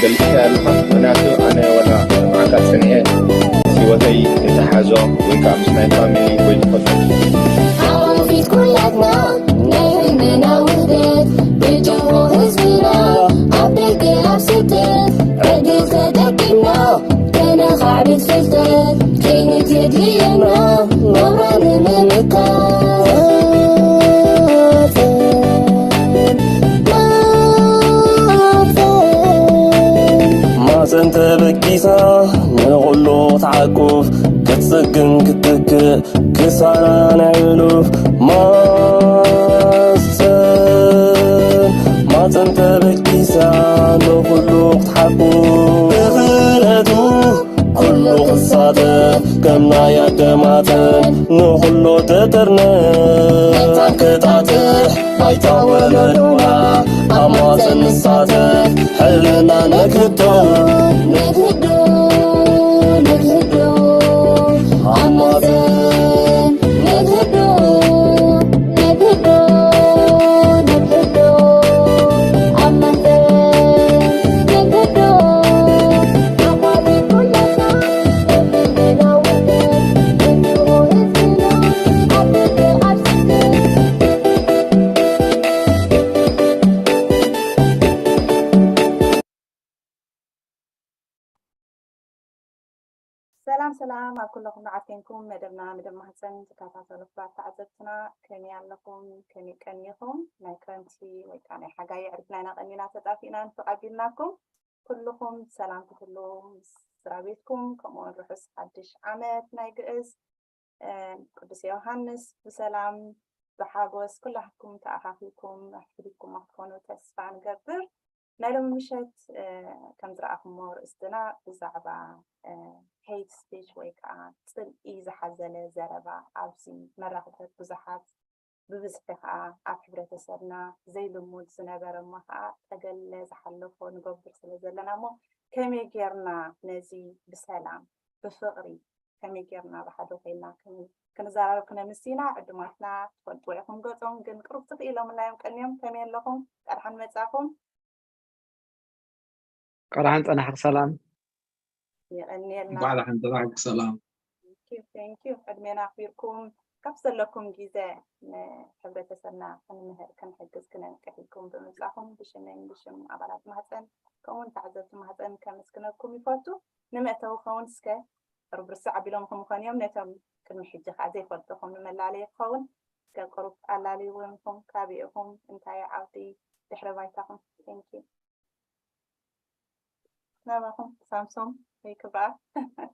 ፈሊጥካ ኣለኻ? ምኽንያቱ ኣነ ወላ መዓልታ ጸኒሐ ህይወተይ ተተሓዞ ወይ ከዓ ምስ ናይ ፋሚሊ ወይ ተፈጥሮ ሓቆፊት ኩላትና ናይ ህልምና ውህደት ብጅሆ ህዝብና ኣብ ደገ ኣብ ስደት ዕድል ተጠቂምና ከነኻዕብት ፍልጠት ከይንት የድልየና ናብራ ንምምካት ማፀን ተበጊሳ ንኹሉ ክትዓቁፍ ክትፅግን ክትትክእ ክሳራ ናይ ሕሉፍ ማፀን ማፀን ተበጊሳ ንኹሉ ክትሓቁፍ ብኽእለቱ ኩሉ ክሳተፍ ከም ናይ ኣደማተን ንኹሉ ተጠርነፍ መታን ክጣጥሕ ባይታ ወለዶና ኣብ ማፀን ንሳተፍ ሕልና ነክቶ ነክዶ ነክዶ ኣብ ማፀን ነክዶ ነክዶ ነክዶ ኣብ መንፈስ ነክዶ ኣቋሚ ኩላትና ሰላም ሰላም ኣብ ኩለኹም ንዓት ኮንኩም መደብና መደብ ማህፀን ዝከታተሉ ክቡራት ተዓዘብትና ከመይ ኣለኹም? ከመይ ቀኒኹም? ናይ ክረምቲ ወይ ከዓ ናይ ሓጋይ ዕርፍና ኢና ቀኒና ተጣፊእናን ተቓቢልናኩም። ኩልኹም ሰላም ትህሉ ምስ ስድራ ቤትኩም ከምኡውን ርሑስ ሓድሽ ዓመት ናይ ግእዝ ቅዱስ ዮሃንስ ብሰላም ብሓጎስ ኩላትኩም ተኣኻኺብኩም ኣሕፊድኩም ክትኮኑ ተስፋ ንገብር። ናይ ሎሚ ምሸት ከም ዝረኣኹሞ ርእስትና ብዛዕባ ሄይት ስፒች ወይ ከዓ ፅልኢ ዝሓዘለ ዘረባ ኣብዚ መራኸብታት ብዙሓት ብብዝሒ ከዓ ኣብ ሕብረተሰብና ዘይልሙድ ዝነበረ እሞ ከዓ ጠገለ ዝሓለፎ ንገብር ስለ ዘለና እሞ ከመይ ጌርና ነዚ ብሰላም ብፍቕሪ ከመይ ጌርና ብሓደ ኮይና ክንዘራረብ ክነምስ ኢና። ዕዱማትና ትፈልጥዎ ኢኹም ገጾም፣ ግን ቅሩብ ትኽኢሎምና እዮም ቀንዮም። ከመይ ኣለኹም? ቀድሓን መጻኹም። ቀድሓን ጸናሕክ ሰላም። የቐንየልና። እንኳዕ ደሓን ጸናሕክ ሰላም። Thank you, thank you። ዕድሜና ኣኽቢርኩም ካብ ዘለኩም ግዜ ንሕብረተሰብና ክንምህር ክንሕግዝ ክነንቅሕ ኢልኩም ብምምጻኹም ብሽመይን ብሽም ኣባላት ማህፀን ከምኡውን ተዓዘብቲ ማህፀን ከመስግነኩም ይፈቱ። ንመእተዊ ኸውን እስከ ርብርስ ኣቢሎም ክምኾን እዮም ነቶም ቅድሚ ሕጂ ከዓ ዘይፈልጥኹም ንመላለየ ክኸውን እስከ ቅሩብ ኣላልይዎም ኢኹም ካበይ ኢኹም እንታይ ዓውዲ ድሕረ ባይታኹም thank you ናባኹም ሳምሶም ወይ ክብራ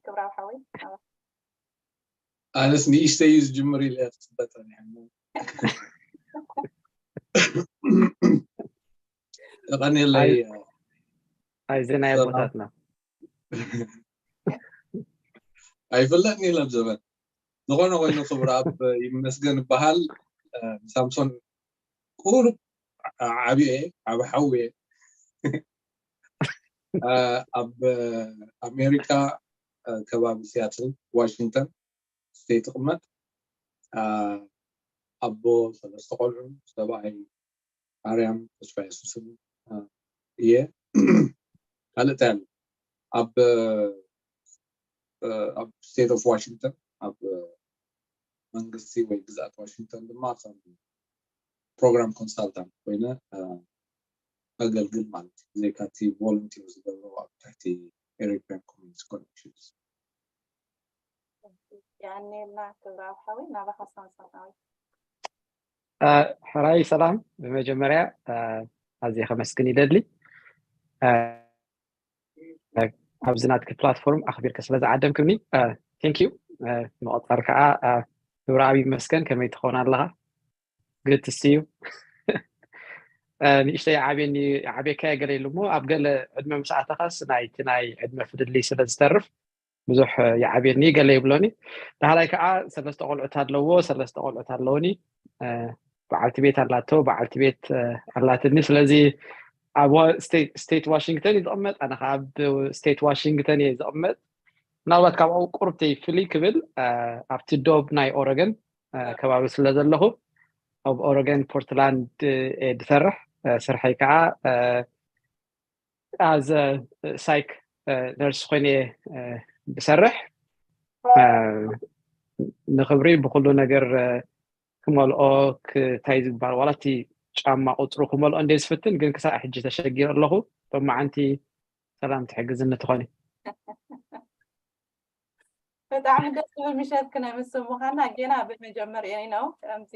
ክብራ ሓወይ ናባኹም ኣነስ ንእሽተይ እዩ ዝጅምር ኢለ ክፅበ ፀኒሐ ተቐኒለይ ኣይዚ ናይ ኣቦታትና ኣይፍለጥን ኢሎም ዘበን ዝኾነ ኮይኑ ክብር ኣብ ይመስገን ይበሃል ሳምሶን ቁሩብ ዓብየ ዓብ ሓውየ ኣብ ኣሜሪካ ከባቢ ሲያትል ዋሽንግተን ስቴት ይቕመጥ ኣቦ ሰለስተ ቆልዑ ሰብኣይ ማርያም ተስፋ የሱስን እየ ካልእ እንታይ ኣሎ ኣብ ኣብ ስቴት ኦፍ ዋሽንግተን ኣብ መንግስቲ ወይ ግዝኣት ዋሽንግተን ድማ ከም ፕሮግራም ኮንሳልታንት ኮይነ ኣገልግል ማለት እዩ ብዘይካቲ ቮለንቲር ዝገብሮ ኣብ ትሕቲ ኤሪትሪያን ኮሚኒቲ ኮኔክሽንስ የቐንየልና ክብራዊ ሓወይ ናባኻ ሳምሶናዊ ሕራይ ሰላም ብመጀመርያ ኣዝየ ከመስግን ይደሊ ኣብዚ ናትኪ ፕላትፎርም ኣኽቢርካ ስለ ዝዓደምክኒ ቴንክ ዩ ምቐፃል ከዓ ክብሪ ኣብ ይመስገን ከመይ ትኸውን ኣለኻ good to see you ንእሽተይ ዓብየኒ ዓብየካ ገለ ኢሉ እሞ ኣብ ገለ ዕድመ ምስ ኣተኻስ ናይቲ ናይ ዕድመ ፍልልይ ስለ ዝተርፍ ብዙሕ ይዓብየኒ ገለ ይብሎኒ ዳሕራይ ከዓ ሰለስተ ቆልዑት ኣለዎ ሰለስተ ቆልዑት ኣለውኒ በዓልቲ ቤት ኣላቶ በዓልቲ ቤት ኣላትኒ ስለዚ ኣብ ስቴት ዋሽንግተን እዩ ዝቕመጥ ኣነ ኣብ ስቴት ዋሽንግተን እየ ዝቕመጥ ምናልባት ካብኡ ቁርብተይ ፍልይ ክብል ኣብቲ ዶብ ናይ ኦረገን ከባቢ ስለ ዘለኹ ኣብ ኦረገን ፖርትላንድ እየ ዝሰርሕ ስርሐይ ከዓ as psych nurse ኮይነ ዝሰርሕ ንክብሪ ብኩሉ ነገር ክመልኦ እንታይ ዝግባር ዋላ እቲ ጫማ ቁፅሩ ክመልኦ እንደ ዝፍትን ግን ክሳዕ ሕጂ ተሸጊሩ ኣለኹ። ሎማዓንቲ ሰላም ትሕግዝኒ ትኾኒ። ብጣዕሚ ደስ ዝብል ምሸት ክነምስ ምዃና ጌና ብመጀመርያ ነው ከምዚ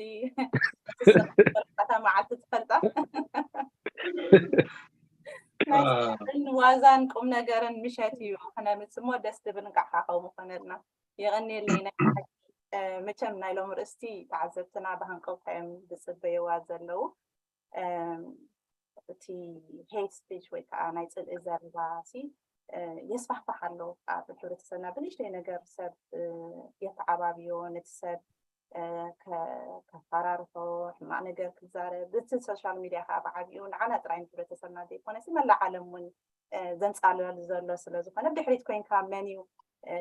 መዓልቲ ትፈልጣ ናይ ዋዛን ቁም ነገርን ምሸት እዩ ክነምስ እሞ ደስ ዝብል እንቃዕ ከ ከምኡ ኮነልና። የቐንየለይ ናይ መቸም ናይ ሎሚ ርእስቲ ተዓዘብትና ብሃንቀውታ እዮም ዝፅበየዋ ዘለዉ። እቲ hate speech ወይ ከዓ ናይ ፅልኢ ዘረባ ሲ የስፋሕፋሕ ኣሎ ኣብ ሕብረተሰብና። ብንእሽተይ ነገር ሰብ የተዓባብዮ፣ ነቲ ሰብ ከፈራርሖ፣ ሕማቕ ነገር ክዛረብ፣ እቲ social media ከዓ ብዓቢኡ ንዓና ጥራይ ንሕብረተሰብና ዘይኮነ ሲ መላእ ዓለም እውን ዘንፃልል ዘሎ ስለዝኾነ ብድሕሪት ኮይንካ መን እዩ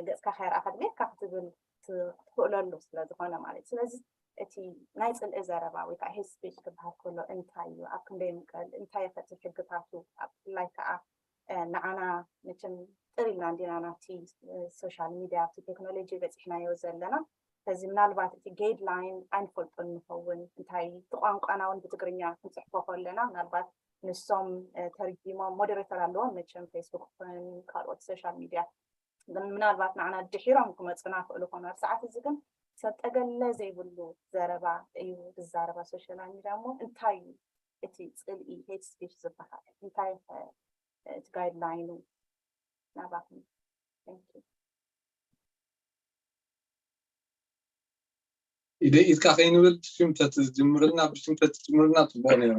ገፅካ ከይረኣኻ ድሌትካ ክትብል ትኽእለሉ ስለዝኾነ ማለት እዩ። ስለዚ እቲ ናይ ፅልኢ ዘረባ ወይ ከዓ hate speech ክበሃል ከሎ እንታይ እዩ? ኣብ ክንደይ ምቀል? እንታይ ይኸትል ሕግታቱ? ኣብ ብፍላይ ከዓ ንዓና መቸም ጥር ኢልና እንዲና ናብቲ social media ኣብቲ ቴክኖሎጂ በፂሕናዮ ዘለና። ስለዚ ምናልባት እቲ guideline ኣይንፈልጦን ንኸውን። እንታይ እቲ ቋንቋና እውን ብትግርኛ ክንፅሕፎ ከለና ምናልባት ንሶም ተርጊሞም moderator ኣለዎም መቸም Facebook ን ካልኦት social media ግን ምናልባት ንዓና ድሒሮም ክመፁና ክእሉ ኮኑ። ኣብ ሰዓት እዚ ግን ሰብ ጠገለ ዘይብሉ ዘረባ እዩ ዝዛረባ social media እሞ እንታይ እዩ እቲ ፅልኢ hate speech ዝበሃል እንታይ እቲ guideline ኡ ናባኹም? ኢደ ኢድካ ከይንብል ብሽምተት ዝጅምርልና ብሽምተት ዝጅምርልና ፅቡቅ ነይሩ።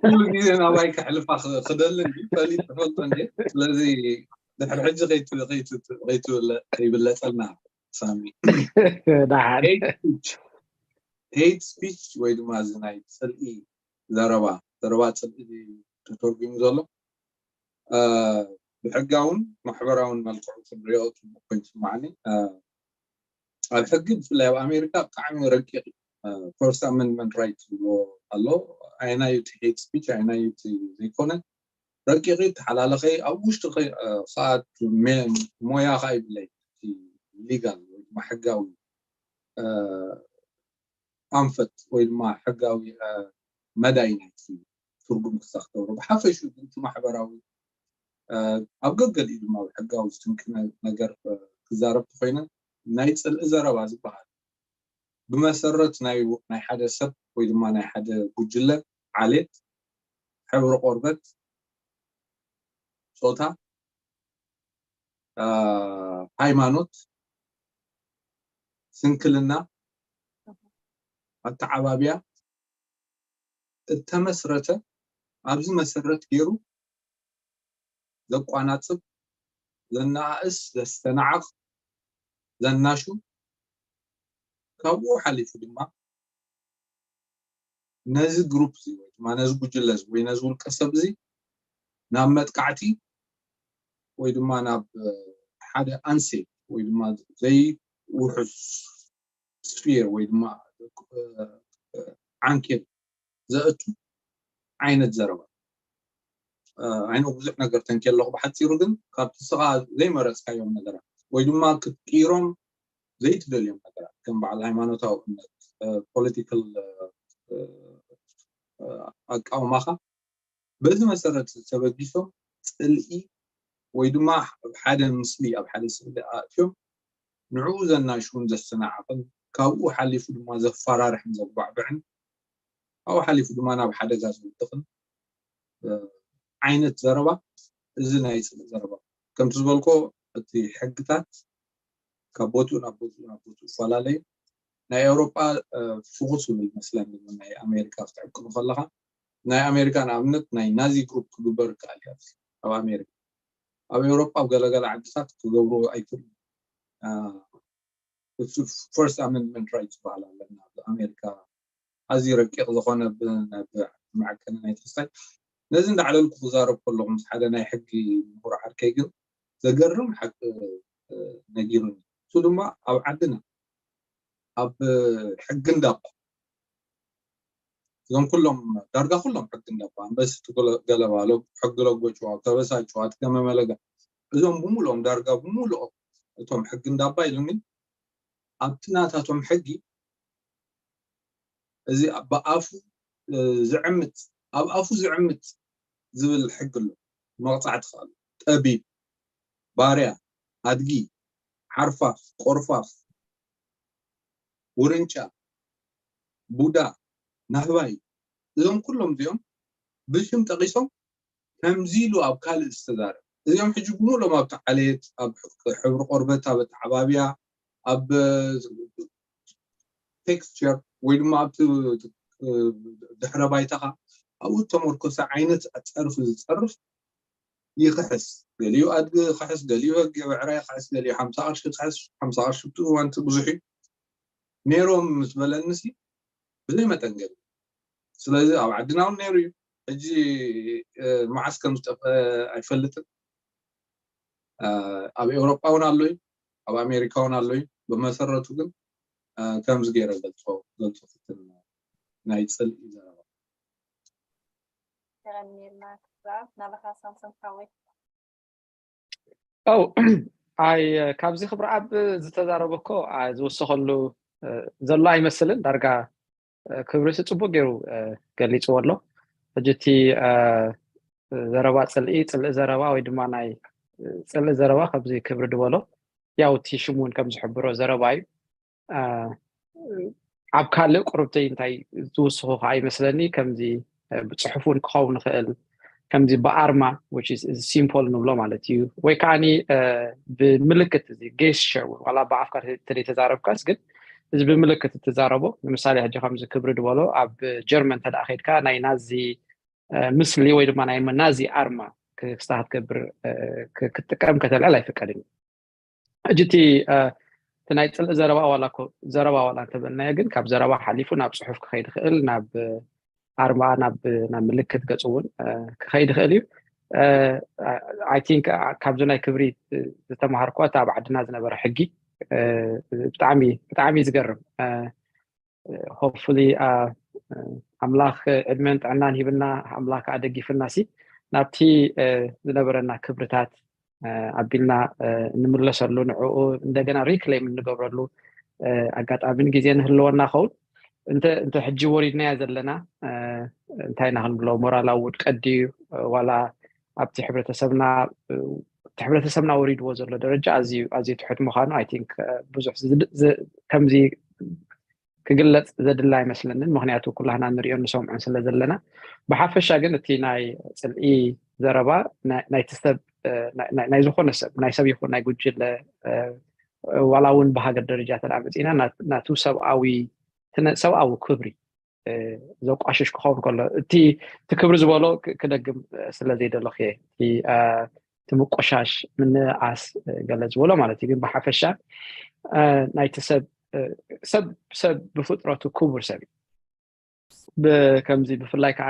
ኩሉ ግዜ ናባይ ከሕልፋ ክደሊ ፈሊጥ ትፈልጦ እንዴ? ስለዚ ድሕሪ ሕጂ ከይብለፀልና ሳሚ። hate speech ወይ ድማ እዚ ናይ ፅልኢ ዘረባ ዘረባ ፅልኢ ተተርጉሙ ዘሎ ብሕጋውን ማሕበራውን መልክዑ ክንሪኦ ፅቡቅ ኮይኑ ይስማዓኒ። ኣብ ሕጊ ብፍላይ ኣብ ኣሜሪካ ብጣዕሚ ረቂቕ first amendment right ዝብሎ ኣሎ። ኣየናዩ እቲ hate speech ኣየናዩ እቲ ዘይኮነ ረቂቕ ተሓላለኸ ኣብ ውሽጢ ከዓ ሞያ ከዓ ይብለይ legal ወይ ድማ ሕጋዊ ኣንፈት ወይ ድማ ሕጋዊ መዳይ ናይቲ ትርጉም ክሳክተብሮ ብሓፈሹ ግን እቲ ማሕበራዊ ኣብ ገገሊኡ ድማ ሕጋዊ ዝትንክነ ነገር ክዛረብ ተኮይነ ናይ ፅልኢ ዘረባ ዝበሃል ብመሰረት ናይ ሓደ ሰብ ወይ ድማ ናይ ሓደ ጉጅለ ዓሌት፣ ሕብሪ ቆርበት፣ ፆታ፣ ሃይማኖት፣ ስንክልና፣ ኣተዓባብያ እተመስረተ ኣብዚ መሰረት ገይሩ ዘቋናፅብ፣ ዘነኣእስ፣ ዘስተናዕቕ፣ ዘናሹ ካብኡ ሓሊፉ ድማ ነዚ ግሩፕ እዚ ወይ ድማ ነዚ ጉጅለ እዚ ወይ ነዚ ውልቀ ሰብ እዚ ናብ መጥቃዕቲ ወይ ድማ ናብ ሓደ unsafe ወይ ድማ ዘይውሑስ sphere ወይ ድማ ዓንኬል ዘእቱ ዓይነት ዘረባ። I know ብዙሕ ነገር ተንክየ ኣለኹ ብሓፂሩ፣ ግን ካብቲ ንስኻ ዘይመረፅካዮም ነገራት ወይ ድማ ክትቅይሮም ዘይትደልዮም ነገራት ከም በዓል ሃይማኖታዊ እምነት፣ political ኣቃውማኻ በዚ መሰረት ተበጊሶም ፅልኢ ወይ ድማ ኣብ ሓደ ምስሊ ኣብ ሓደ ስእሊ ኣእትዮም ንዕኡ ዘናሽውን ዘሰናዕቕን ካብኡ ሓሊፉ ድማ ዘፈራርሕን ዘጓዕብዕን ካብኡ ሓሊፉ ድማ ናብ ሓደጋ ዘውድቕን ዓይነት ዘረባ እዚ ናይ ፅልኢ ዘረባ ከምቲ ዝበልኮ እቲ ሕግታት ካብ ቦትኡ ናብ ቦትኡ ናብ ቦትኡ ይፈላለዩ። ናይ ኤውሮጳ ፍኹስ ዝብል መስለኒ ናይ ኣሜሪካ ክትዕቅኑ ከለኻ ናይ ኣሜሪካ ንኣብነት ናይ ናዚ ግሩፕ ክግበር ይከኣል እዩ ኣብ ኣሜሪካ። ኣብ ኤውሮጳ ኣብ ገለገለ ዓድታት ክገብሩ ኣይክእሉ። First Amendment right ዝበሃል ኣለና ኣብ ኣሜሪካ ኣዝዩ ረቂቕ ዝኾነ ብመዐቀኒ ናይ ተክስታይ ነዚ እንዳዕለልኩ ክዛረብ ከለኹ ምስ ሓደ ናይ ሕጊ ምሁር ዓርከይ ግን ዘገርም ሓቂ ነጊሩኒ። እሱ ድማ ኣብ ዓድና ኣብ ሕጊ እንዳባ እዞም ኩሎም ዳርጋ ኩሎም ሕጊ እንዳባ ኣንበስቲ ገለባሎ ሕጊ ለጎችዋ ተበሳጭዋ ትከመመለጋ እዞም ብምሉኦም ዳርጋ ብምሉኦም እቶም ሕጊ እንዳባ ኢሉኒ። ኣብቲ ናታቶም ሕጊ እዚ ብኣፉ ዝዕምት ኣብ ኣፉ ዝዕምት ዝብል ሕጊ ኣሎ። መቕፃዕቲ ከኣሉ ጠቢብ፣ ባርያ፣ ኣድጊ፣ ሓርፋፍ፣ ቆርፋፍ፣ ውርንጫ፣ ቡዳ፣ ናህባይ፣ እዞም ኩሎም እዚኦም ብሽም ጠቒሶም ከምዚ ኢሉ ኣብ ካልእ ዝተዛረብ እዚኦም ሕጂ ብምሎም ኣብቲ ዓሌት ኣብ ሕብሪ ቆርበት ኣብ ኣተዓባብያ ኣብ ቴክስቸር ወይ ድማ ኣብቲ ድሕረ ባይታኻ ኣብኡ ተመርኮሰ ዓይነት ፀርፊ ዝፀርፍ ይክሕስ። ገሊኡ ኣድጊ ክሕስ፣ ገሊኡ በጊዕ ብዕራይ ክሕስ፣ ገሊኡ ሓምሳ ቅርሺ ክሕስ። ሓምሳ ቅርሺ ብትኡ እዋንቲ ብዙሕ እዩ ነይሮም ምስ በለንሲ ብዘይ መጠን ገለ ስለዚ ኣብ ዓድና እውን ነይሩ እዩ። ሕጂ መዓስ ከም ዝጠፍአ ኣይፈልጥን። ኣብ ኤውሮጳ እውን ኣሎ እዩ፣ ኣብ ኣሜሪካ እውን ኣሎ እዩ። ብመሰረቱ ግን ከምዚ ገይረ ገልፆ ገልፆ ፍትን ናይ ፅልኢ ዘረባ። የቐንየልና ክብራ ናባኻ ሳምሶን ሓወይ። ው ኣይ ካብዚ ክብረኣብ ዝተዛረበ እኮ ዝውስኸሉ ዘሎ ኣይመስልን። ዳርጋ ክብርሲ ፅቡቅ ገይሩ ገሊፅዎ ኣሎ። ሕጂ እቲ ዘረባ ፅልኢ ፅልኢ ዘረባ ወይ ድማ ናይ ፅልኢ ዘረባ ከምዚ ክብሪ ድበሎ ያው እቲ ሽም እውን ከም ዝሕብሮ ዘረባ እዩ። ኣብ ካልእ ቁርብተይ እንታይ ዝውስኹ ከዓ ይመስለኒ ከምዚ ብፅሑፍ እውን ክኸውን ይኽእል ከምዚ ብኣርማ ሲምፖል ንብሎ ማለት እዩ ወይ ከዓ ብምልክት እዚ ጌስቸር እውን ዋላ ብኣፍካ ተዘይተዛረብካስ ግን እዚ ብምልክት እትዛረቦ ንምሳሌ ሕጂ ከምዚ ክብሪ ድበሎ ኣብ ጀርመን እንተ ከድካ ናይ ናዚ ምስሊ ወይ ድማ ናይ ናዚ ኣርማ ክስታ ክትገብር ክትጥቀም ከተልዕል ኣይፍቀድን እዩ። ሕጂ እቲ እቲ ናይ ፅልኢ ዘረባ ዋላ ዘረባ ዋላ እንተበልናዮ ግን ካብ ዘረባ ሓሊፉ ናብ ፅሑፍ ክኸይድ ይኽእል ናብ ኣርማ ናብ ናብ ምልክት ገፁ እውን ክኸይድ ይኽእል እዩ። ኣይ ቲንክ ካብዚ ናይ ክብሪ ዝተምሃርኳ እቲ ኣብ ዓድና ዝነበረ ሕጊ ብጣዕሚ ብጣዕሚ ዝገርም ሆፕፉሊ ኣምላኽ ዕድመን ጥዕናን ሂብና ኣምላኽ ከዓ ደጊፍና ሲ ናብቲ ዝነበረና ክብርታት ኣቢልና እንምለሰሉ ንዕኡ እንደገና ሪክሌም እንገብረሉ ኣጋጣሚን ግዜ ንህልወና ኸውን እንተ ሕጂ ወሪድናያ ዘለና እንታይ ኢና ክንብሎ ሞራላዊ ውድቀት ድዩ ዋላ ኣብቲ ሕብረተሰብና እቲ ሕብረተሰብና ወሪድዎ ዘሎ ደረጃ ኣዝዩ ኣዝዩ ትሑት ምዃኑ ኣይ ቲንክ ብዙሕ ከምዚ ክግለፅ ዘድላ ኣይመስለንን ምክንያቱ ኩላህና ንሪኦን ንሰምዖን ስለ ዘለና ብሓፈሻ ግን እቲ ናይ ፅልኢ ዘረባ ናይቲ ሰብ ናይ ዝኾነ ሰብ ናይ ሰብ ይኹን ናይ ጉጅለ ዋላ እውን ብሃገር ደረጃ ተዳ መፅእና ናቱ ሰብኣዊ ሰብኣዊ ክብሪ ዘቋሽሽ ክኸውን ከሎ እቲ እቲ ክብሪ ዝበሎ ክደግም ስለ ዘይደለኹ እየ እቲ ምቆሻሽ ምንኣስ ገለ ዝበሎ ማለት እዩ ግን ብሓፈሻ ናይቲ ሰብ ሰብ ሰብ ብፍጥረቱ ክቡር ሰብ እዩ ከምዚ ብፍላይ ከዓ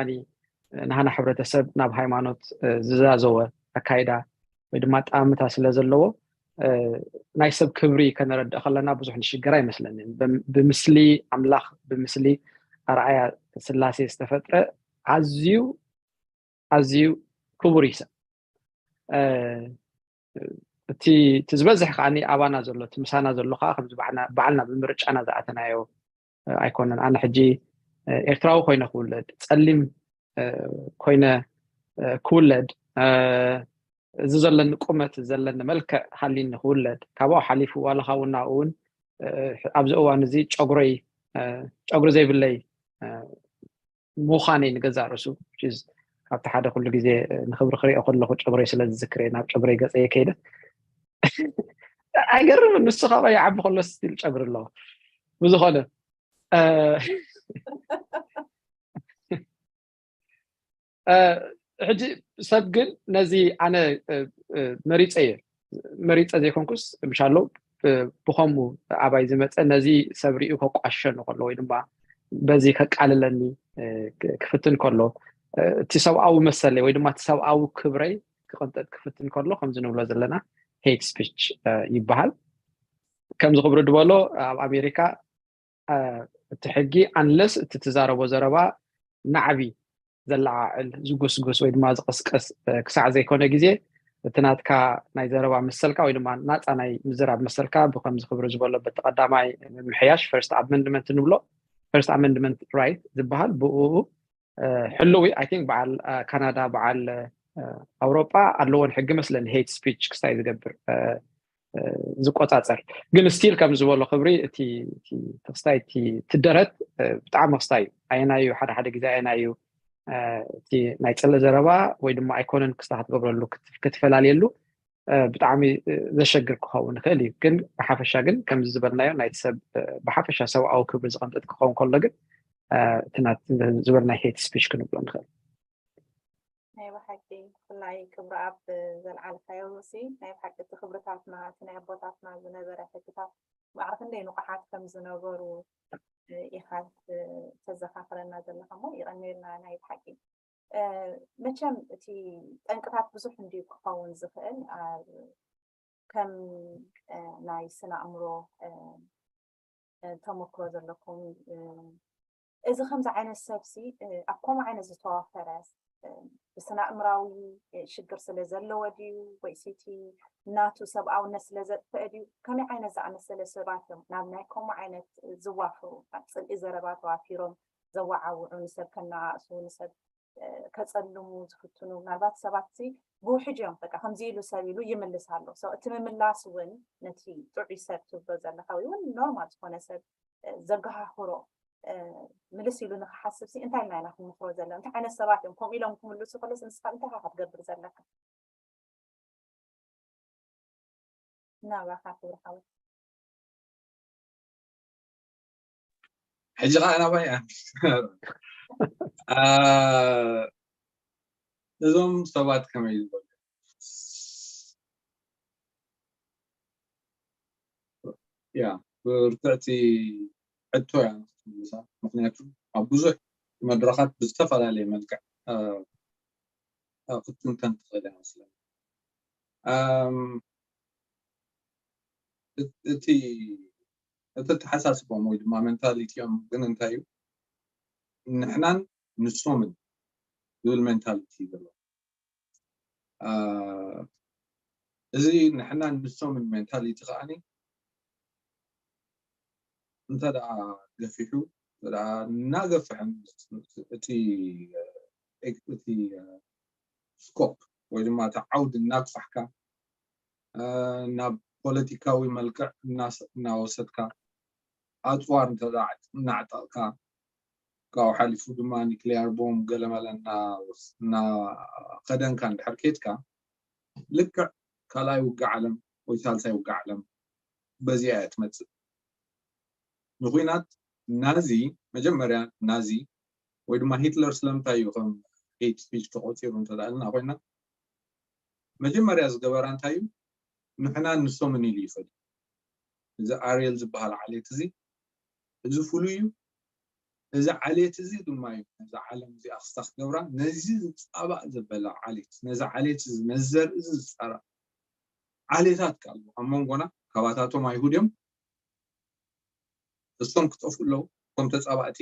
ናሃና ሕብረተሰብ ናብ ሃይማኖት ዝዛዘወ ኣካይዳ ወይ ድማ ጣምታ ስለ ዘለዎ ናይ ሰብ ክብሪ ከነረድእ ከለና ብዙሕ ንሽገር ኣይመስለንን ብምስሊ ኣምላኽ ብምስሊ ኣርኣያ ስላሴ ዝተፈጥረ ኣዝዩ ኣዝዩ ክቡር እዩ ሰብ እቲ ዝበዝሕ ከዓ ኣባና ዘሎ እቲ ምሳና ዘሎ ከዓ ከምዚ በዓልና ብምርጫና ዝኣተናዮ ኣይኮነን ኣነ ሕጂ ኤርትራዊ ኮይነ ክውለድ ፀሊም ኮይነ ክውለድ እዚ ዘለኒ ቁመት ዘለኒ መልክዕ ሃሊኒ ክውለድ ካብኡ ሓሊፉ ዋላ ካብኡ ናብኡ እውን ኣብዚ እዋን እዚ ጨጉረይ ጨጉሪ ዘይብለይ ምዃነይ ንገዛእ ርእሱ ኣብቲ ሓደ ኩሉ ግዜ ንክብሪ ክሪኦ ከለኩ ጨጉረይ ስለ ዝዝክር እየ ናብ ጨጉረይ ገፀ ከይደ ኣይገርም ንሱ ካብ ይዓቢ ከሎ ስቲል ጨጉሪ ኣለዎ ብዝኾነ ሕጂ ሰብ ግን ነዚ ኣነ መሪፀ እየ መሪፀ ዘይኮንኩስ ምሻሎ ብኸምኡ ኣባይ ዝመፀ ነዚ ሰብ ሪኡ ከቋሸኑ ከሎ ወይ ድማ በዚ ከቃልለኒ ክፍትን ከሎ እቲ ሰብኣዊ መሰለይ ወይ ድማ እቲ ሰብኣዊ ክብረይ ክቕንጠጥ ክፍትን ከሎ ከምዚ ንብሎ ዘለና ሄት ስፒች ይበሃል ከምዚ ክብሪ ድበሎ ኣብ ኣሜሪካ እቲ ሕጊ ኣንለስ እቲ ትዛረቦ ዘረባ ናዕቢ ዘለዓዕል ዝጉስጉስ ወይ ድማ ዝቕስቀስ ክሳዕ ዘይኮነ ግዜ፣ እቲ ናትካ ናይ ዘረባ መሰልካ ወይ ድማ ናፃ ናይ ምዝራብ መሰልካ ብከምዚ ክብሪ ዝበሎ በቲ ቀዳማይ ምምሕያሽ፣ ፈርስት ኣመንድመንት ንብሎ፣ ፈርስት ኣመንድመንት ራይት ዝበሃል ብኡ ሕልው። ኣይ ቲንክ በዓል ካናዳ፣ በዓል ኣውሮጳ ኣለዎን ሕጊ መስለኒ፣ ሄት ስፒች ክስታይ ዝገብር ዝቆፃፀር። ግን ስቲል ከም ዝበሎ ክብሪ እቲ ክስታይ እቲ ደረት ብጣዕሚ ክስታይ እዩ። ኣየናዩ ሓደ ሓደ ግዜ ኣየናዩ እቲ ናይ ፅልኢ ዘረባ ወይ ድማ ኣይኮነን ክስታ ክትገብረሉ ክትፈላለየሉ ብጣዕሚ ዘሸግር ክኸውን ይኽእል እዩ። ግን ብሓፈሻ ግን ከምዚ ዝበልናዮ ናይቲ ሰብ ብሓፈሻ ሰብኣዊ ክብሪ ዝቐንጥጥ ክኸውን ከሎ ግን እቲ ናት ዝበልናይ ሄት ስፒች ክንብሎ ንኽእል። ናይ ብሓቂ ብፍላይ ክብሪ ኣብ ዘልዓልካዮ ርእሲ ናይ ብሓቂ እቲ ክብርታትና እቲ ናይ ኣቦታትና ዝነበረ ሕግታት ማዕረ ክንደይ ንቑሓት ከም ዝነበሩ ኢኻ ተዘኻኽረና ዘለኻ እሞ ይቐንየልና ናይ ብሓቂ። መቸም እቲ ጠንቅታት ብዙሕ እንድዩ ክኸውን ዝኽእል ከም ናይ ስነ ኣእምሮ ተመክሮ ዘለኩም እዚ ከምዚ ዓይነት ሰብሲ ኣብ ከምኡ ዓይነት ዝተዋፈረ ብስነ ኣእምራዊ ሽግር ስለ ዘለዎ ድዩ ወይስ እቲ ናቱ ሰብኣውነት ስለ ዘጥፍአ ድዩ? ከመይ ዓይነት ዝኣመሰለ ሰባት እዮም ናብ ናይ ከምኡ ዓይነት ዝዋፍሩ? ኣብ ፅልኢ ዘረባ ተዋፊሮም ዘወዓውዑ፣ ንሰብ ከነኣእሱ፣ ንሰብ ከፀልሙ ዝፍትኑ ምናልባት ሰባት ሲ ብውሕጅ እዮም በቃ ከምዚ ኢሉ ሰብ ኢሉ ይምልስ ኣሎ። እቲ ምምላስ እውን ነቲ ጥዑይ ሰብ ትብሎ ዘለካ ወይ እውን ኖርማል ዝኾነ ሰብ ዘገሃህሮ ምልስ ኢሉ ንክሓስብ ሲ እንታይ ኢልና ኢና ክንምክሮ ዘለና? እንታይ ዓይነት ሰባት እዮም ከምኡ ኢሎም ክምልሱ ከለስ ንስኻ እንታይ ኢኻ ክትገብር ዘለካ? ናባኻ ክብሪ ሓወይ። ሕጂ ከዓ ናባይ እዞም ሰባት ከመይ ዝበሉ ያ ብርትዕቲ ሕቶ እያ ክትምልሳ። ምክንያቱ ኣብ ብዙሕ መድረኻት ብዝተፈላለየ መልክዕ ክትንተን ትኽእል እያ መስለኒ። እቲ እቲ ተሓሳስቦም ወይ ድማ ሜንታሊቲኦም ግን እንታይ እዩ? ንሕናን ንሶምን ዝብል ሜንታሊቲ እዩ ዘለዎ። እዚ ንሕናን ንሶምን ሜንታሊቲ ከዓኒ እንተ ደኣ ገፊሑ እንተ ደኣ እናገፍሐ እቲ እቲ ስኮፕ ወይ ድማ እቲ ዓውዲ እናግፋሕካ ናብ ፖለቲካዊ መልክዕ እናወሰድካ ኣፅዋር እንተ እናዕጠቕካ ካብኡ ሓሊፉ ድማ ኒክሊያር ቦምብ ገለመለ እናኸደንካ እንድሕር ኬድካ ልክዕ ካልኣይ ውግእ ዓለም ወይ ሳልሳይ ውግእ ዓለም በዚኣ እያ ትመፅእ። ንኩናት ናዚ መጀመርያ ናዚ ወይ ድማ ሂትለር ስለምንታይ እዩ ከም ሄት ስፒች ተቆፂሩ እንተዳልና ኮይና መጀመርያ ዝገበራ እንታይ እዩ? ንሕናን ንሶምን ኢሉ ይፈል። እዚ ኣርየል ዝበሃል ዓሌት እዚ እዚ ፍሉይ እዩ። እዚ ዓሌት እዚ ድማ እዩ ነዛ ዓለም እዚኣ ክስታ ክገብራ ነዚ ዝፃባእ ዘበላ ዓሌት ነዚ ዓሌት እዚ ነዚ ዘርኢ እዚ ዝፃራ ዓሌታት ከ ኣለዉ ኣብ መንጎና ካባታቶም ኣይሁድ እዮም እሶም ክጠፍኡ ኣለዉ እቶም ተፃባእቲ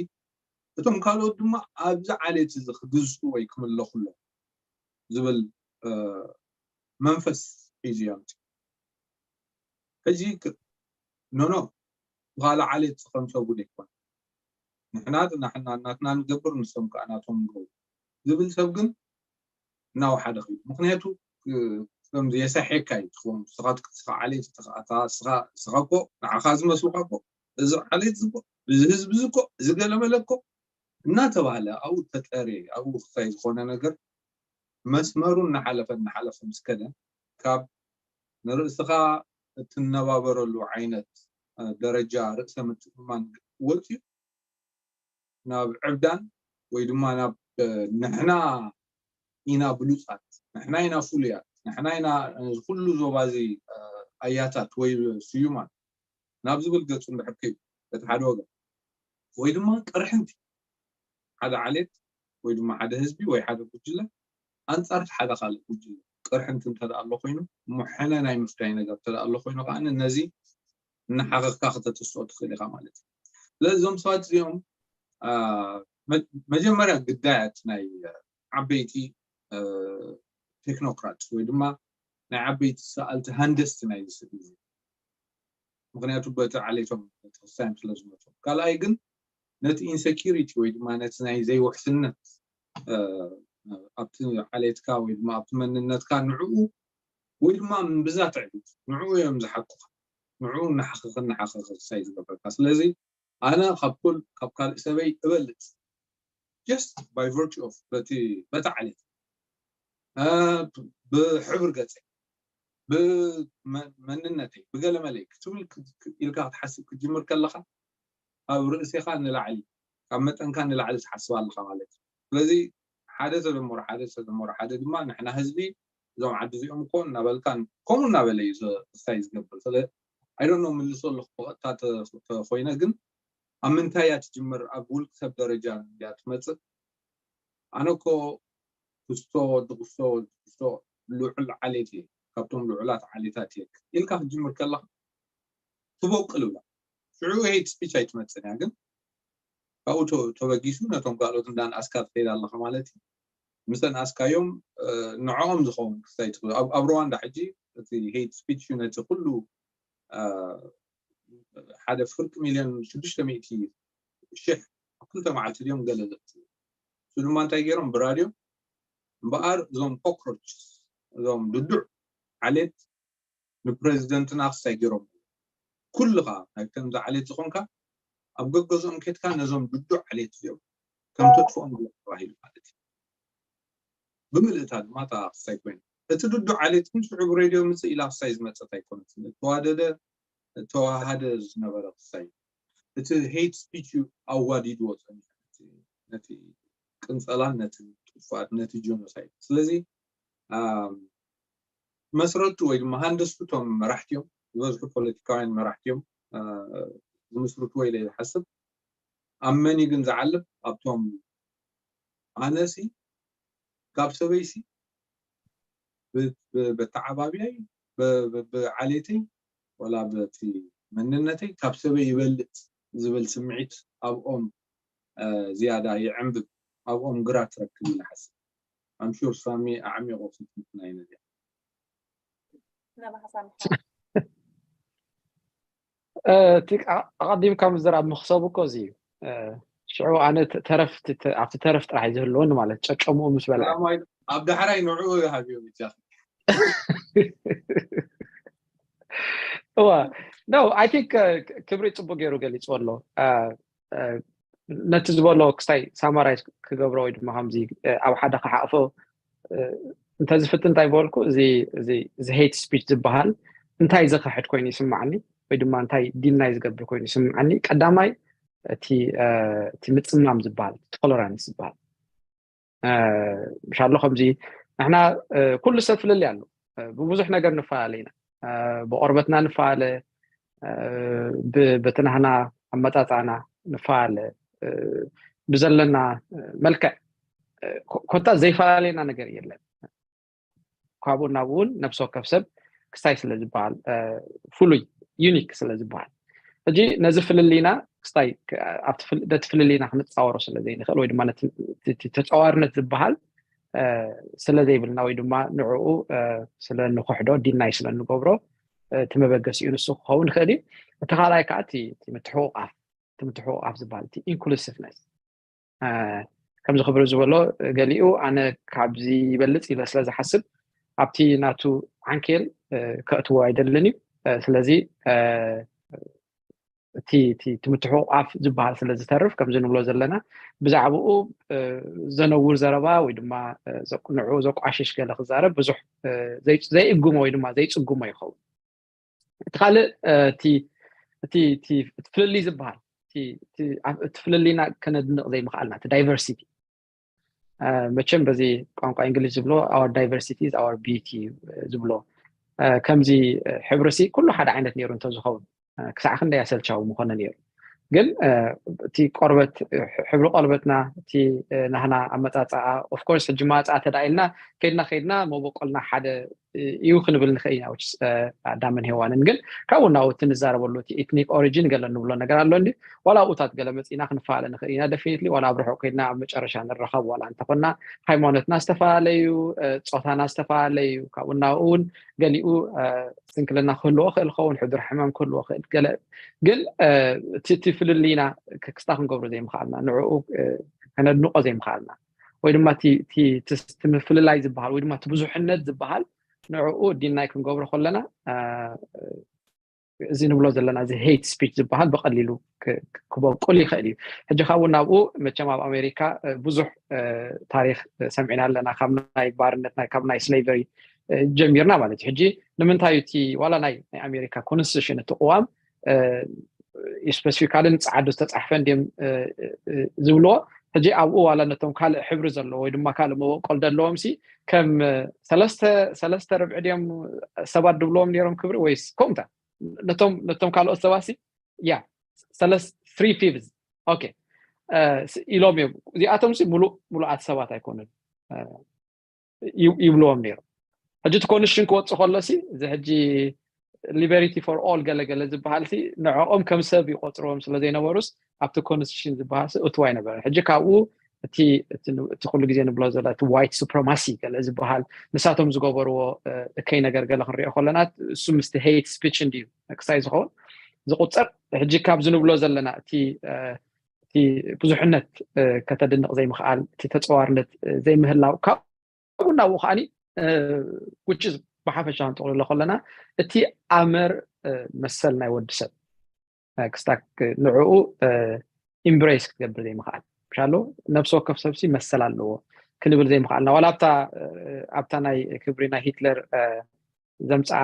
እቶም ካልኦት ድማ ኣብዚ ዓሌት እዚ ክግዝኡ ወይ ክምለኹ ኣለዉ ዝብል መንፈስ ሒዙ እዮም ሕጂ ኖኖ ብካልእ ዓሌት ዝኸምሰቡ ዘይኮነ ንሕና ናትና ናትና ንገብር ንሶም ከዓ ናቶም ንገብሩ ዝብል ሰብ ግን እናወሓደ ክዩ ምክንያቱ ከምዚ የሳሕየካ እዩ ትኸውን ስኻ ዓሌት ስኻ እኮ ንዓኻ ዝመስሉካ እኮ እዚ ዓሌት ዝኮ እዚ ህዝቢ ዝኮ እዚ ገለመለ እኮ እናተባህለ ኣብኡ ተጠርየ ኣብኡ ክሳይ ዝኾነ ነገር መስመሩ እናሓለፈ እናሓለፈ ምስ ከደ ካብ ንርእስኻ እትነባበረሉ ዓይነት ደረጃ ርእሰ ምትእምማን ወፅዩ ናብ ዕብዳን ወይ ድማ ናብ ንሕና ኢና ብሉፃት ንሕና ኢና ፍሉያት ንሕና ኢና እዚ ኩሉ ዞባ እዚ ኣያታት ወይ ስዩማት ናብ ዝብል ገፁ እንድሕር ከይዱ በቲ ሓደ ወገን ወይ ድማ ቅርሕንቲ ሓደ ዓሌት ወይ ድማ ሓደ ህዝቢ ወይ ሓደ ጉጅለ ኣንፃር ሓደ ካልእ ጉጅለ ቅርሕንቲ እንተ ኣሎ ኮይኑ እሞ ሕነ ናይ ምፍዳይ ነገር እንተ ኣሎ ኮይኑ ከዓ ነዚ እናሓኸኽካ ክተተስኦ ትኽእል ኢኻ ማለት እዩ ስለዚ እዞም ሰባት እዚኦም መጀመርያ ግዳያት ናይ ዓበይቲ ቴክኖክራት ወይ ድማ ናይ ዓበይቲ ሰኣልቲ ሃንደስቲ ናይ ስብ ምክንያቱ በቲ ዓሌቶም ተክሳዮም ስለ ዝመፁ። ካልኣይ ግን ነቲ ኢንሰኪሪቲ ወይ ድማ ነቲ ናይ ዘይውሕስነት ኣብቲ ዓሌትካ ወይ ድማ ኣብቲ መንነትካ ንዕኡ ወይ ድማ ብዛ ትዕቢት ንዕኡ እዮም ዝሓቁኻ። ንዕኡ እናሓኸኸ እናሓኸኸ ክሳይ ዝገብረካ። ስለዚ ኣነ ካብ ኩል ካብ ካልእ ሰበይ እበልፅ just by virtue of በቲ በቲ ዓሌት ብሕብር ገፀይ ብመንነተይ ብገለመለይ ክትብል ኢልካ ክትሓስብ ክትጅምር ከለካ ካብ ርእሴካ ንላዕሊ ካብ መጠንካ ንላዕሊ ትሓስብ ኣለካ ማለት እዩ። ስለዚ ሓደ ተደመሮ ሓደ ተደመሮ ሓደ ድማ ንሕና ህዝቢ እዞም ዓዲ እዚኦም እኮ እናበልካ ከምኡ እናበለ እዩ ክስታይ ዝገብር። ስለ I don't know ምልሶ ኣለኩ ብቐጥታ ተኮይነ ግን ኣብ ምንታይ እያ ትጅምር? ኣብ ውልቅ ሰብ ደረጃ እያ ትመፅእ። ኣነ እኮ ክስቶ ወዲ ክስቶ ወዲ ክስቶ ልዑል ዓሌት እየ፣ ካብቶም ልዑላት ዓሌታት እየ ኢልካ ክትጅምር ከለካ ትበቁል ብላ ሽዑ ሄት ስፒች ኣይትመፅን እያ። ግን ካብኡ ተበጊሱ ነቶም ካልኦት እንዳንኣስካ ትኸይድ ኣለካ ማለት እዩ። ምስ ኣስካዮም ንዕኦም ዝኸውን ክስታይ ትኽእል። ኣብ ሩዋንዳ ሕጂ እቲ ሄት ስፒች ነቲ ኩሉ ሓደ ፍርቂ ሚልዮን ሽዱሽተ ሚእቲ ሽሕ ክልተ መዓልቲ ድዮም ገለ ዘእትዉ። እሱ ድማ እንታይ ገይሮም ብራድዮ እምበኣር እዞም ኮክሮች እዞም ድዱዕ ዓሌት ንፕሬዚደንትና ክስታይ ገይሮም ኩልኻ ናይ ከምዚ ዓሌት ዝኾንካ ኣብ ገገዝኦም ኬድካ ነዞም ድዱዕ ዓሌት እዚኦም ከም ተጥፍኦም ተባሂሉ ማለት እዩ። ብምልእታ ድማ እታ ክስታይ ኮይና እቲ ድዱዕ ዓሌት ግን ሽዑ ብሬድዮ ምፅእ ኢላ ክስታይ ዝመፀት ኣይኮነትን። እተዋደደ እተዋሃደ ዝነበረ ክስታይ እቲ ሄት ስፒች እዩ ኣዋዲድዎ ፀኒሑ ነቲ ቅንፀላን ነቲ ጥፋት ነቲ ጀኖሳይድ። ስለዚ መስረቱ ወይ ድማ ሃንደስቱ እቶም መራሕቲ እዮም ዝበዝሑ ፖለቲካውያን መራሕቲ እዮም ዝምስርትዎ ኢለ ዝሓስብ። ኣብ መን እዩ ግን ዝዓልብ ኣብቶም ኣነሲ ካብ ሰበይሲ በተዓባቢያይ ብዓሌተይ ወላ በቲ መንነተይ ካብ ሰበይ ይበልፅ ዝብል ስምዒት ኣብኦም ዝያዳ ይዕንብብ ኣብኦም ግራ ትረክብ ኢለ ሓስብ። ኣምሹር ሳሚ ኣዕሚቑ ክትንትና እዩ ነዚኣ እቲ ኣቐዲምካ ምዝራብ መክሰቡ እኮ እዚ እዩ። ሽዑ ኣነ ተረፍ ኣብቲ ተረፍ ጥራሕ እዩ ዝህልወኒ ማለት ጨጨምኡ ምስ በልዐ ኣብ ዳሕራይ ንዕኡ ይሃብዮ ብቻ እዋ no I think ክብሪ ፅቡቅ ገይሩ ገሊፅዎ ኣሎ። ነቲ ዝበሎ ክስታይ ሳማራይዝ ክገብሮ ወይ ድማ ከምዚ ኣብ ሓደ ክሓቅፎ እንተዝፍትን እንታይ በልኩ እዚ hate speech ዝበሃል እንታይ ዘኽሕድ ኮይኑ ይስማዓኒ ወይ ድማ እንታይ deny ዝገብር ኮይኑ ይስማዓኒ። ቀዳማይ እቲ ምፅማም ዝበሃል tolerance ዝበሃል ምሻሎ ከምዚ ንሕና ኩሉ ሰብ ፍልልይ ኣሎ። ብብዙሕ ነገር ንፈላለ ኢና። ብቆርበትና ንፈላለ፣ በቲ ናህና ኣመፃፅኣና ንፈላለ፣ ብዘለና መልክዕ ኮታ ዘይፈላለየና ነገር የለን። ካብኡ ናብኡ እውን ነብሲ ወከፍ ሰብ ክስታይ ስለ ዝበሃል ፍሉይ unique ስለ ዝበሃል ሕጂ ነዚ ፍልልይና ክስታይ ነቲ ፍልልይና ክንፃወሮ ስለ ዘይንኽእል ወይ ድማ ተፃዋርነት ዝበሃል ስለ ዘይብልና ወይ ድማ ንዕኡ ስለ ንክሕዶ deny ስለ ንገብሮ እቲ መበገሲኡ ንሱ ክኸውን ይኽእል እዩ። እቲ ካልኣይ ከዓ እቲ ምትሕቑቓፍ እቲ ምትሕቑቓፍ ዝበሃል እቲ inclusiveness ከምዚ ክብሪ ዝበሎ ገሊኡ ኣነ ካብዚ ይበልፅ ኢለ ስለ ዝሓስብ ኣብቲ ናቱ ዓንኬል ከእትዎ ኣይደልን እዩ። ስለዚ እቲ ምትሕቑቓፍ ዝበሃል ስለ ዝተርፍ ከምዚ ንብሎ ዘለና ብዛዕባኡ ዘነውር ዘረባ ወይ ድማ ንዕኡ ዘቋሽሽ ገለ ክዛረብ ብዙሕ ዘይእጉሞ ወይ ድማ ዘይፅጉሞ ይኸውን። እቲ ካልእ እቲ ፍልልይ ዝበሃል እቲ ፍልልይና ከነድንቕ ዘይምኽኣልና እቲ diversity መቸም በዚ ቋንቋ እንግሊዝ ዝብሎ our diversity is our beauty ዝብሎ ከምዚ ሕብርሲ ኩሉ ሓደ ዓይነት ነይሩ እንተዝኸውን ክሳዕ ክንደይ ኣሰልቻዊ ምኾነ ነይሩ። ግን እቲ ቆርበት ሕብሪ ቆርበትና እቲ ናህና ኣመፃፅኣ of course ሕጂ ማፃ ተዳኢልና ከይድና ከይድና መበቆልና ሓደ እዩ ክንብል ንኽእል ኢና። ኣዳምን ሄዋንን ግን ካብኡ ናብኡ እቲ ንዛረበሉ እቲ ኤትኒክ ኦሪጂን ገለ ንብሎ ነገር ኣሎ እንዲ ዋላ ኣብኡታት ገለ መፂና ክንፋለ ንኽእል ኢና። ደፊኒትሊ ዋላ ኣብ ርሑቕ ከድና ኣብ መጨረሻ ንረኸብ ዋላ እንተኾና ሃይማኖትና ዝተፈላለዩ፣ ፆታና ዝተፈላለዩ፣ ካብኡ ናብኡ እውን ገሊኡ ስንክልና ክህልዎ ክእል ኸውን፣ ሕዱር ሕማም ክህልዎ ክእል ገለ። ግን እቲ ፍልልይና ክስታ ክንገብሮ ዘይምኽኣልና፣ ንዕኡ ከነድንቆ ዘይምኽኣልና ወይ ድማ እቲ ምፍልላይ ዝበሃል ወይ ድማ እቲ ብዙሕነት ዝበሃል ንዕኡ ዲናይ ክንገብሮ ከለና እዚ ንብሎ ዘለና እዚ ሄት ስፒች ዝበሃል ብቐሊሉ ክበቁል ይኽእል እዩ። ሕጂ ካብኡ ናብኡ መቸም ኣብ ኣሜሪካ ብዙሕ ታሪክ ሰሚዕና ኣለና፣ ካብ ናይ ባርነት ካብ ናይ ስሌቨሪ ጀሚርና ማለት እዩ። ሕጂ ንምንታይ እቲ ዋላ ናይ ናይ ኣሜሪካ ኮንስቲቱሽን እቲ ቅዋም ስፐሲፊካሊ ንፀዓዱ ዝተፃሕፈ እንድም ዝብልዎ። ሕጂ ኣብኡ ዋላ ነቶም ካልእ ሕብሪ ዘለዎ ወይ ድማ ካልእ መበቆል ዘለዎም ሲ ከም ሰለስተ ርብዒ ድዮም ሰባት ድብልዎም ነይሮም ክብሪ ወይስ ከምታ ነቶም ካልኦት ሰባት ሲ ያ ሰለስ ትሪ ፊቭዝ ኦኬ ኢሎም እዮም። እዚኣቶም ሲ ሙሉእ ሙሉኣት ሰባት ኣይኮኑን ይብልዎም ነይሮም። ሕጂ እቲ ኮንስቲቱሽን ክወፅእ ከሎ ሲ እዚ ሕጂ ሊበሪቲ ፎር ኦል ገለገለ ዝበሃል ሲ ንዕኦም ከም ሰብ ይቆፅርዎም ስለ ዘይነበሩስ ኣብቲ ኮንስቲቱሽን ዝበሃል ሲ እትዋ ኣይነበረን። ሕጂ ካብኡ እቲ ኩሉ ግዜ ንብሎ ዘሎ እቲ ዋይት ሱፕረማሲ ገለ ዝበሃል ንሳቶም ዝገበርዎ እከይ ነገር ገለ ክንሪኦ ከለና እሱ ምስቲ ሄት ስፒች እንድዩ ክሳይ ዝኸውን ዝቁፀር። ሕጂ ካብዚ ንብሎ ዘለና እቲ ብዙሕነት ከተድንቕ ዘይምኽኣል፣ እቲ ተፀዋርነት ዘይምህላው ካብኡ ናብኡ ከዓኒ ውጭ ብሓፈሻ ክንጠቕልሎ ከለና እቲ ኣመር መሰል ናይ ወዲ ሰብ ክስታ ንዕኡ ኢምብሬስ ክትገብር ዘይምኽኣል ምሻሎ ነብሲ ወከፍ ሰብሲ መሰል ኣለዎ ክንብል ዘይምኽኣልና ዋላ ኣብታ ኣብታ ናይ ክብሪ ናይ ሂትለር ዘምፅኣ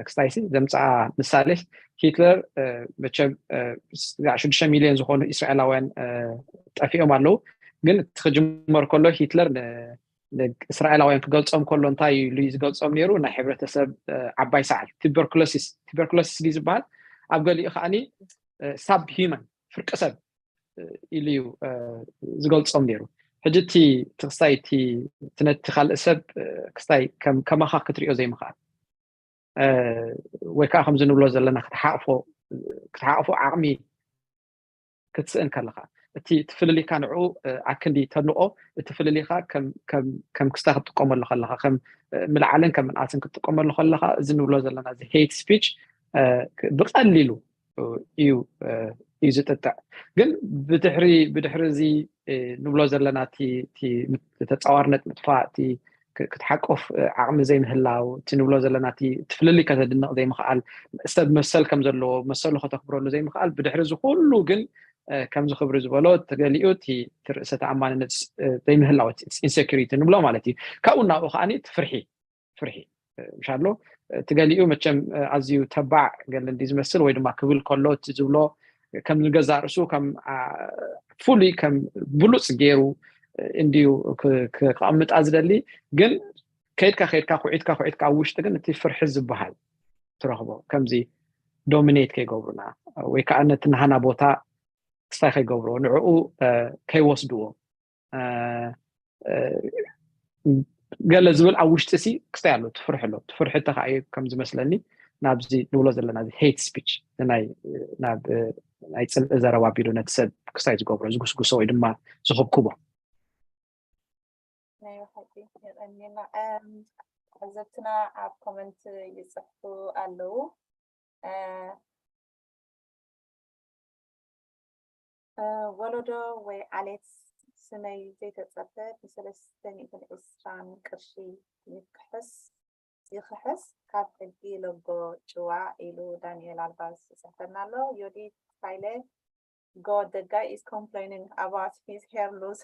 ክስታይሲ ዘምፅኣ ምሳሌ ሂትለር መቸም ሽዱሽተ ሚሊዮን ዝኾኑ እስራኤላውያን ጠፊኦም ኣለዉ። ግን እቲ ክጅመር ከሎ ሂትለር እስራኤላውያን ክገልፆም ከሎ እንታይ ኢሉ ዝገልፆም ነይሩ? ናይ ሕብረተሰብ ዓባይ ሰዓል ቱበርኩሎሲስ ቱበርኩሎሲስ ድዩ ዝበሃል? ኣብ ገሊኡ ከዓኒ ሳብ ሂዩማን ፍርቂ ሰብ ኢሉ እዩ ዝገልፆም ነይሩ። ሕጂ እቲ ክስታይ እቲ ነቲ ካልእ ሰብ ክስታይ ከማኻ ክትሪኦ ዘይምኽኣል ወይ ከዓ ከምዚ ንብሎ ዘለና ክትሓቕፎ ዓቕሚ ክትስእን ከለኻ እቲ ትፍልልካ ንዕኡ ኣክንዲ ተንቆ እቲ ፍልልካ ከም ክስታ ክትጥቀመሉ ከለኻ ከም ምልዓልን ከም ምንኣስን ክትጥቀመሉ ከለኻ እዚ ንብሎ ዘለና እዚ ሄት ስፒች ብቐሊሉ እዩ እዩ ዝጥጥዕ። ግን ብድሕሪ ብድሕሪ እዚ ንብሎ ዘለና ተፃዋርነት ምጥፋእ እቲ ክትሓቆፍ ዓቕሚ ዘይምህላው እቲ ንብሎ ዘለና እቲ ፍልልይ ከተድንቕ ዘይምኽኣል ሰብ መሰል ከም ዘለዎ መሰሉ ከተክብረሉ ዘይምኽኣል ብድሕሪ እዚ ኩሉ ግን ከምዚ ክብሪ ዝበሎ ተገሊኡ እቲ ርእሰ ተኣማንነት ዘይምህላው ኢንሴኩሪቲ ንብሎ ማለት እዩ። ካብኡ ናብኡ ከዓ እቲ ፍርሒ ፍርሒ ምሻሎ እቲ ገሊኡ መቸም ኣዝዩ ተባዕ ገለ እንዲ ዝመስል ወይ ድማ ክብል ከሎ እቲ ዝብሎ ከም ንገዛእ ርእሱ ከም ፍሉይ ከም ብሉፅ ገይሩ እንድዩ ክቐምጣ ዝደሊ። ግን ከይድካ ከይድካ ኩዒትካ ኩዒትካ ኣብ ውሽጢ ግን እቲ ፍርሒ ዝበሃል ትረኽቦ ከምዚ ዶሚኔት ከይገብሩና ወይ ከዓ ነቲ ናሃና ቦታ ክስታይ ከይገብርዎ ንዕኡ ከይወስድዎ ገለ ዝብል ኣብ ውሽጢ ሲ ክስታይ ኣሎ ትፍርሒ ኣሎ ትፍርሒ ተካእዩ ከም ዝመስለኒ ናብዚ ንብሎ ዘለና ሄት ስፒች ናይ ፅልኢ ዘረባ ቢሉ ነቲ ሰብ ክስታይ ዝገብሮ ዝጉስጉሶ ወይ ድማ ዝኽብክቦ ናይ ብሓቂ የቐንየና። ተዓዘብትና ኣብ ኮመንት ይፅሕፉ ኣለዉ። ወለዶ ወይ ዓሌት ስመይ ዘይተፀበ ብሰለስተ ሚእትን ዕስራን ቅርሺ ይክሕስ ይኽሕስ ካብ ሕጊ ለጎ ጭዋ ኢሉ ዳንኤል ኣልባዝ ይፅሕፈልና ኣሎ። ዮዲት ሃይለ God, the guy is complaining about his hair loss.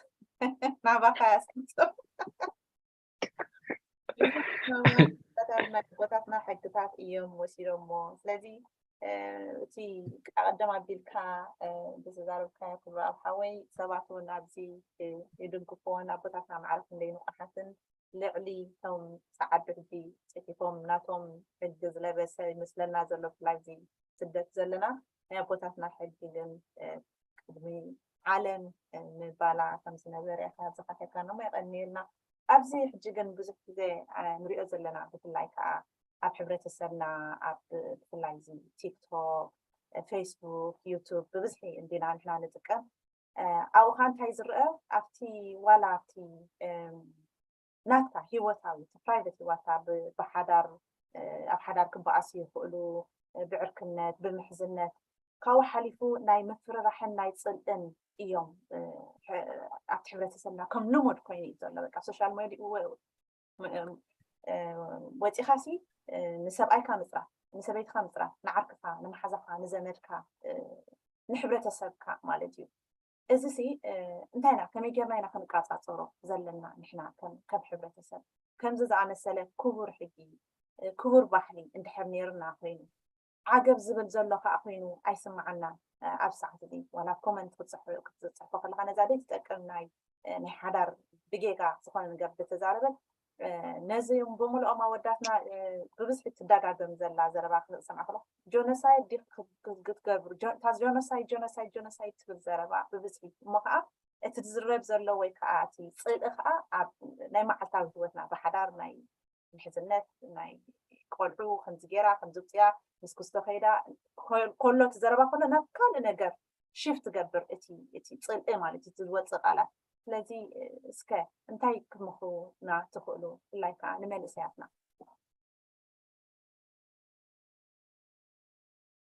ናባኻ ያስምፅም ቦታትና ሕግታት እዮም ወሲዶሞ። ስለዚ እቲ ቀደም ኣቢልካ ብዝዛረብካዮ ክብሪ ኣብ ሓወይ ሰባት እውን ኣብዚ ይድግፍዎን ኣቦታትና ማዕረ ክንደይ ንቑሓትን ልዕሊ ቶም ፃዓዱ ሕጂ ፅሒፎም ናቶም ሕጊ ዝለበሰ ይመስለና ዘሎ ብፍላይ እዚ ስደት ዘለና ናይ ኣቦታትና ሕጊ ግን ቅድሚ ዓለም ምባላ ከም ዝነበረ ኢኻ ዘኻኺርካና እሞ የቐንየልና። ኣብዚ ሕጂ ግን ብዙሕ ግዜ ንሪኦ ዘለና፣ ብፍላይ ከዓ ኣብ ሕብረተሰብና፣ ኣብ ብፍላይ እዚ ቲክቶክ፣ ፌስቡክ፣ ዩቱብ ብብዝሒ እንዲና ንሕና ንጥቀም። ኣብኡ ከዓ እንታይ ዝረአ? ኣብቲ ዋላ ኣብቲ ናትካ ህይወታዊ፣ እቲ ፕራይቬት ህይወትካ፣ ብሓዳር ኣብ ሓዳር ክበኣሱ ይኽእሉ፣ ብዕርክነት፣ ብምሕዝነት፣ ካብኡ ሓሊፉ ናይ ምፍርራሕን ናይ ፅልእን እዮም ኣብቲ ሕብረተሰብና ከም ልሙድ ኮይኑ እዩ ዘሎ። በቃ ሶሻል ሚዲያ ወፂኻሲ ንሰብኣይካ ምፅራፍ፣ ንሰበይትካ ምፅራፍ፣ ንዓርክኻ፣ ንመሓዛኻ፣ ንዘመድካ፣ ንሕብረተሰብካ ማለት እዩ። እዚ ሲ እንታይ ኢና፣ ከመይ ጌርና ኢና ክንቃፃፀሮ ዘለና ንሕና ከም ሕብረተሰብ? ከምዚ ዝኣመሰለ ክቡር ሕጊ፣ ክቡር ባህሊ እንድሕር ነይርና ኮይኑ፣ ዓገብ ዝብል ዘሎ ከዓ ኮይኑ ኣይስምዓናን። ኣብ ሰዓት እዚ ዋላ ኮመንት ክትፅሕፎ ከለካ ነዛ ዘይትጠቅም ናይ ናይ ሓዳር ብጌጋ ዝኾነ ነገር ዝተዛረበት፣ ነዚ ብምልኦም ኣወዳትና ብብዝሒ ትደጋገም ዘላ ዘረባ ክሰምዓ ከሎ፣ ጆኖሳይድ ክትገብሩ፣ ጆኖሳይድ፣ ጆኖሳይድ፣ ጆኖሳይድ ትብል ዘረባ ብብዝሒ። እሞ ከዓ እቲ ዝዝረብ ዘሎ ወይ ከዓ እቲ ፅልኢ ከዓ ኣብ ናይ መዓልታዊ ህይወትና ብሓዳር ናይ ምሕዝነት፣ ናይ ቆልዑ ከምዚ ገይራ፣ ከምዚ ውፅያ፣ ምስ ክስቶ ከይዳ ከሎ፣ እቲ ዘረባ ከሎ ናብ ካልእ ነገር ሽፍት ትገብር፣ እቲ እቲ ፅልኢ ማለት እቲ ዝወፅእ ቃላት። ስለዚ እስከ እንታይ ክመኽሩና ትኽእሉ፣ ብፍላይ ከዓ ንመንእሰያትና?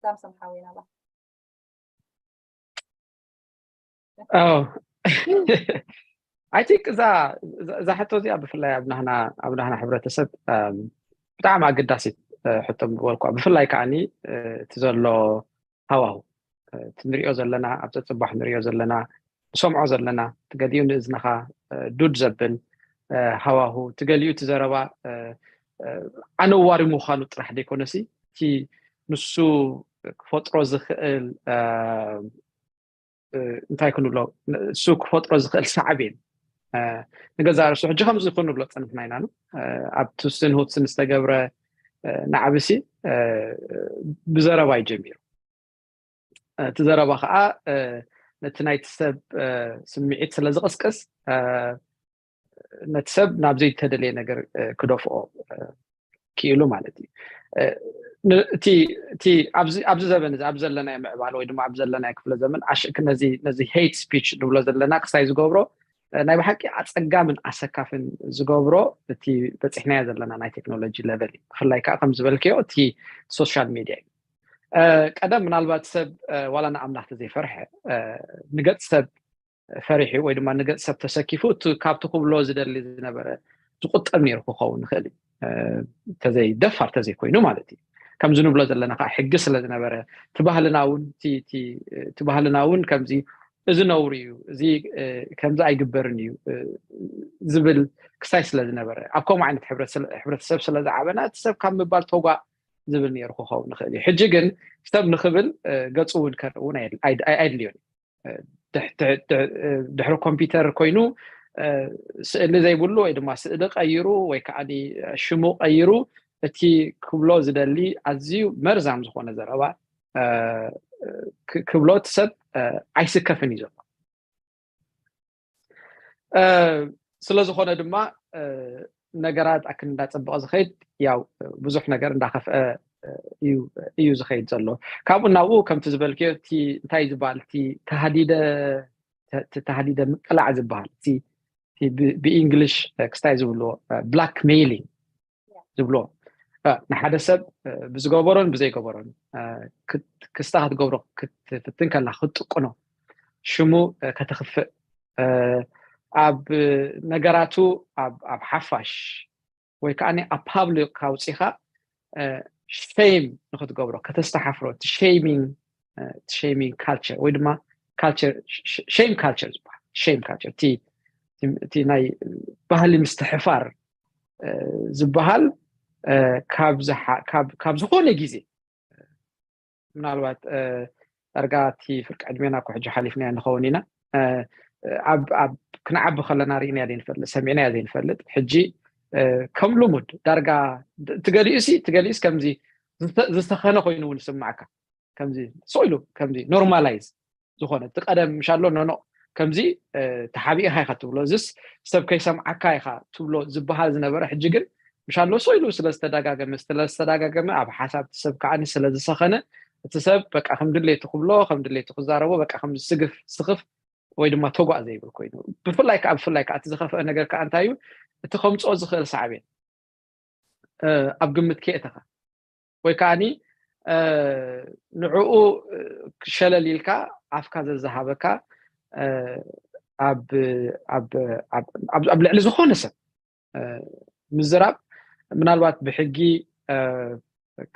ሳምሶም ሓወይና ባ I think እዛ እዛ ሕቶ እዚኣ ብፍላይ ኣብ ናህና ኣብ ናህና ሕብረተሰብ ብጣዕሚ ኣገዳሲት ሕቶ ምበልኳ። ብፍላይ ከዓኒ እቲ ዘሎ ሃዋሁ፣ እቲ ንሪኦ ዘለና፣ ኣብ ፀፅባሕ ንሪኦ ዘለና፣ ንሰምዖ ዘለና፣ እቲ ገሊኡ ንእዝንኻ ዱድ ዘብል ሃዋሁ፣ እቲ ገሊኡ እቲ ዘረባ ኣነዋሪ ምዃኑ ጥራሕ ዘይኮነሲ፣ እቲ ንሱ ክፈጥሮ ዝኽእል እንታይ ክንብሎ፣ እሱ ክፈጥሮ ዝኽእል ሳዕቤን ንገዛ ርእሱ ሕጂ ከምዚ ክንብሎ ፀንሕና ኢና። ኣብ ቱስን ሁትስን ዝተገብረ ናዕብሲ ብዘረባ እዩ ጀሚሩ። እቲ ዘረባ ከዓ ነቲ ናይቲ ሰብ ስምዒት ስለ ዝቕስቅስ፣ ነቲ ሰብ ናብ ዘይተደለየ ነገር ክደፍኦ ክኢሉ ማለት እዩ። እቲ ኣብዚ ዘበን እዚ ኣብ ዘለናዮ ምዕባለ ወይ ድማ ኣብ ዘለናዮ ክፍለ ዘመን ነዚ ሄት ስፒች ንብሎ ዘለና ክሳይ ዝገብሮ ናይ ብሓቂ ኣፀጋምን ኣሰካፍን ዝገብሮ እቲ በፂሕናዮ ዘለና ናይ ቴክኖሎጂ ለቨል እዩ። ብፍላይ ከዓ ከም ዝበልክዮ እቲ ሶሻል ሚድያ እዩ። ቀደም ምናልባት ሰብ ዋላ ንኣምላኽ ተዘይፈርሐ ንገፅ ሰብ ፈሪሑ ወይ ድማ ንገፅ ሰብ ተሰኪፉ እቲ ካብቲ ክብሎ ዝደሊ ዝነበረ ዝቁጠብ ነይሩ ክኸውን ይኽእል እዩ። ተዘይ ደፋር ተዘይኮይኑ ማለት እዩ። ከምዚ ንብሎ ዘለና ከዓ ሕጊ ስለ ዝነበረ እቲ ባህልና እውን እቲ ባህልና እውን ከምዚ እዚ ነውሪ እዩ፣ እዚ ከምዚ ኣይግበርን እዩ ዝብል ክሳይ ስለ ዝነበረ ኣብ ከምኡ ዓይነት ሕብረተሰብ ስለ ዝዓበና እቲ ሰብ ካብ ምባል ተጓእ ዝብል ነይሩ ክኸውን ይኽእል እዩ። ሕጂ ግን ሰብ ንኽብል ገፁ እውን ከርኢ እውን ኣየድልዮን እዩ። ድሕሪ ኮምፒውተር ኮይኑ ስእሊ ዘይብሉ ወይ ድማ ስእሊ ቀይሩ ወይ ከዓ ሽሙ ቀይሩ እቲ ክብሎ ዝደሊ ኣዝዩ መርዛም ዝኾነ ዘረባ ክብሎ እቲ ሰብ ኣይስከፍን እዩ ዘሎ። ስለ ዝኾነ ድማ ነገራት ኣክል እንዳፀበቐ ዝኸይድ ያው ብዙሕ ነገር እንዳኸፍአ እዩ ዝኸይድ ዘሎ። ካብኡ ናብኡ ከምቲ ዝበልክዮ እቲ እንታይ ዝበሃል እቲ ተሃዲደ ምቅላዕ ዝበሃል እቲ ብእንግሊሽ ክስታይ ዝብልዎ ብላክ ሜይሊንግ ዝብልዎ ንሓደ ሰብ ብዝገበሮን ብዘይገበሮን ክስታ ክትገብሮ ክትፍትን ከላ ክትጥቅኖ ሽሙ ከተኽፍእ ኣብ ነገራቱ ኣብ ሓፋሽ ወይ ከዓ ኣብ ፓብሊክ ካውፂኻ ሸይም ንክትገብሮ ከተስተሓፍሮ እቲ ሸይሚንግ ካልቸር ወይ ድማ ካልቸር ሸይም ካልቸር ዝበሃል ሸይም ካልቸር እቲ ናይ ባህሊ ምስትሕፋር ዝበሃል ካብ ዝኾነ ግዜ ምናልባት ዳርጋ እቲ ፍርቂ ዕድሜና እኮ ሕጂ ሓሊፍናዮ ንኸውን ኢና። ኣብ ክንዓቢ ከለና ርኢናያ ዘይንፈልጥ ሰሚዕናያ ዘይንፈልጥ ሕጂ ከም ልሙድ ዳርጋ ትገሊኡሲ ትገሊኡስ ከምዚ ዝተኸነ ኮይኑ እውን ስማዕካ ከምዚ ስቕ ኢሉ ከምዚ ኖርማላይዝ ዝኾነ እቲ ቀደም ምሻሎ ኖኖ ከምዚ ተሓቢእኻ ኢኻ ትብሎ፣ እዚስ ሰብ ከይሰምዓካ ኢኻ ትብሎ ዝበሃል ዝነበረ፣ ሕጂ ግን ምሻሎ ሶ ኢሉ ስለ ዝተደጋገመ ስለ ዝተደጋገመ ኣብ ሓሳብ እቲ ሰብ ከዓኒ ስለ ዝሰኸነ፣ እቲ ሰብ በቃ ከም ድሌቱ ክብሎ ከም ድሌቱ ክዛረቦ በቃ ከም ስግፍ ስኽፍ ወይ ድማ ተጓእ ዘይብል ኮይኑ፣ ብፍላይ ከዓ ብፍላይ ከዓ እቲ ዝኸፍአ ነገር ከዓ እንታይ እዩ፣ እቲ ከምፅኦ ዝኽእል ሳዕቤን ኣብ ግምት ከየእተኻ ወይ ከዓኒ ንዕኡ ሸለል ኢልካ ኣፍካ ዘዘሃበካ ኣብ ልዕሊ ዝኾነ ሰብ ምዝራብ ምናልባት ብሕጊ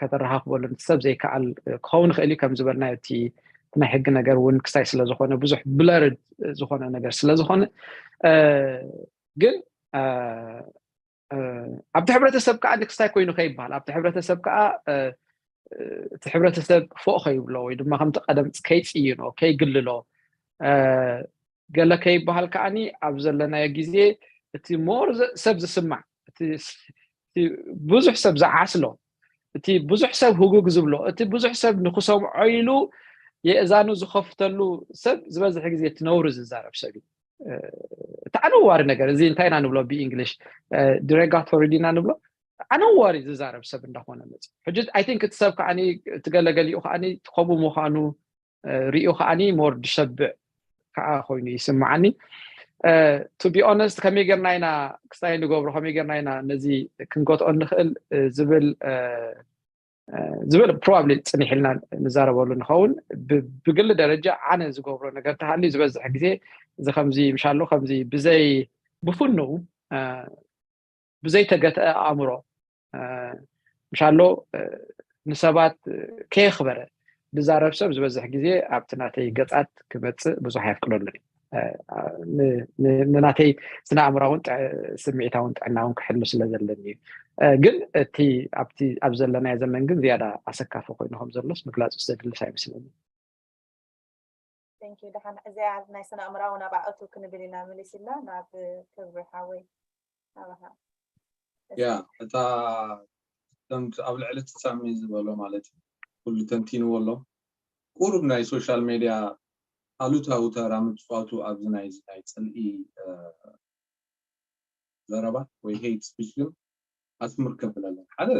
ከተረኻኽበሉ እቲ ሰብ ዘይከኣል ክኸውን ይኽእል እዩ። ከም ዝበልናዮ እቲ ናይ ሕጊ ነገር እውን ክሳይ ስለዝኾነ ብዙሕ ብለርድ ዝኾነ ነገር ስለዝኾነ ግን ኣብቲ ሕብረተሰብ ከዓ ክስታይ ኮይኑ ከይበሃል ኣብቲ ሕብረተሰብ ከዓ እቲ ሕብረተሰብ ፎቕ ከይብሎ ወይ ድማ ከምቲ ቀደም ከይፅይኖ ከይግልሎ ገለ ከይበሃል ከዓኒ ኣብ ዘለናዮ ግዜ እቲ ሞር ሰብ ዝስማዕ ብዙሕ ሰብ ዝዓስሎ እቲ ብዙሕ ሰብ ህጉግ ዝብሎ እቲ ብዙሕ ሰብ ንክሰምዖ ኢሉ የእዛኑ ዝኸፍተሉ ሰብ ዝበዝሕ ግዜ እቲ ነውሪ ዝዛረብ ሰብ እዩ። እቲ ኣነዋሪ ነገር እዚ እንታይ ኢና ንብሎ ብእንግሊሽ ድሬጋቶሪ ዲና ንብሎ ኣነዋሪ ዝዛረብ ሰብ እንዳኾነ መፅእ ሕጂ ኣይ ቲንክ እቲ ሰብ ከዓ እቲ ገለገሊኡ ከዓ ከምኡ ምዃኑ ሪኡ ከዓ ሞር ድሸብዕ ከዓ ኮይኑ ይስምዓኒ። ቱ ቢ ኦነስት ከመይ ጌርና ኢና ክስታይ ንገብሮ ከመይ ጌርና ኢና ነዚ ክንገትኦ ንኽእል ዝብል ዝብል ፕሮባብሊ ፅኒሕ ኢልና ንዛረበሉ ንኸውን። ብግሊ ደረጃ ኣነ ዝገብሮ ነገር ተሃልዩ ዝበዝሕ ግዜ እዚ ከምዚ ምሻሎ ከምዚ ብዘይ ብፍንው ብዘይተገትአ ኣእምሮ ምሻሎ ንሰባት ከየኽበረ ዝዛረብ ሰብ ዝበዝሕ ግዜ ኣብቲ ናተይ ገፃት ክመፅእ ብዙሕ ኣየፍቅደሉን እዩ። ንናተይ ስነ ኣእምራውን ስምዒታውን ጥዕናውን ክሕሉ ስለ ዘለኒ እዩ። ግን እቲ ኣብቲ ኣብ ዘለናዮ ዘመን ግን ዝያዳ ኣሰካፊ ኮይኑ ከም ዘሎስ ምግላፁ ዘድልስ ኣይመስለኒ። ደሓን እዚኣ ናይ ስነ ኣእምራዊ ናብኣእቱ ክንብል ኢና መሊስና ናብ ክብሪ ሓወይ ናባኻ። ያ እታ ከምቲ ኣብ ልዕሊ እቲ ሳሚ ዝበሎ ማለት እዩ ኩሉ ተንቲንዎ ኣሎ። ቁሩብ ናይ ሶሻል ሜድያ ኣሉታዊ ተራ ምፅዋቱ ኣብዚ ናይ ናይ ፅልኢ ዘረባ ወይ ሄት ስፒች ግን ኣስምር ከብል ኣለና። ሓደ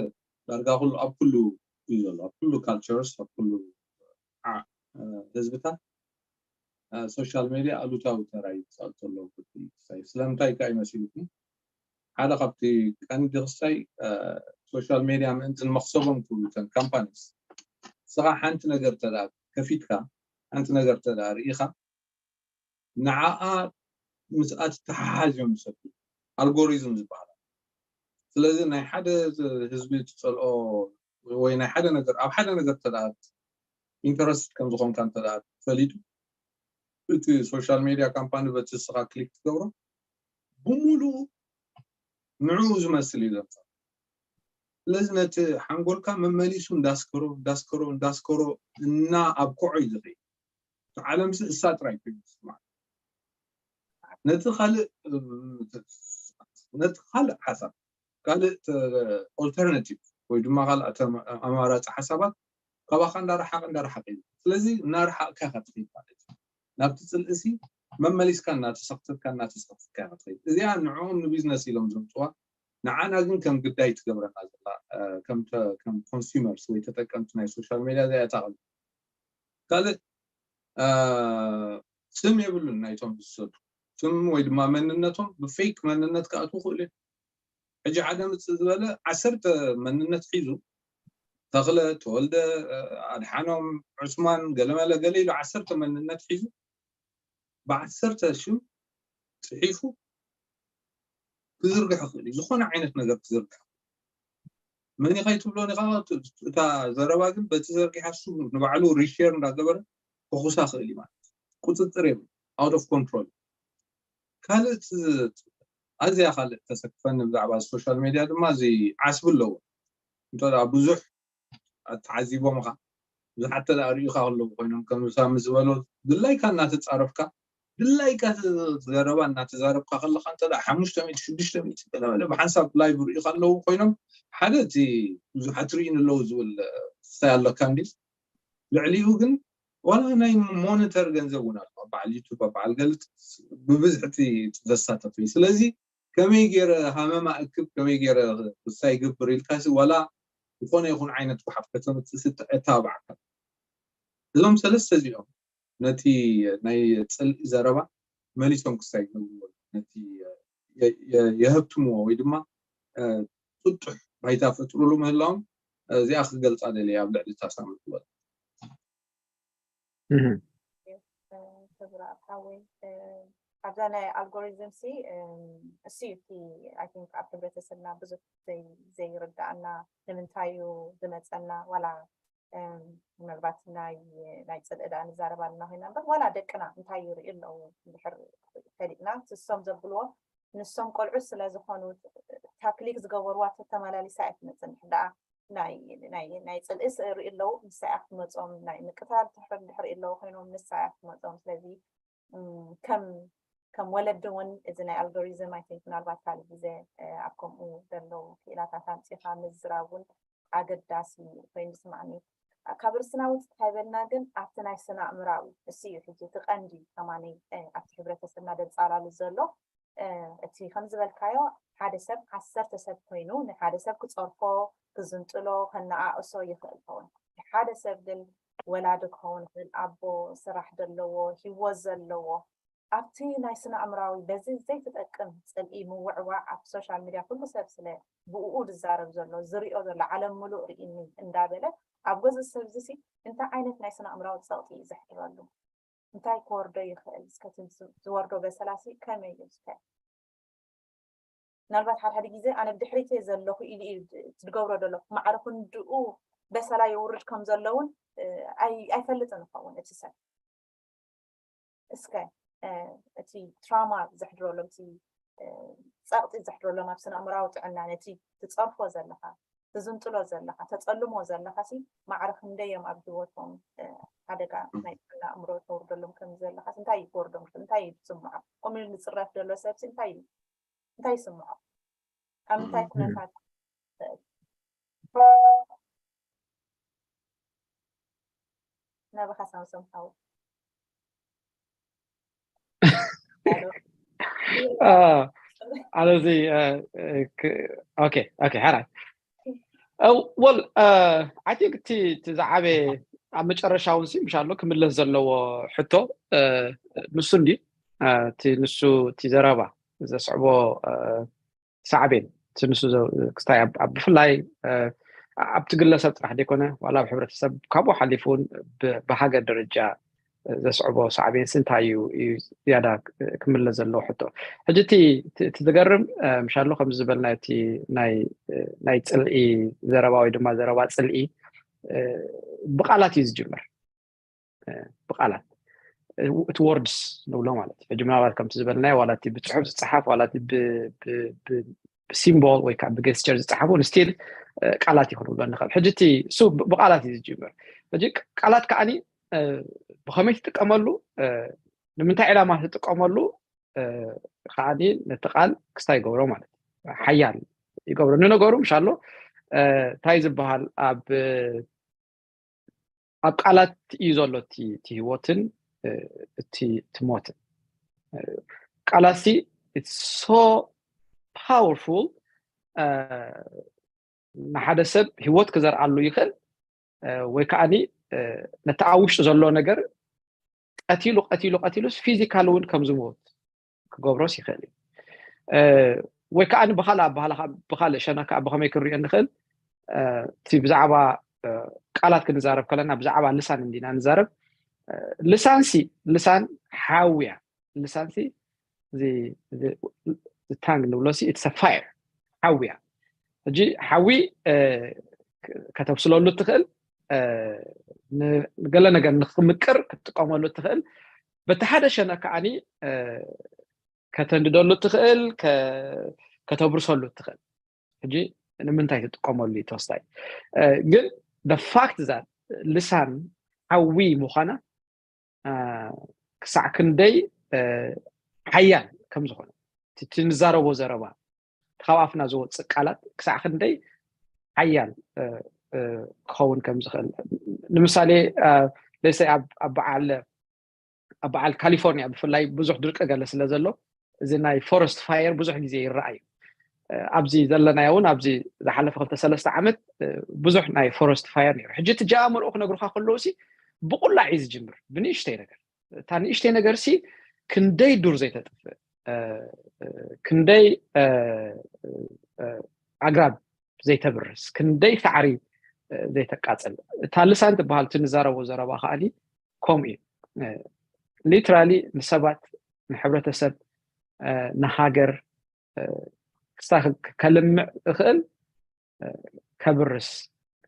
ዳርጋ ኩሉ ኣብ ኩሉ እዩ ዘሎ ኣብ ኩሉ ካልቸርስ ኣብ ኩሉ ህዝብታት ሶሻል ሜድያ ኣሉታዊ ተራ እዩ ዝፃወት ዘሎ። ስለምንታይ ከ ይመሲልኩም ሓደ ካብቲ ቀንዲ ክስታይ ሶሻል ሜድያ ምእንቲ ንመክሰቦም ክብሉ እተን ካምፓኒስ ንስኻ ሓንቲ ነገር ተዳ ከፊትካ ሓንቲ ነገር ተዳ ርኢኻ ንዓኣ ምስኣ ትተሓሓዝ እዮም ዝሰዱ ኣልጎሪዝም ዝበሃላ። ስለዚ ናይ ሓደ ህዝቢ ትፀልኦ ወይ ናይ ሓደ ነገር ኣብ ሓደ ነገር ተዳ ኢንተረስት ከም ዝኾንካ እንተ ፈሊጡ እቲ ሶሻል ሜድያ ካምፓኒ በቲ ንስኻ ክሊክ ትገብሮ ብሙሉኡ ንዕኡ ዝመስል እዩ ዘምፅእ። ስለዚ ነቲ ሓንጎልካ መመሊሱ እንዳስከሮ እንዳስከሮ እንዳስከሮ እና ኣብ ኮዖ እዩ ዝኸይድ። እቲ ዓለምሲ እሳ ጥራይ ኮይኑ ዝስማዕ ነቲ ካልእ ነቲ ካልእ ሓሳብ ካልእ ኦልተርናቲቭ ወይ ድማ ካልእ ኣማራፂ ሓሳባት ካባኻ እንዳረሓቀ እንዳረሓቀ እዩ። ስለዚ እናረሓቅካ ኢካ ትኸይድ ማለት እዩ። ናብቲ ፅልእሲ መመሊስካ እናተሰክትካ እናተሰክትካ ኢካ ትኸይድ። እዚኣ ንዕኦም ንቢዝነስ ኢሎም ዘምፅዋ ንዓና ግን ከም ግዳይ ትገብረና ዘላ ከም ኮንሱመርስ ወይ ተጠቀምቲ ናይ ሶሻል ሜድያ እዚኣ እታ ካልእ ካልእ ስም የብሉን ናይቶም ዝሰዱ ስም ወይ ድማ መንነቶም ብፌክ መንነት ክኣትዉ ክእሉ እዮም። ሕጂ ሓደ ምፅእ ዝበለ ዓሰርተ መንነት ሒዙ ተኽለ፣ ተወልደ፣ ኣድሓኖም፣ ዑስማን፣ ገለመለ ገለ ኢሉ ዓሰርተ መንነት ሒዙ ብዓሰርተ ሽም ፅሒፉ ክዝርግሕ ይኽእል እዩ። ዝኾነ ዓይነት ነገር ክዝርግሕ መን ኢኻ ይትብሎን ኢኻ እታ ዘረባ ግን በቲ ዘርጊሓ እሱ ንባዕሉ ሪሼር እንዳገበረ ከኹሳ ክእል እዩ ማለት ቁፅፅር የብሉ out of control ካልእ ኣዝያ ካልእ ተሰክፈኒ ብዛዕባ ሶሻል ሜድያ ድማ እዚ ዓስቢ ኣለዎ እንተ ብዙሕ ኣተዓዚቦምኻ ብዙሓት ተዳ ርእዩኻ ከለዉ ኮይኖም ከም ሳሚ ዝበሎ ድላይካ እናተፃረፍካ ድላይካ ዘረባ እናተዛረብካ ከለካ እንተ ሓሙሽተ ሚእቲ ሽዱሽተ ሚእቲ ገለመለ ብሓንሳብ ላይቭ ርእዩ ከለዉ ኮይኖም ሓደ እቲ ብዙሓት ርእዩን ኣለዉ ዝብል ክስታይ ኣለካ እንዲ ልዕሊኡ ግን ዋላ ናይ ሞኒተር ገንዘብ እውን ኣሎ። በዓል ዩቱብ በዓል ገልጽ ብብዝሕቲ ዘሳተፍ እዩ። ስለዚ ከመይ ገይረ ሃመማ እክብ ከመይ ገይረ ክሳ ይገብር ኢልካ ዋላ ዝኾነ ይኹን ዓይነት ጓሓፍ ከተምፅእ ስተዕታባዕካ እዞም ሰለስተ እዚኦም ነቲ ናይ ፅልኢ ዘረባ መሊሶም ክሳ ይገብርዎ ነቲ የህብትምዎ ወይ ድማ ጥጡሕ ባይታ ፈጥሩሉ ምህላዎም እዚኣ ክገልፃ ደለየ ኣብ ልዕሊ እታ ሳምንት ዝበል ክብራ ሓወይ ኣብዛ ናይ ኣልጎሪዝም ሲ እሱ እቲ ኣይ ቲንክ ኣብ ሕብረተሰብና ብዙሕ ዘይርዳእና ንምንታይ እዩ ዝመፀና ዋላ ምናልባት ናይ ናይ ፅልኢ ዳ ንዛረብ ኣለና ኮይና እምበር ዋላ ደቅና እንታይ ይርኢ ኣለዉ እንድሕር ፈሊጥና ንሶም ዘብልዎ ንሶም ቆልዑ ስለ ዝኾኑ እታ ክሊክ ዝገበርዋ ተተመላሊሳ እያ ትመፅእ እንድሕር ደኣ ናይ ናይ ናይ ፅልኢ ስርኢ ኣለዉ ንሳ እያ ክትመፆም ናይ ምቅታል ትሕር እንድሕር ኣለዉ ኮይኖም ንሳ እያ ክትመፆም ስለዚ ከም ከም ወለዲ እውን እዚ ናይ ኣልጎሪዝም ኣይ ቲንክ ምናልባት ካልእ ግዜ ኣብ ከምኡ ዘለዉ ክኢላታት ኣምፂኻ ምዝራብ እውን ኣገዳሲ ኮይኑ ዝስማዕኒ ካብ ርስና ውፅእ ካይበልና ግን ኣብቲ ናይ ስነ ኣእምራዊ እሱ እዩ ሕጂ እቲ ቀንዲ ከማኒ ኣብቲ ሕብረተሰብና ደንፃላሉ ዘሎ እቲ ከም ዝበልካዮ ሓደ ሰብ ዓሰርተ ሰብ ኮይኑ ንሓደ ሰብ ክፀርፎ ክዝንጥሎ ከነኣእሶ ይኽእል ከውን ሓደ ሰብ ግን ወላዲ ክኸውን ይኽእል ኣቦ ስራሕ ዘለዎ ሂወት ዘለዎ ኣብቲ ናይ ስነ ኣእምራዊ በዚ ዘይትጠቅም ፅልኢ ምውዕዋዕ ኣብ ሶሻል ሚድያ ኩሉ ሰብ ስለ ብኡ ዝዛረብ ዘሎ ዝሪኦ ዘሎ ዓለም ሙሉእ ርኢኒ እንዳበለ ኣብ ገዝ ሰብ ዝሲ እንታይ ዓይነት ናይ ስነ ኣእምራዊ ፀቕጢ እዩ ዘሕድረሉ እንታይ ክወርዶ ይኽእል እስከ ዝወርዶ በሰላሲ ከመይ እዩ እስከ ምናልባት ሓደ ሓደ ግዜ ኣነ ብድሕሪት እየ ዘለኹ ኢሉ እዩ ዝገብሮ ዘሎ ማዕረ ክንድኡ በሰላ የውርድ ከም ዘለውን ኣይፈልጥን ይኸውን እቲ ሰብ እስከ እቲ ትራማ ዘሕድረሎም እቲ ፀቕጢ ዘሕድረሎም ኣብ ስነ ኣእምራዊ ጥዕና ነቲ ትፀርፎ ዘለካ ትዝንጥሎ ዘለካ ተፀልሞ ዘለካ ሲ ማዕረ ክንደይ እዮም ኣብ ህይወቶም ሓደጋ ናይ ጥዕና ኣእምሮ ተውርደሎም ከም ዘለካ እንታይ ይወርዶም እንታይ እዩ ዝስምዖ ከምኡ ዝፅረፍ ዘሎ ሰብ ሲ እንታይ እዩ እንታይ ይስምዖ ኣብ ምንታይ ኩነታት ናባኻ ሳምሶም ሓወይ ኣለዚ ኦኬ ኦኬ ሓራይ ወል ኣይ ቲንክ እቲ ዝዓበ ኣብ መጨረሻ እውን ሲ ምሻሎ ክምለስ ዘለዎ ሕቶ ንሱ እንዲ እቲ ንሱ እቲ ዘረባ ዘስዕቦ ሳዕቤን እቲ ንሱ ክስታይ ኣብ ብፍላይ ኣብቲ ግለሰብ ጥራሕ ዘይኮነ ዋላ ኣብ ሕብረተሰብ ካብኡ ሓሊፉ እውን ብሃገር ደረጃ ዘስዕቦ ሳዕቤንሲ እንታይ እዩ እዩ ዝያዳ ክምለስ ዘለዎ ሕቶ ሕጂ እቲ ዝገርም ምሻሎ ከምዚ ዝበልና እቲ ናይ ፅልኢ ዘረባ ወይ ድማ ዘረባ ፅልኢ ብቃላት እዩ ዝጅምር ብቃላት እቲ ወርድስ ንብሎ ማለት እዩ ሕጂ ምናልባት ከምቲ ዝበልናዮ ዋላ እቲ ብፅሑፍ ዝፀሓፍ ዋላ እቲ ብሲምቦል ወይ ከዓ ብጌስቸር ዝፀሓፉ ንስቲል ቃላት እዩ ክንብሎ ንኽእል ሕጂ እቲ እሱ ብቃላት እዩ ዝጅምር ሕጂ ቃላት ከዓኒ ብኸመይ ትጥቀመሉ ንምንታይ ዕላማ ትጥቀመሉ ከዓኒ ነቲ ቃል ክስታይ ይገብሮ ማለት እዩ ሓያል ይገብሮ ንነገሩ ምሻሎ እንታይ ዝበሃል ኣብ ኣብ ቃላት እዩ ዘሎ እቲ ህይወትን እቲ ሞትን ቃላት ሲ it's so powerful ንሓደ ሰብ ህይወት ክዘርኣሉ ይኽእል ወይ ከዓኒ ነቲ ኣብ ውሽጡ ዘሎ ነገር ቀቲሉ ቀቲሉ ቀቲሉስ ፊዚካል እውን ከም ዝሞት ክገብሮስ ይኽእል እዩ ወይ ከዓ ብካልእ ኣባህላ ብካልእ ሸነካ ብከመይ ክንሪኦ ንኽእል እቲ ብዛዕባ ቃላት ክንዛረብ ከለና ብዛዕባ ልሳን እንዲና ንዛረብ ልሳንሲ ልሳን ሓውያ ልሳንሲ ታንግ ንብሎ it's fire ሓውያ ሕጂ ሓዊ ከተብስለሉ ትኽእል ንገለ ነገር ንክምቅር ክትጥቀመሉ ትኽእል በቲ ሓደ ሸነ ከዓኒ ከተንድደሉ ትኽእል ከተብርሰሉ ትኽእል ሕጂ ንምንታይ ትጥቀመሉ ተወስታይ ግን the fact that ልሳን ሓዊ ምዃና ክሳዕ ክንደይ ሓያል ከም ዝኾነ እቲ ንዛረቦ ዘረባ ካብ ኣፍና ዝወፅእ ቃላት ክሳዕ ክንደይ ሓያል ክኸውን ከም ዝኽእል ንምሳሌ ለሰ ኣብ በዓል ኣብ በዓል ካሊፎርኒያ ብፍላይ ብዙሕ ድርቂ ገለ ስለ ዘሎ እዚ ናይ ፎረስት ፋየር ብዙሕ ግዜ ይረኣዩ። ኣብዚ ዘለናዮ እውን ኣብዚ ዝሓለፈ ክልተ ሰለስተ ዓመት ብዙሕ ናይ ፎረስት ፋየር ነይሩ። ሕጂ እቲ ጃምርኡ ክነግሩካ ከለዉ ሲ ብቁላዕ እዩ ዝጅምር፣ ብንእሽተይ ነገር። እታ ንእሽተይ ነገር ሲ ክንደይ ዱር ዘይተጥፍእ፣ ክንደይ ኣግራብ ዘይተብርስ፣ ክንደይ ሳዕሪ ዘይተቃፅል። እታ ልሳን ትበሃል እቲ ንዛረቦ ዘረባ ከዓኒ ከምኡ እዩ። ሊትራሊ ንሰባት፣ ንሕብረተሰብ፣ ንሃገር ክሳብ ከልምዕ እኽእል ከብርስ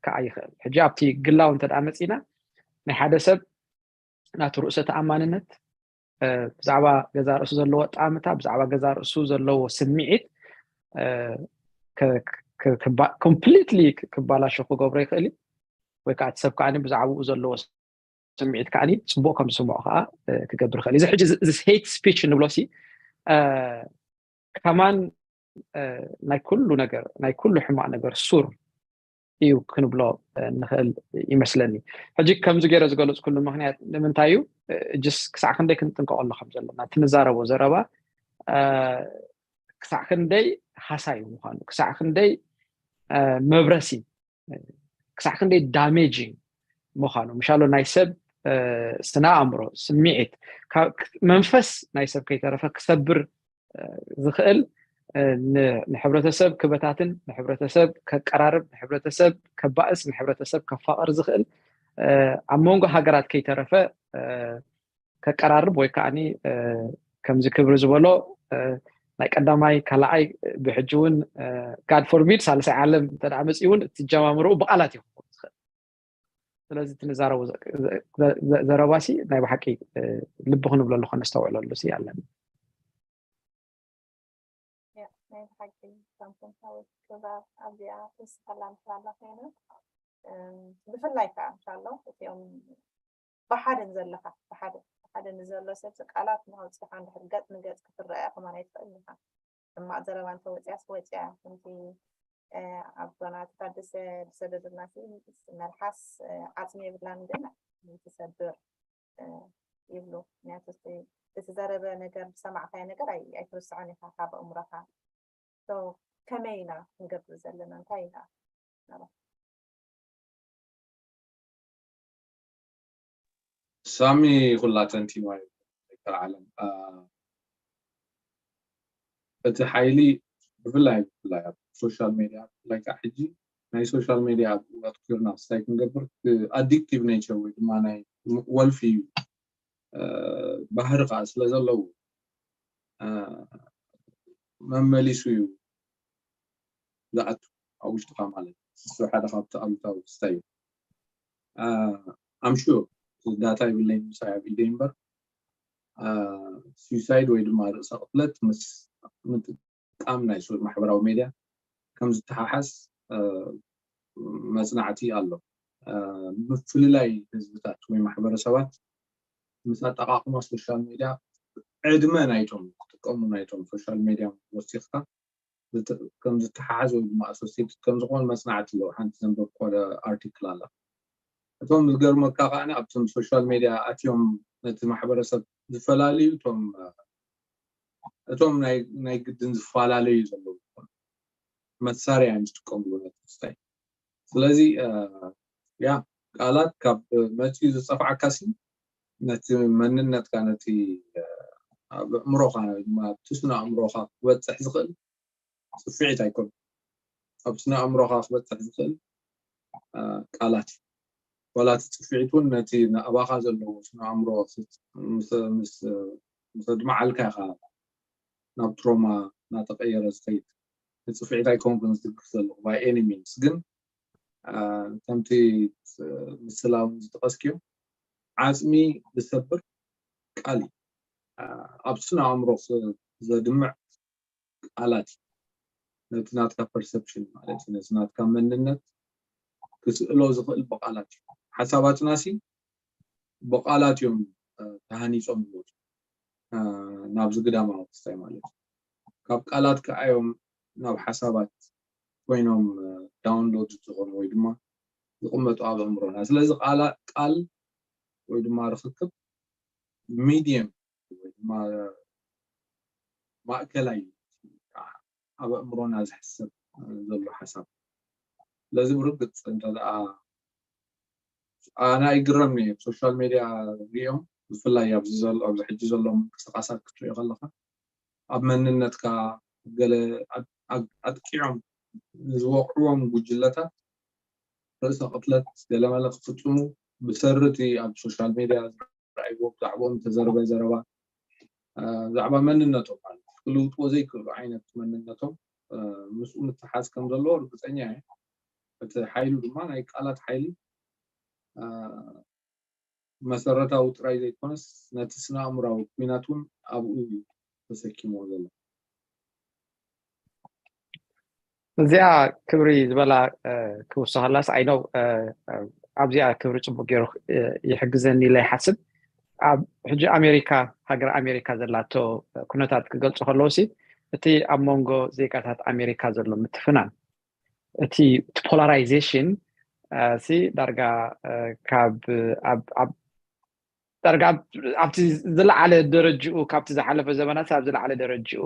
ከዓ ይኽእል። ሕጂ ኣብቲ ግላዊ እንተ ደኣ መፂና ናይ ሓደ ሰብ ናቱ ርእሰ ተኣማንነት፣ ብዛዕባ ገዛ ርእሱ ዘለዎ ጣምታ፣ ብዛዕባ ገዛ ርእሱ ዘለዎ ስምዒት ኮምፕሊትሊ ክባላሾ ክገብሮ ይኽእል እዩ። ወይ ከዓ እቲ ሰብ ከዓ ብዛዕባኡ ዘለዎ ስምዒት ከዓ ፅቡቅ ከም ዝስምዖ ከዓ ክገብር ይኽእል እዩ። እዚ ሕጂ እዚ ሄት ስፒች እንብሎ ሲ ከማን ናይ ኩሉ ነገር፣ ናይ ኩሉ ሕማቅ ነገር ሱር እዩ ክንብሎ ንኽእል ይመስለኒ። ሕጂ ከምዚ ገይረ ዝገለፅኩሉ ምክንያት ንምንታይ እዩ? እጅስ ክሳዕ ክንደይ ክንጥንቀቀሉ ከም ዘለና፣ እቲ ንዛረቦ ዘረባ ክሳዕ ክንደይ ሃሳዩ ምዃኑ፣ ክሳዕ ክንደይ መብረሲ፣ ክሳዕ ክንደይ ዳሜጂንግ ምዃኑ፣ ምሻሎ ናይ ሰብ ስነ ኣእምሮ፣ ስምዒት፣ መንፈስ ናይ ሰብ ከይተረፈ ክሰብር ዝኽእል፣ ንሕብረተሰብ ክበታትን ንሕብረተሰብ ከቀራርብ፣ ንሕብረተሰብ ከባእስ፣ ንሕብረተሰብ ከፋቕር ዝኽእል፣ ኣብ መንጎ ሃገራት ከይተረፈ ከቀራርብ ወይ ከዓ ከምዚ ክብሪ ዝበሎ ናይ ቀዳማይ ካልኣይ ብሕጂ እውን ጋድ ፎርቢድ ሳልሳይ ዓለም እንተ መፅኡ እውን እቲ ጀማምርኡ ብቃላት እዩ ክኸውን ዝኽእል። ስለዚ እቲ ንዛረቦ ዘረባሲ ናይ ብሓቂ ልቢ ክንብለሉ ከነስተውዕለሉ ሲ ኣለና። ናይ ብሓቂ ሳምሶን ሓወይ ክብራ ኣብዚኣ ተስፋላ ምሻላ ኮይና ብፍላይ ከዓ ምሻሎ እቲኦም ብሓደ ንዘለካ ብሓደ ብሓደ ንዘሎ ሰብ ቃላት ንኸውፅኻ እንድሕር ገፅ ንገፅ ክትረአ ከማን ኣይትኽእል ኢኻ። ሕማቕ ዘረባ እንተወፅያስ ወፅያ ከምቲ ኣቦና ኣቶ ታደሰ ዝሰደዱልና ሲ መልሓስ ዓፅሚ የብላን ግን ትሰብር ይብሉ። ምክንያቱ እቲ ዝዘረበ ነገር ዝሰማዕካዮ ነገር ኣይትርስዖን ኢኻ ካብ ኣእምሮኻ። ከመይ ኢና ክንገብር ዘለና እንታይ ኢና ሳሚ ኩላ ተንቲንዋ እዩ ዶክተር ዓለም። እቲ ሓይሊ ብፍላይ ብፍላይ ኣብ ሶሻል ሜድያ ብፍላይ ከዓ ሕጂ ናይ ሶሻል ሜድያ ኣብኡ ኣትኩርና ክስታይ ክንገብር ኣዲክቲቭ ኔቸር ወይ ድማ ናይ ወልፊ እዩ ባህሪ ከዓ ስለ ዘለዎ መመሊሱ እዩ ዝኣቱ ኣብ ውሽጥካ ማለት እዩ። እሱ ሓደ ካብቲ ኣሉታዊ ክስታይ እዩ። ኣምሹር ዳታ ይብለይ ምሳይ ኣብ ኢደይ እምበር ሱሳይድ ወይ ድማ ርእሰ ቅትለት ምስ ምጥቃም ናይ ማሕበራዊ ሜድያ ከም ዝተሓሓዝ መፅናዕቲ ኣሎ። ምፍልላይ ህዝብታት ወይ ማሕበረሰባት ምስ ኣጠቃቅማ ሶሻል ሜድያ ዕድመ ናይቶም ክጥቀሙ ናይቶም ሶሻል ሜድያ ወሲኽካ ከም ዝተሓሓዝ ወይ ድማ ኣሶሴትድ ከም ዝኾኑ መፅናዕቲ ኣለዉ። ሓንቲ ዘንበብኮ ኣርቲክል ኣላ። እቶም ዝገርመካ ከዓ ኣብቶም ሶሻል ሜድያ ኣትዮም ነቲ ማሕበረሰብ ዝፈላልዩ እቶም እቶም ናይ ግድን ዝፈላለዩ ዘለዉ መሳርያ እዮም ዝጥቀምሉ ነቲ ክስታይ። ስለዚ ያ ቃላት ካብ መፅኡ ዝፀፍዓካ ሲ ነቲ መንነትካ ነቲ ኣብ ኣእምሮኻ ድማ ኣብቲ ስነ ኣእምሮኻ ክበፅሕ ዝኽእል ፅፍዒት ኣይኮን ኣብ ስነ ኣእምሮኻ ክበፅሕ ዝኽእል ቃላት እዩ። ዋላ እቲ ፅፍዒት እውን ነቲ ንኣባኻ ዘለዎ ስነ ኣእምሮ ምስ ኣድመዓልካ ኢኻ ናብ ትሮማ እናተቐየረ ዝኸይድ። ንፅፍዒት ኣይኮንኩን ዝድግፍ ዘለኹ by any means ግን ከምቲ ምስላ እውን ዝጠቐስክዮ ዓፅሚ ዝሰብር ቃል እዩ። ኣብ ስነ ኣእምሮ ዘድምዕ ቃላት እዩ። ነቲ ናትካ ፐርሰፕሽን ማለት እዩ ነቲ ናትካ መንነት ክስእሎ ዝኽእል ብቃላት እዩ። ሓሳባትና ሲ ብቃላት እዮም ተሃኒፆም ዝመፁ ናብዚ ግዳማዊ ክስታይ ማለት እዩ። ካብ ቃላት ከዓ እዮም ናብ ሓሳባት ኮይኖም ዳውንሎድ ዝኾኑ ወይ ድማ ዝቕመጡ ኣብ ኣእምሮና። ስለዚ ቃል ወይ ድማ ርክክብ ሚድየም ወይ ድማ ማእከላይ ኣብ ኣእምሮና ዝሕሰብ ዘሎ ሓሳብ። ስለዚ ብርግፅ እንተ ደኣ ኣነ ኣይግረምን እየ ሶሻል ሜድያ ሪኦም ብፍላይ ኣብዚ ዘሎ ኣብዚ ሕጂ ዘሎ ምንቅስቃሳት ክትሪኦ ከለካ ኣብ መንነትካ ገለ ኣጥቂዖም ዝወቅዕዎም ጉጅለታት ርእሰ ቅትለት ገለመለ ክፍፅሙ ብሰሪ እቲ ኣብ ሶሻል ሜድያ ዝረኣይዎ ብዛዕባኦም ዝተዘርበ ዘረባ ብዛዕባ መንነቶም ማለት ክልውጥዎ ዘይክእሉ ዓይነት መንነቶም ምስኡ ምትሓዝ ከም ዘለዎ ርግፀኛ እየ። እቲ ሓይሉ ድማ ናይ ቃላት ሓይሊ መሰረታዊ ጥራይ ዘይኮነስ ነቲ ስነ ኣእምራዊ ኩናት እውን ኣብኡ እዩ ተሰኪምዎ ዘሎ። እዚኣ ክብሪ ዝበላ ክውስኸላስ ኣይነው ኣብዚኣ ክብሪ ፅቡቅ ገይሩ ይሕግዘኒ ኢለ ይሓስብ። ኣብ ሕጂ ኣሜሪካ ሃገር ኣሜሪካ ዘላቶ ኩነታት ክገልፁ ከለውሲ እቲ ኣብ መንጎ ዜጋታት ኣሜሪካ ዘሎ ምትፍናን እቲ ፖላራይዜሽን ሲ ዳርጋ ካብ ዳርጋ ኣብቲ ዝለዓለ ደረጅኡ ካብቲ ዝሓለፈ ዘመናት ኣብ ዝለዓለ ደረጅኡ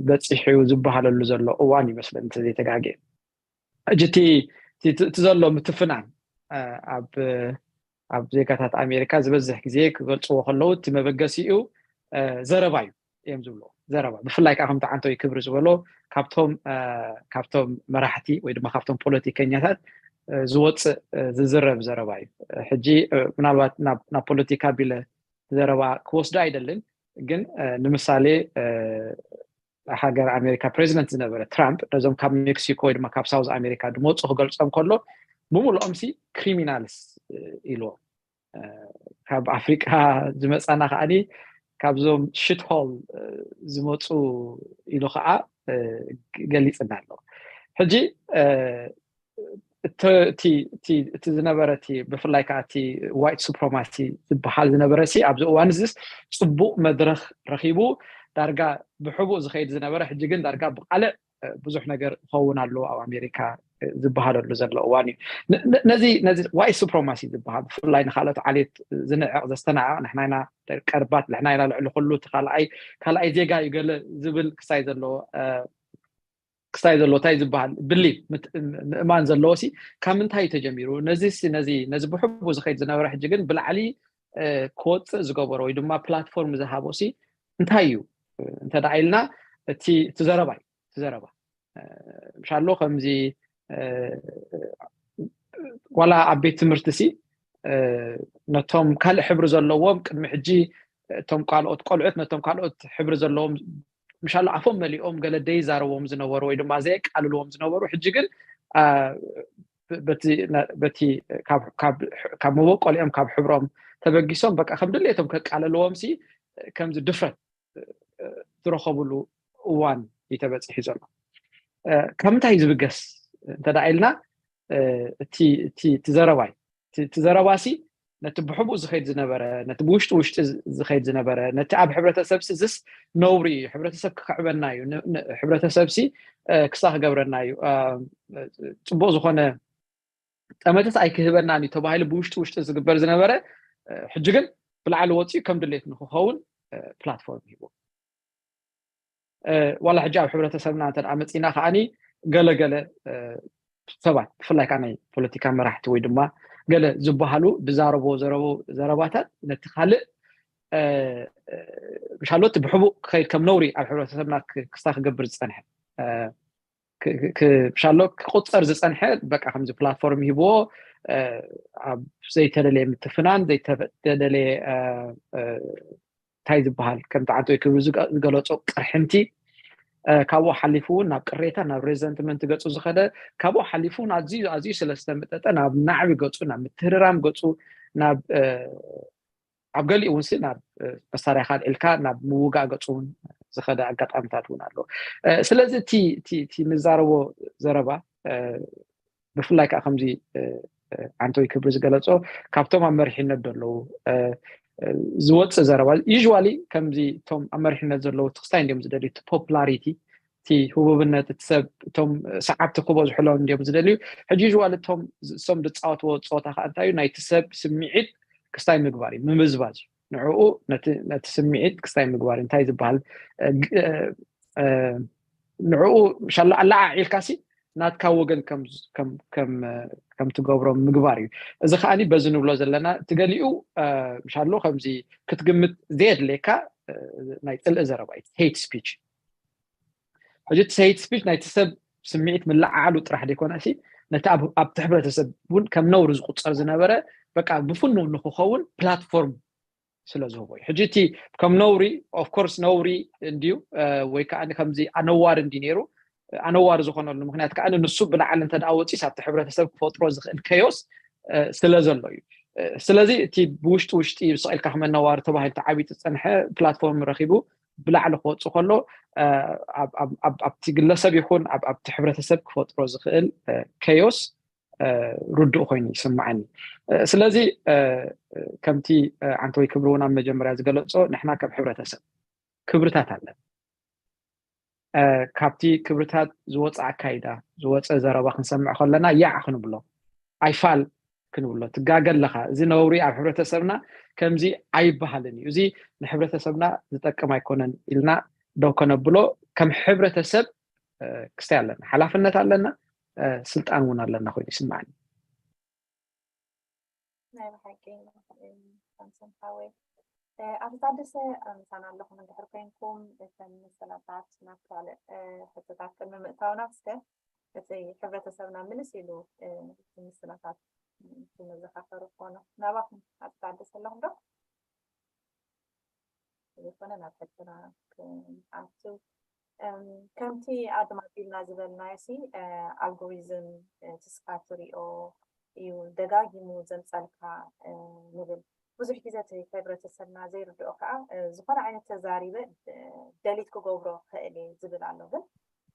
በፂሑ ዝበሃለሉ ዘሎ እዋን ይመስለኒ እንተዘይተጋግየ። ሕጂ እቲ ዘሎ ምትፍናን ኣብ ኣብ ዜጋታት ኣሜሪካ ዝበዝሕ ግዜ ክገልፅዎ ከለዉ እቲ መበገሲኡ ዘረባ እዩ እዮም ዝብልዎ። ዘረባ ብፍላይ ከዓ ከምቲ ዓንቶይ ክብሪ ዝበሎ ካብቶም ካብቶም መራሕቲ ወይ ድማ ካብቶም ፖለቲከኛታት ዝወፅእ ዝዝረብ ዘረባ እዩ። ሕጂ ምናልባት ናብ ፖለቲካ ቢለ ዘረባ ክወስዶ ኣይደልን፣ ግን ንምሳሌ ሃገር ኣሜሪካ ፕሬዚደንት ዝነበረ ትራምፕ ነዞም ካብ ሜክሲኮ ወይ ድማ ካብ ሳውዝ ኣሜሪካ ዝመፁ ክገልፆም ከሎ ብምሉኦም ሲ ክሪሚናልስ ኢልዎም። ካብ ኣፍሪቃ ዝመፃና ከዓኒ ካብዞም ሽትሆል ዝመፁ ኢሉ ከዓ ገሊፅና ኣሎ። ሕጂ እቲ ዝነበረ እቲ ብፍላይ ከዓ እቲ ዋይት ሱፕሮማሲ ዝበሃል ዝነበረ ሲ ኣብዚ እዋን እዚስ ፅቡቅ መድረክ ረኪቡ ዳርጋ ብሕቡእ ዝኸይድ ዝነበረ ሕጂ ግን ዳርጋ ብቃልዕ ብዙሕ ነገር ይኸውን ኣሎ ኣብ ኣሜሪካ ዝበሃለሉ ዘሎ እዋን እዩ። ነዚ ነዚ ዋይት ሱፕሮማሲ ዝበሃል ብፍላይ ንካልኦት ዓሌት ዝንዕቕ ዘስተናዕቕ ንሕናይና ቀርባት ንሕናይና ልዕሊ ኩሉ እቲ ካልኣይ ካልኣይ ዜጋ እዩ ገለ ዝብል ክሳይ ዘሎ ክሳይ ዘሎ እንታይ ዝበሃል ብሊ ምእማን ዘለዎ ሲ ካብ ምንታይ እዩ ተጀሚሩ? ነዚ ነዚ ነዚ ብሕቡ ዝኸይድ ዝነበረ ሕጂ ግን ብላዕሊ ክወፅእ ዝገበሮ ወይ ድማ ፕላትፎርም ዝሃቦ ሲ እንታይ እዩ? እንተ ደኣ ኢልና እቲ እቲ ዘረባ እዩ። እቲ ዘረባ ምሻሎ ከምዚ ዋላ ኣብ ቤት ትምህርቲ ሲ ነቶም ካልእ ሕብሪ ዘለዎም ቅድሚ ሕጂ እቶም ካልኦት ቆልዑት ነቶም ካልኦት ሕብሪ ዘለዎም ምሻሎ ኣፎም መሊኦም ገለ ደይዛረቦም ዝነበሩ ወይ ድማ ዘየቃልልዎም ዝነበሩ ሕጂ ግን በቲ ካብ መበቆሊኦም ካብ ሕብሮም ተበጊሶም በቃ ከም ድሌቶም ከቃልልዎም ሲ ከምዚ ድፍረት ዝረኸብሉ እዋን እዩ ተበፂሑ ዘሎ። ካብ ምንታይ እዩ ዝብገስ እንተ ኢልና እቲ ዘረባ እዩ። እቲ ዘረባ ሲ ነቲ ብሕቡእ ዝኸይድ ዝነበረ ነቲ ብውሽጢ ውሽጢ ዝኸይድ ዝነበረ ነቲ ኣብ ሕብረተሰብ ሲ ዝስ ነውሪ እዩ። ሕብረተሰብ ክክዕበና እዩ። ሕብረተሰብ ሲ ክሳ ክገብረና እዩ። ፅቡቅ ዝኾነ ጠመተት ኣይክህበናን እዩ ተባሂሉ ብውሽጢ ውሽጢ ዝግበር ዝነበረ ሕጂ ግን ብላዕሊ ወፂኡ ከም ድሌት ንክኸውን ፕላትፎርም ሂቡ። ዋላ ሕጂ ኣብ ሕብረተሰብና እንተ መፂና ከዓኒ ገለገለ ሰባት ብፍላይ ከዓ ናይ ፖለቲካ መራሕቲ ወይ ድማ ገለ ዝበሃሉ ዝዛረቦ ዘረባታት ነቲ ካልእ ምሻሎት ብሕቡእ ክኸይድ ከም ነውሪ ኣብ ሕብረተሰብና ክስታ ክገብር ዝፀንሐ ምሻሎ ክቁፀር ዝፀንሐ በቃ ከምዚ ፕላትፎርም ሂብዎ ኣብ ዘይተደለየ ምትፍናን ዘይተደለየ እንታይ ዝበሃል ከምቲ ዓንቶይ ክብሪ ዝገለፆ ቅርሕንቲ ካብኡ ሓሊፉ እውን ናብ ቅሬታ ናብ ሬዘንትመንት ገፁ ዝኸደ ካብኡ ሓሊፉ እውን ኣዝዩ ኣዝዩ ስለዝተመጠጠ ናብ ናዕቢ ገፁ ናብ ምትህርራም ገፁ ናብ ኣብ ገሊኡ እውን ናብ መሳርያኻ ኣልዒልካ ናብ ምውጋእ ገፁ እውን ዝኸደ ኣጋጣሚታት እውን ኣሎ። ስለዚ እቲ ምዛረቦ ዘረባ ብፍላይ ከዓ ከምዚ ዓንቶይ ክብሪ ዝገለፆ ካብቶም ኣብ መሪሕነት ዘለዉ ዝወፅእ ዘረባ usually ከምዚ እቶም ኣብ መሪሕነት ዘለዉ ትክስታይ እንዲዮም ዝደልዩ እቲ ፖፑላሪቲ እቲ ህቡብነት እቲ ሰብ እቶም ሰዓብቲ ክበዝሕሎም እንዲዮም ዝደልዩ ሕጂ usually እቶም እሶም ዝፃወትዎ ፀወታ ከዓ እንታይ እዩ ናይቲ ሰብ ስምዒት ክስታይ ምግባር እዩ፣ ምምዝባዝ እዩ። ንዕኡ ነቲ ነቲ ስምዒት ክስታይ ምግባር እዩ። እንታይ ዝበሃል እ፣ ግ- እ፣ እ፣ ንዕኡ ሻላ ኣለዓዒልካሲ ናትካ ወገን ከም ከም ከም ከም ትገብሮ ምግባር እዩ። እዚ ከዓኒ በዚ ንብሎ ዘለና እቲ ገሊኡ እ፣ ምሻሎ ከምዚ ክትግምት ዘየድልየካ እ፣ ናይ ፅልኢ ዘረባ እዩ፣ ሄት ስፒች። ሕጂ እቲ ሄት ስፒች ናይቲ ሰብ ስምዒት ምልዓዓሉ ጥራሕ ዘይኮነ ሲ ነቲ ኣብ ኣብቲ ሕብረተሰብ እውን ከም ነውሪ ዝቁፀር ዝነበረ በቃ ብፍኑው ንክኸውን ፕላትፎርም ስለ ዝህቦ እዩ። ሕጂ እቲ ከም ነውሪ ኦፍኮርስ ነውሪ እንድዩ እ፣ ወይ ከዓ ከምዚ ኣነዋሪ እንዲ ነይሩ ኣነዋሪ ዝኾነሉ ምክንያት ከዓ ንሱ ብላዕሊ እንተ ደኣ ወፂስ ኣብቲ ሕብረተሰብ ክፈጥሮ ዝኽእል ከዮስ እ፣ ስለ ዘሎ እዩ። እ፣ ስለዚ እቲ ብውሽጢ ውሽጢ ስቕ ኢልካ ክመነዋሪ ተባሂሉ ተዓቢጡ ዝፀንሐ ፕላትፎርም ረኺቡ ብላዕሊ ክወፅእ ከሎ እ፣ ኣብ- ኣብ- ኣብ- ኣብቲ ግለሰብ ይኹን ኣብ- ኣብቲ ሕብረተሰብ ክፈጥሮ ዝኽእል እ፣ ከዮስ እ፣ ርዱእ ኮይኑ ይስምዓኒ። እ፣ ስለዚ እ፣ ከምቲ እ፣ ዓንተወይ ክብሪ እውን ኣብ መጀመርያ ዝገለጾ ንሕና ከም ሕብረተሰብ ክብርታት ኣለና። እ፣ ካብቲ ክብርታት ዝወፀ ኣካይዳ ዝወፀ ዘረባ ክንሰምዕ ከለና ያዕ ክንብሎ ኣይፋል ክንብሎ ትጋገ ኣለኻ፣ እዚ ነውሪ ኣብ ሕብረተሰብና ከምዚ ኣይበሃልን እዩ፣ እዚ ንሕብረተሰብና ዝጠቅም ኣይኮነን ኢልና ደው ከነብሎ ከም ሕብረተሰብ እ፣ ክስታይ ኣለና፣ ሓላፍነት ኣለና፣ እ፣ ስልጣን እውን ኣለና ኮይኑ ይስምዓኒ። ናይ ብሓቂ ሳምሶን ሓወይ። እ፣ ኣቶ ታደሰ እ፣ ምሳና ኣለኹም እንድሕር ኮንኩም እተን መሰላታት ናብ ካልእ እ፣ ሕቶታት ቅድሚ ምእታውና እስከ እቲ ሕብረተሰብና ምልስ ኢሉ እ፣ እቲ ምስላታት እ፣ ክመዘኻኸሩ ክኾኑ ናባኹም ኣቶ ታደሰ ኣለኹም ዶ? ዝኾነ ናብ ሕቶና ክንኣቱ እም፣ ከምቲ ኣድማቢልና ዝበልናዮ ሲ እ፣ ኣልጎሪዝም እ፣ ትስፋ ትሪኦ እዩ ደጋጊሙ ዘምፀልካ እ፣ ንብል ብዙሕ ግዜ እቲ ሕብረተሰብና ዘይርድኦ ከዓ እ፣ ዝኾነ ዓይነት ተዛሪበ እ፣ ደሊት ክገብሮ ክእል እየ ዝብል ኣሎ ግን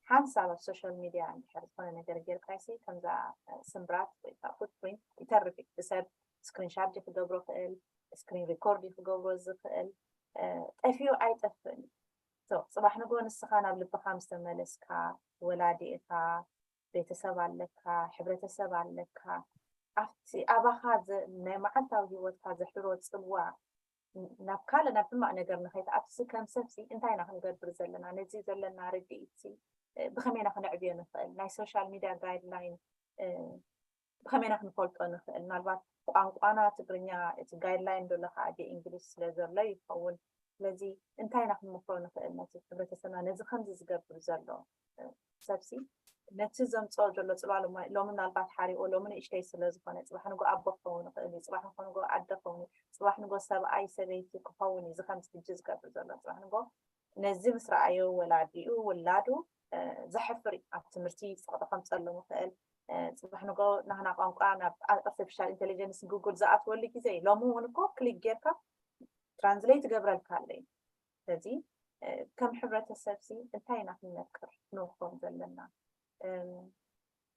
ሓንሳብ ኣብ ሶሻል ሚድያ እንድሕር ዝኾነ ነገር ጌርካሲ ከምዛ እ፣ ስምብራት ወይ ከዓ ፉትፕሪንት ይተርፍ እዩ ብሰብ ስክሪንሻት ክገብሮ ክእል ስክሪን ሪኮርድ ክገብሮ ዝኽእል እ፣ ጠፊኡ ኣይጠፍእን እዩ So፣ ፅባሕ ንግሆ ንስኻ ናብ ልብኻ ምስ ተመለስካ፣ ወላዲ ኢኻ፣ ቤተሰብ ኣለካ፣ ሕብረተሰብ ኣለካ፣ ኣብቲ ኣባኻ ዘ- ናይ መዓልታዊ ህይወትካ ዘሕድሮ ፅልዋ ን- ናብ ካልእ ናብ ሕማቕ ነገር ንኸይትኣትሲ ከም ሰብሲ እንታይ ኢና ክንገብር ዘለና? ነዚ ዘለና ርድኢትሲ እ፣ ብኸመይ ኢና ክነዕብዮ ንኽእል? ናይ ሶሻል ሚድያ ጋይድላይን እ፣ ብኸመይ ኢና ክንፈልጦ ንኽእል? ምናልባት ቋንቋና ትግርኛ እቲ ጋይድላይን ዘሎ ከዓ ብእንግሊዝ ስለ ዘሎ ይኸውን። ስለዚ እንታይ ኢና ክንመክሮ ንኽእል ነቲ ሕብረተሰብና ነዚ ከምዚ ዝገብር ዘሎ እ፣ ሰብሲ ነቲ ዘምፅኦ ዘሎ ፅልዋ ሎሚ ሎሚ ምናልባት ሓሪቆ ሎሚ ንእሽተይ ስለ ዝኾነ ፅባሕ ንጎ ኣቦ ክኸውን ይኽእል እዩ ፅባሕ ንጎ ኣደ ክኸውን እዩ ፅባሕ ንጎ ሰብኣይ ሰበይቲ ክኸውን እዩ እዚ ከምዚ ሕጂ ዝገብር ዘሎ ፅባሕ ንጎ ነዚ ምስ ረኣዮ ወላዲኡ ውላዱ እ፣ ዘሕፍር እዩ ኣብ ትምህርቲ ፀቕጢ ከምፀሎም ይኽእል እ፣ ፅባሕ ንጎ ናህና ቋንቋ ናብ ኣርቲፊሻል ኢንቴሊጀንስ ጉግል ዝኣትወሉ ግዜ እዩ ሎሚ እውን እኮ ክሊክ ጌርካ ትራንስሌት ይገብረልካ ኣሎ እዩ ስለዚ እ፣ ከም ሕብረተሰብ ሲ እንታይ ኢና ክንመክር ክንወክሮም ዘለና እም፣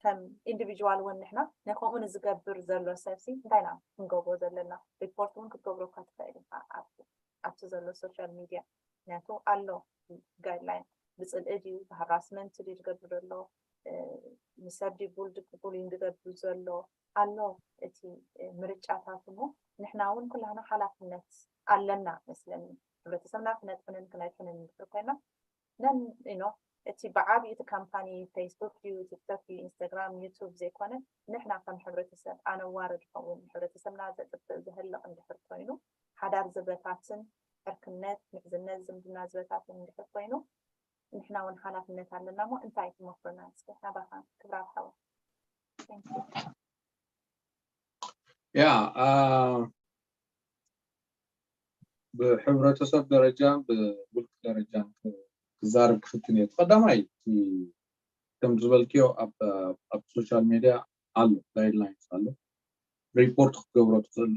ከም ኢንዲቪጁዋል እውን ንሕና ናይ ከምኡ ንዝገብር ዘሎ ሰብ ሲ እንታይ ኢና ክንገብሮ ዘለና ሪፖርት እውን ክትገብረካ ትኽእል ኢኻ ኣብቲ ኣብቲ ዘሎ ሶሻል ሚድያ ምክንያቱ ኣሎ ጋይድላይን ብፅልኢ ድዩ ብሃራስመንት ድዩ ዝገብር ዘሎ እ፣ ንሰብ ድዩ ቡልድ ቡሊንግ ዝገብር ዘሎ ኣሎ እቲ እ፣ ምርጫታት እሞ ንሕና እውን ኩላህና ሓላፍነት ኣለና መስለኒ ሕብረተሰብና ክነጥዕንን ክነድሕንን እንድሕር ኮይና ነን you know እቲ ብዓብዩ እቲ ካምፓኒ ፌስቡክ ድዩ ቲክቶክ ድዩ ኢንስታግራም ዩቱብ ዘይኮነ ንሕና ከም ሕብረተሰብ ኣነዋሪ ዝኸውን ሕብረተሰብና ዘጥፍእ ዘህልቕ እንድሕር ኮይኑ ሓዳር ዝበታትን ዕርክነት ምሕዝነት ዝምድና ዝበታትን እንድሕር ኮይኑ ንሕና እውን ሓላፍነት ኣለና እሞ እንታይ ትመክሩና እስኪ ናባኻ ክብራ ሓወ ያ ብሕብረተሰብ ደረጃን ብውልቂ ደረጃን ክዛረብ ክፍትን እየ ቀዳማይ ከም ዝበልክዮ ኣብ ሶሻል ሚድያ ኣሎ ጋይድላይንስ ኣሎ ሪፖርት ክትገብሮ ትኽእል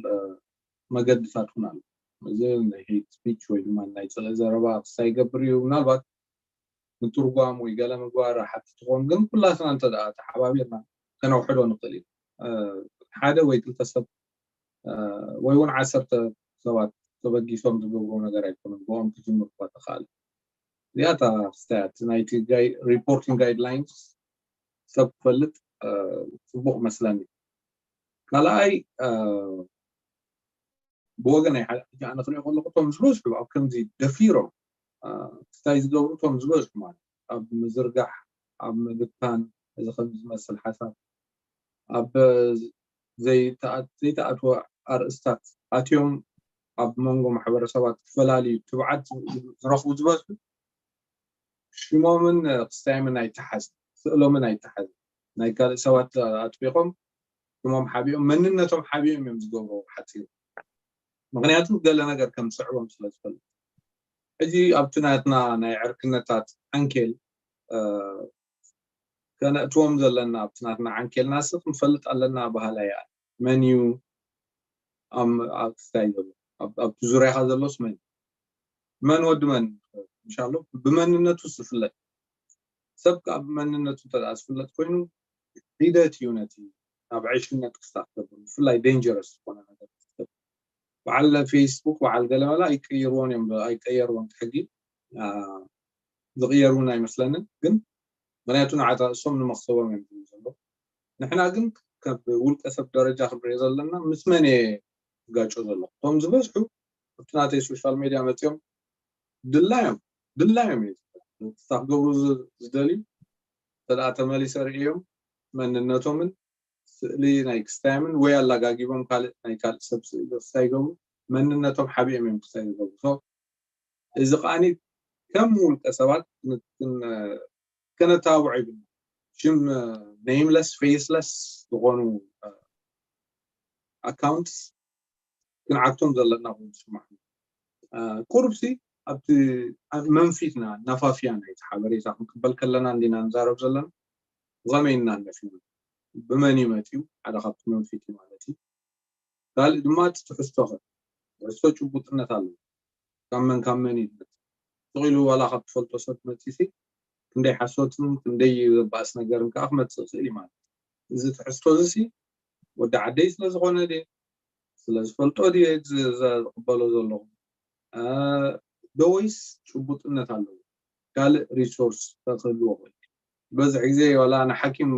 መገድታት እውን ኣሎ እዚ ናይ ሄት ስፒች ወይ ድማ ናይ ፅልኢ ዘረባ ክሳይ ይገብር እዩ ምናልባት ምትርጓም ወይ ገለ ምግባር ሓቲ ትኾን ግን ኩላትና እንተ ተሓባቢርና ከነውሕዶ ንኽእል እዩ ሓደ ወይ ክልተ ሰብ ወይ እውን ዓሰርተ ሰባት ተበጊሶም ዝገብርዎ ነገር ኣይኮነን ብኦም ክጅምር እኳ ተኽኣለ እዚኣታ ክስታያት ናይቲ ሪፖርቲንግ ጋይድላይንስ ሰብ ክፈልጥ ፅቡቅ መስለኒ ካልኣይ ብወገን ኣይ ሓደ ሕጂ ኣነ ክሪኦ ከለኩ እቶም ዝበዝሑ ኣብ ከምዚ ደፊሮም ክስታይ ዝገብሩ እቶም ዝበዝሑ ማለት ኣብ ምዝርጋሕ ኣብ ምብታን እዚ ከም ዝመስል ሓሳብ ኣብ ዘይተኣትወ ኣርእስታት ኣትዮም ኣብ መንጎ ማሕበረሰባት ክፈላልዩ ትብዓት ዝረኽቡ ዝበዝሑ ሽሞምን ክስታዮምን ኣይተሓዝ ስእሎምን ኣይተሓዝ ናይ ካልእ ሰባት ኣጥቢቆም ሽሞም ሓቢኦም መንነቶም ሓቢኦም እዮም ዝገብሩ ሓፂሩ ምክንያቱ ገለ ነገር ከም ዝስዕቦም ስለ ዝፈልጥ ሕጂ ኣብቲ ናትና ናይ ዕርክነታት ዓንኬል ከነእትዎም ዘለና ኣብቲ ናትና ዓንኬልና ስ ክንፈልጥ ኣለና ባህላ እያ መን እዩ ኣብ ክስታይ ዘሎ ኣብቲ ዙርያኻ ዘሎስ መን መን ወዲ መን እንሻሎ ብመንነቱ ዝፍለጥ ሰብ ከዓ ብመንነቱ እንተ ዝፍለጥ ኮይኑ ሂደት እዩ ነቲ ናብ ዕሽነት ክስታ ክገብር ብፍላይ ዴንጀረስ ዝኾነ ነገር በዓል ፌስቡክ በዓል ገለመላ ኣይቀየርዎን እዮም ኣይቀየርዎን ሕጊ ዝቅየር እውን ኣይመስለንን ግን ምክንያቱ ንዓታ እሶም ንመክሰቦም እዮም ዝብሉ ዘሎ ንሕና ግን ካብ ውልቀ ሰብ ደረጃ ክንሪኦ ዘለና ምስ መን እየ ዝጋጮ ዘሎ እቶም ዝበዝሑ ኣብቲ ናተይ ሶሻል ሜድያ መፅኦም ድላዮም ድላዮም እዩ ክገብሩ ዝደልዩ ተደኣ ተመሊሰ ርእዮም መንነቶምን ስእሊ ናይ ክስታዮምን ወይ ኣላጋጊቦም ካልእ ናይ ካልእ ሰብ ስእሊ ክስታ ይገብሩ መንነቶም ሓቢኦም እዮም ክስታ ይገብሩ እዚ ከዓኒ ከም ውልቀ ሰባት ከነተባብዖ ይብልና ሽም nameless faceless ዝኾኑ ኣካውንትስ ክንዓግቶም ዘለና ኮይኑ ዝስማዕ ቁሩብሲ ኣብቲ መንፊትና ናፋፍያ ናይቲ ሓበሬታ ክንቅበል ከለና እንዲና ንዛረብ ዘለና ብኸመይ ኢና ነፊና ብመን እዩ መፅዩ ሓደ ካብቲ መንፊት እዩ ማለት እዩ ካልእ ድማ እቲ ትሕዝቶ ከ ትሕዝቶ ጭቡጥነት ኣለዎ ካብ መን ካብ መን እዩ ዝመፅእ ስቕ ኢሉ ዋላ ካብ ትፈልጦ ሰብ መፂሲ ክንደይ ሓሶትን ክንደይ ዘባእስ ነገርን ከዓ ክመፅእ ይኽእል እዩ ማለት እዚ ትሕዝቶ እዚ ሲ ወዲ ዓደይ ስለ ዝኾነ ድየ ስለ ዝፈልጦ ድየ ዝቕበሎ ዘለኹ ዶ ወይስ ጭቡጥነት ኣለዎ ካልእ ሪሶርስ ክህልዎ ክእል ዝበዝሕ ግዜ ዋላ ንሓኪም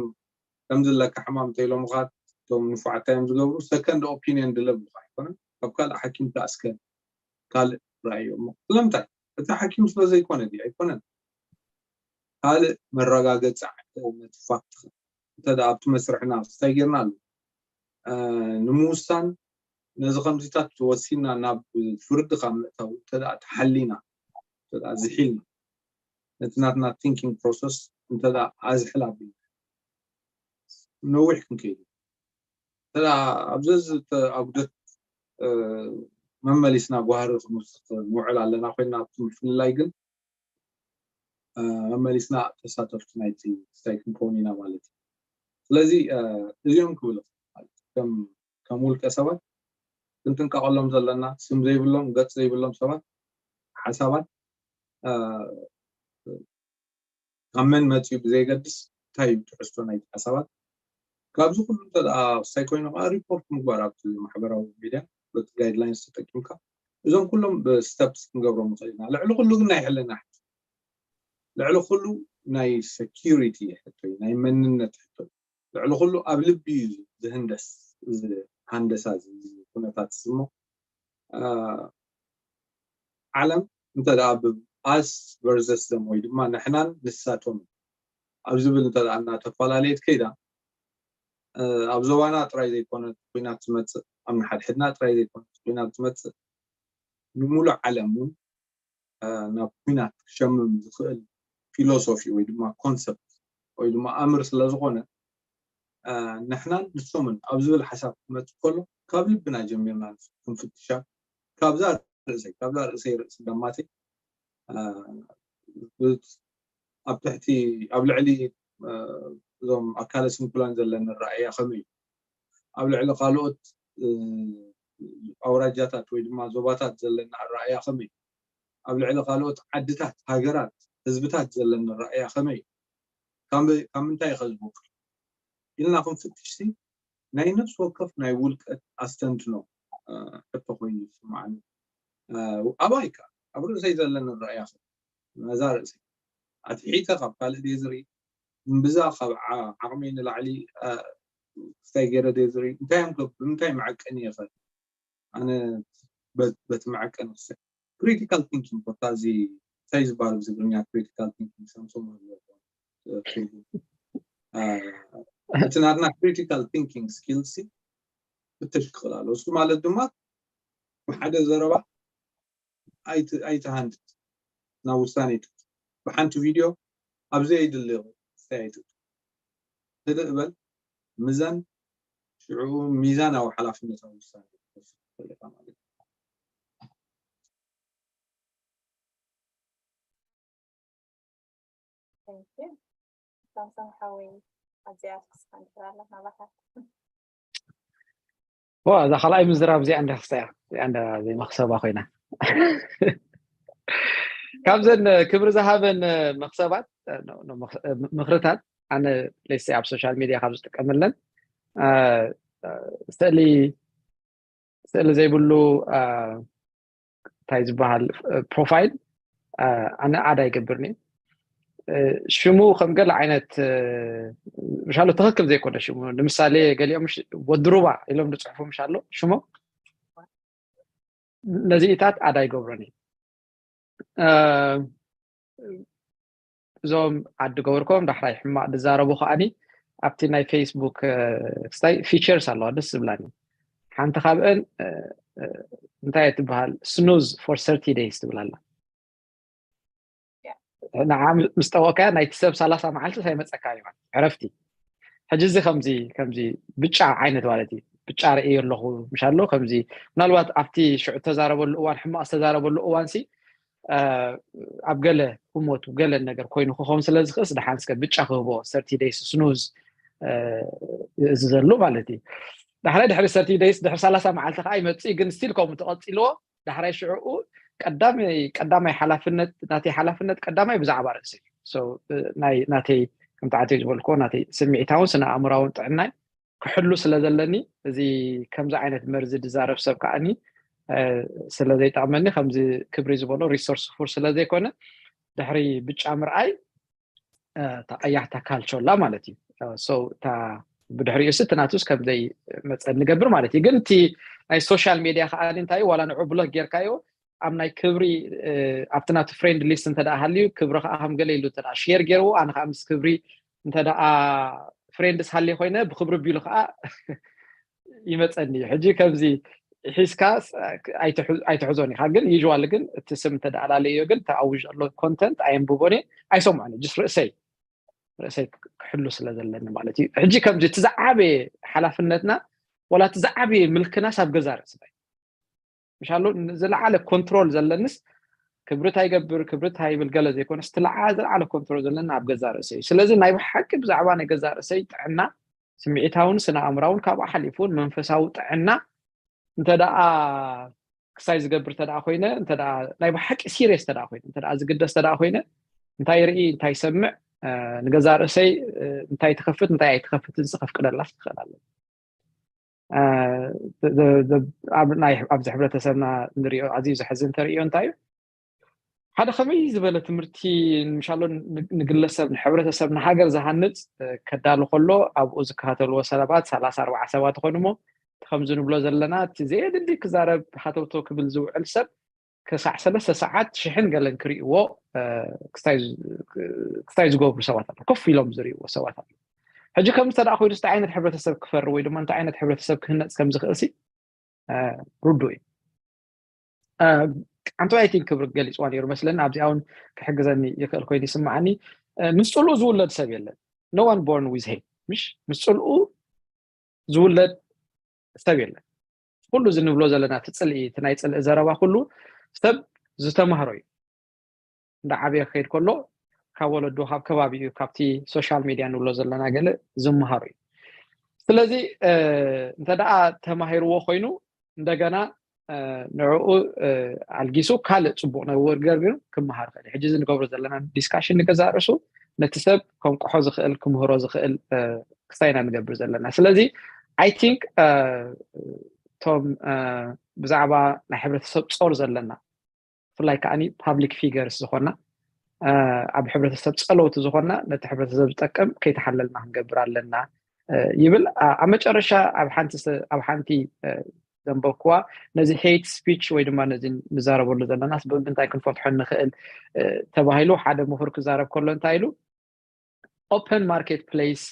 ከምዚ ለካ ሕማም እንተኢሎምኻ እቶም ንፉዓት እዮም ዝገብሩ ሰከንድ ኦፒኒየን ድለብሉካ ኣይኮነን ካብ ካልእ ሓኪም ከኣስከ ካልእ ራእዮ እሞ ስለምንታይ እቲ ሓኪም ስለ ዘይኮነ ድዩ ኣይኮነን ካልእ መረጋገፂ ነቲ ፋክት እንተ ኣብቲ መስርሕና እንታይ ጌርና ኣሎ ንምውሳን ነዚ ከምዚታት ወሲና ናብ ፍርዲ ካብ ምእታው እንተ ተሓሊና ዝሒልና ነቲ ናትና ቲንኪንግ ፕሮሰስ እንተ ኣዝሕል ኣቢልና ነዊሕ ክንከይድ እንተ ኣብ ዘዝተኣጉደት መመሊስና ጓህሪ ክንውስኽ ንውዕል ኣለና ኮይና ኣብቲ ምፍልላይ ግን መመሊስና ተሳተፍቲ ናይቲ ስታይ ክንከውን ኢና ማለት እዩ ስለዚ እዚኦም ክብል ከም ውልቀ ሰባት ክንጥንቀቀሎም ዘለና ስም ዘይብሎም ገፅ ዘይብሎም ሰባት ሓሳባት ካብ መን መፅኡ ብዘየገድስ እንታይ እዩ ትሕዝቶ ናይቲ ሓሳባት ካብዚ ኩሉ እንተ ክስታይ ኮይኑ ከዓ ሪፖርት ምግባር ኣብቲ ማሕበራዊ ሚድያ በቲ ጋይድላይንስ ተጠቂምካ እዞም ኩሎም ብስተፕስ ክንገብሮም ንኽእል ኢና ልዕሊ ኩሉ ግን ናይ ሕልና ሕቶ ልዕሊ ኩሉ ናይ ሰኪሪቲ ሕቶ ናይ መንነት ሕቶ ልዕሊ ኩሉ ኣብ ልቢ እዩ ዝህንደስ እዚ ሃንደሳ እዚ ኩነታት እዚ እሞ ዓለም እንተ ደኣ ብ us versus them ወይ ድማ ንሕናን ንሳቶም ኣብ ዝብል እንተ ደኣ እናተፈላለየት ከይዳ ኣብ ዞባና ጥራይ ዘይኮነት ኩናት ዝመፅእ ኣብ ንሓድሕድና ጥራይ ዘይኮነት ኩናት ዝመፅእ ንሙሉእ ዓለም እውን ናብ ኩናት ክሸምም ዝኽእል ፊሎሶፊ ወይ ድማ ኮንሰፕት ወይ ድማ ኣምር ስለ ዝኾነ ንሕናን ንሶምን ኣብ ዝብል ሓሳብ ክመፅእ ከሎ ካብ ልብና ጀሚርና ክንፍትሻ ካብዛ ርእሰይ ካብዛ ርእሰይ ርእሲ ደማተይ ኣብ ትሕቲ ኣብ ልዕሊ እዞም ኣካለ ስንኩላን ዘለና ረኣያ ከመይ እዩ ኣብ ልዕሊ ካልኦት ኣውራጃታት ወይ ድማ ዞባታት ዘለና ኣረኣያ ከመይ ኣብ ልዕሊ ካልኦት ዓድታት ሃገራት ህዝብታት ዘለና ኣረኣያ ከመይ ካብ ምንታይ ኢኸ ዝቦክር ኢልና ክንፍትሽ ሲ ናይ ነፍሲ ወከፍ ናይ ውልቀ ኣስተንትኖ ሕቶ ኮይኑ ዝስምዓኒ ኣባይ ከኣ ኣብ ርእሰይ ዘለኒ ኣረኣያ ነዛ ርእሰይ ኣትሒተ ካብ ካልእ ድየ ዝርኢ እምብዛ ካብ ዓቕመይ ንላዕሊ ክስታይ ገይረ ድየ ዝርኢ እንታይ እዮም ብምንታይ መዐቀኒ እየ ከ ኣነ በቲ መዐቀኒ ክስዕ። ክሪቲካል ቲንኪንግ፣ ቦታ እዚ እንታይ ዝበሃል ብትግርኛ? ክሪቲካል ቲንኪንግ ሳምሶም ኣሎ ትርጉም። እቲ ናትና ክሪቲካል ቲንኪንግ ስኪልስ ፍትሽ ክኽእል ኣለዎ። እሱ ማለት ድማ ብሓደ ዘረባ ኣይትሃንድድ፣ ናብ ውሳኔ ትብጽሕ። ብሓንቲ ቪድዮ ኣብ ዘየድሊ ኣስተያየት ህድእ በል፣ ምዘን፣ ሽዑ ሚዛናዊ ሓላፍነታዊ ውሳኔ ክትወስድ ትኽእል ኢኻ ማለት እዩ። ሳምሶም ሓወይ፣ ኣብዚኣ ክትስፋ እንድሕር ኣለኻ ናባኻ። ዋ፣ እዛ ካልኣይ ምዝራብ እዚኣ እንዳ ክስታ እያ። እዚኣ እንዳ ዘይመኽሰባ ኮይና። ካብዘን ክብሪ ዝሃበን መኽሰባት፣ ምኽርታት፣ ኣነ ሌሴ ኣብ ሶሻል ሚድያ ካብ ዝጥቀመለን፣ ስእሊ ስእሊ ዘይብሉ እንታይ ዝበሃል ፕሮፋይል ኣነ ኣድ ኣይገብርን እዩ። ሽሙ ከም ገለ ዓይነት ምሻሎ ትኽክል ዘይኮነ ሽሙ፣ ንምሳሌ ገሊኦም ወዲ ሩባ ኢሎም ዝፅሕፉ ምሻሎ ሽሞም፣ ነዚኢታት ኣድ ኣይገብሮን እዩ። እዞም ኣድ ገበርኮም ዳሕራይ ሕማቕ ዝዛረቡ ከዓኒ ኣብቲ ናይ ፌስቡክ ክስታይ ፊቸርስ ኣለዋ ደስ ዝብላኒ። ሓንቲ ካብአን እንታይ ትበሃል? ስኑዝ ፎር ሰርቲ ደይስ ትብል ኣላ። ንዓ ምስ ጠወቅካያ ናይቲ ሰብ ሰላሳ መዓልቲ ኣይመፀካን እዩ ማለት ዕረፍቲ። ሕጂ እዚ ከምዚ ከምዚ ብጫ ዓይነት ማለት እዩ። ብጫ ርእየ ኣለኹ ምሻሎ ከምዚ ምናልባት ኣብቲ ሽዑ ተዛረበሉ እዋን ሕማቕ ዝተዛረበሉ እዋንሲ ኣብ ገለ ህሞቱ ገለ ነገር ኮይኑ ክኸውን ስለ ዝኽእስ ደሓን እስከ ብጫ ክህቦ ሰርቲ ደይስ ስኑዝ እዚ ዘሉ ማለት እዩ። ዳሕራይ ድሕሪ ሰርቲ ደይስ ድሕሪ ሰላሳ መዓልቲ ከዓ ይመፅእ ግን ስቲል ከምኡ ተቐፂልዎ ዳሕራይ ሽዕኡ ቀዳማይ ቀዳማይ ሓላፍነት ናተይ ሓላፍነት ቀዳማይ ብዛዕባ ርእሰይ ናተይ ከምቲ ዓተይ ዝበልክዎ ናተይ ስምዒታውን ስነ ኣእምራውን ጥዕናይ ክሕሉ ስለ ዘለኒ እዚ ከምዚ ዓይነት መርዚ ዝዛረብ ሰብ ከዓኒ ስለ ዘይጠቕመኒ ከምዚ ክብሪ ዝበሎ ሪሶርስ ፉል ስለ ዘይኮነ ድሕሪ ብጫ ምርኣይ እታ ቀያሕታ ካልቸላ ማለት እዩ። እታ ብድሕሪኡ ሲ እቲ ናቱስ ከም ዘይመፀ ንገብር ማለት እዩ። ግን እቲ ናይ ሶሻል ሜድያ ከዓ እንታይ ዋላ ንዑ ብሎክ ጌርካዮ ኣብ ናይ ክብሪ ኣብቲ ናቱ ፍሬንድ ሊስት እንተ ሃልዩ ክብሪ ከዓ ከም ገለ ኢሉ እንተ ሼር ገይርዎ ኣነ ከዓ ምስ ክብሪ እንተ ፍሬንድስ ሃልየ ኮይነ ብክብሪ ቢሉ ከዓ ይመፀኒ እዩ። ሕጂ ከምዚ ሒዝካ ኣይትሕዞን ኢካ ግን ዩዋል ግን እቲ ስም እንተደኣላለዮ ግን ተኣውዥ ኣሎ ኮንተንት ኣየንብቦን ኣይሰምዖን ጅስ ርእሰይ ርእሰይ ክሕሉ ስለ ዘለኒ ማለት እዩ። ሕጂ ከምዚ እቲ ዝዓበየ ሓላፍነትና ዋላ እቲ ዝዓበየ ምልክናስ ኣብ ገዛ ርእስና እዩ። ምሻሎ ዝለዓለ ኮንትሮል ዘለንስ ክብርት ኣይገብር ክብርት ኣይብል ገለ ዘይኮነስ እቲ ዝለዓለ ኮንትሮል ዘለና ኣብ ገዛ ርእሰይ እዩ። ስለዚ ናይ ብሓቂ ብዛዕባ ናይ ገዛ ርእሰይ ጥዕና ስምዒታውን ስነ ኣእምራውን ካብኡ ሓሊፉ እውን መንፈሳዊ ጥዕና እንተ ደኣ ክሳይ ዝገብር እንተ ደኣ ኮይነ እንተ ደኣ ናይ ብሓቂ ሲሪየስ እንተ ደኣ ኮይነ እንተ ደኣ ዝግደስ እንተ ደኣ ኮይነ እንታይ ርኢ እንታይ ሰምዕ ንገዛ ርእሰይ እንታይ ትኸፍት እንታይ ኣይትኸፍትን ከፍቅደላስ ትኽእል ኣለኒ። ኣብዚ ሕብረተሰብና ንሪኦ ኣዝዩ ዘሕዝን ተርእዮ እንታይ እዩ ሓደ ከመይ ዝበለ ትምህርቲ ንምሻሎ ንግለሰብ ንሕብረተሰብ ንሃገር ዝሃንፅ ከዳሉ ከሎ ኣብኡ ዝከታተልዎ ሰባት ሰላሳ ኣርባዓ ሰባት ይኾኑ እሞ እቲ ከምዚ ንብሎ ዘለና እቲ ዘየድሊ ክዛረብ ሃተውተው ክብል ዝውዕል ሰብ ክሳዕ ሰለስተ ሰዓት ሽሕን ገለን ክርእይዎ ክስታይ ዝገብሩ ሰባት ኣሎ ኮፍ ኢሎም ዝርእይዎ ሰባት ኣሎ። ሕጂ ከምዚ እንተ ኮይኑ እንታይ ዓይነት ሕብረተሰብ ክፈሪ ወይ ድማ እንታይ ዓይነት ሕብረተሰብ ክህነፅ ከም ዝኽእል ሲ ርዱእ እዩ። ኣንተ ኣይ ቲንክ ክብሪ ገሊፅዋ ነይሩ መስለኒ ኣብዚኣ እውን ክሕግዘኒ ይኽእል ኮይኑ ይስምዓኒ። ምስ ፅልኡ ዝውለድ ሰብ የለን። No one born with hate ምሽ ምስ ፅልኡ ዝውለድ ሰብ የለን። ኩሉ እዚ ንብሎ ዘለና እቲ ፅልኢ እቲ ናይ ፅልኢ ዘረባ ኩሉ ሰብ ዝተማህሮ እዩ። እንዳ ዓብየ ክኸይድ ከሎ ካብ ወለዶ ካብ ከባቢኡ ካብቲ ሶሻል ሚድያ ንብሎ ዘለና ገለ ዝመሃሮ እዩ። ስለዚ እንተ ደኣ ተማሂርዎ ኮይኑ እንደገና ንዕኡ ኣልጊሱ ካልእ ፅቡቕ ነገር ገይሩ ክመሃር ክእል። ሕጂ እዚ ንገብሮ ዘለና ዲስካሽን ንገዛእ ርእሱ ነቲ ሰብ ከንቅሖ ዝኽእል ክምህሮ ዝኽእል ክስታይ ኢና ንገብር ዘለና። ስለዚ ኣይ ቲንክ እቶም ብዛዕባ ናይ ሕብረተሰብ ፆር ዘለና ብፍላይ ከዓ ፓብሊክ ፊገርስ ዝኾና ኣብ ሕብረተሰብ ፀለውቲ ዝኾና ነቲ ሕብረተሰብ ዝጠቅም ከይተሓለልና ክንገብር ኣለና ይብል። ኣብ መጨረሻ ኣብ ሓንቲ ዘንበብኩዋ፣ ነዚ hate speech ወይ ድማ ነዚ ንዛረበሉ ዘለናስ ብምንታይ ክንፈትሖ ንኽእል ተባሂሉ ሓደ ምሁር ክዛረብ ከሎ እንታይ ኢሉ? Open market place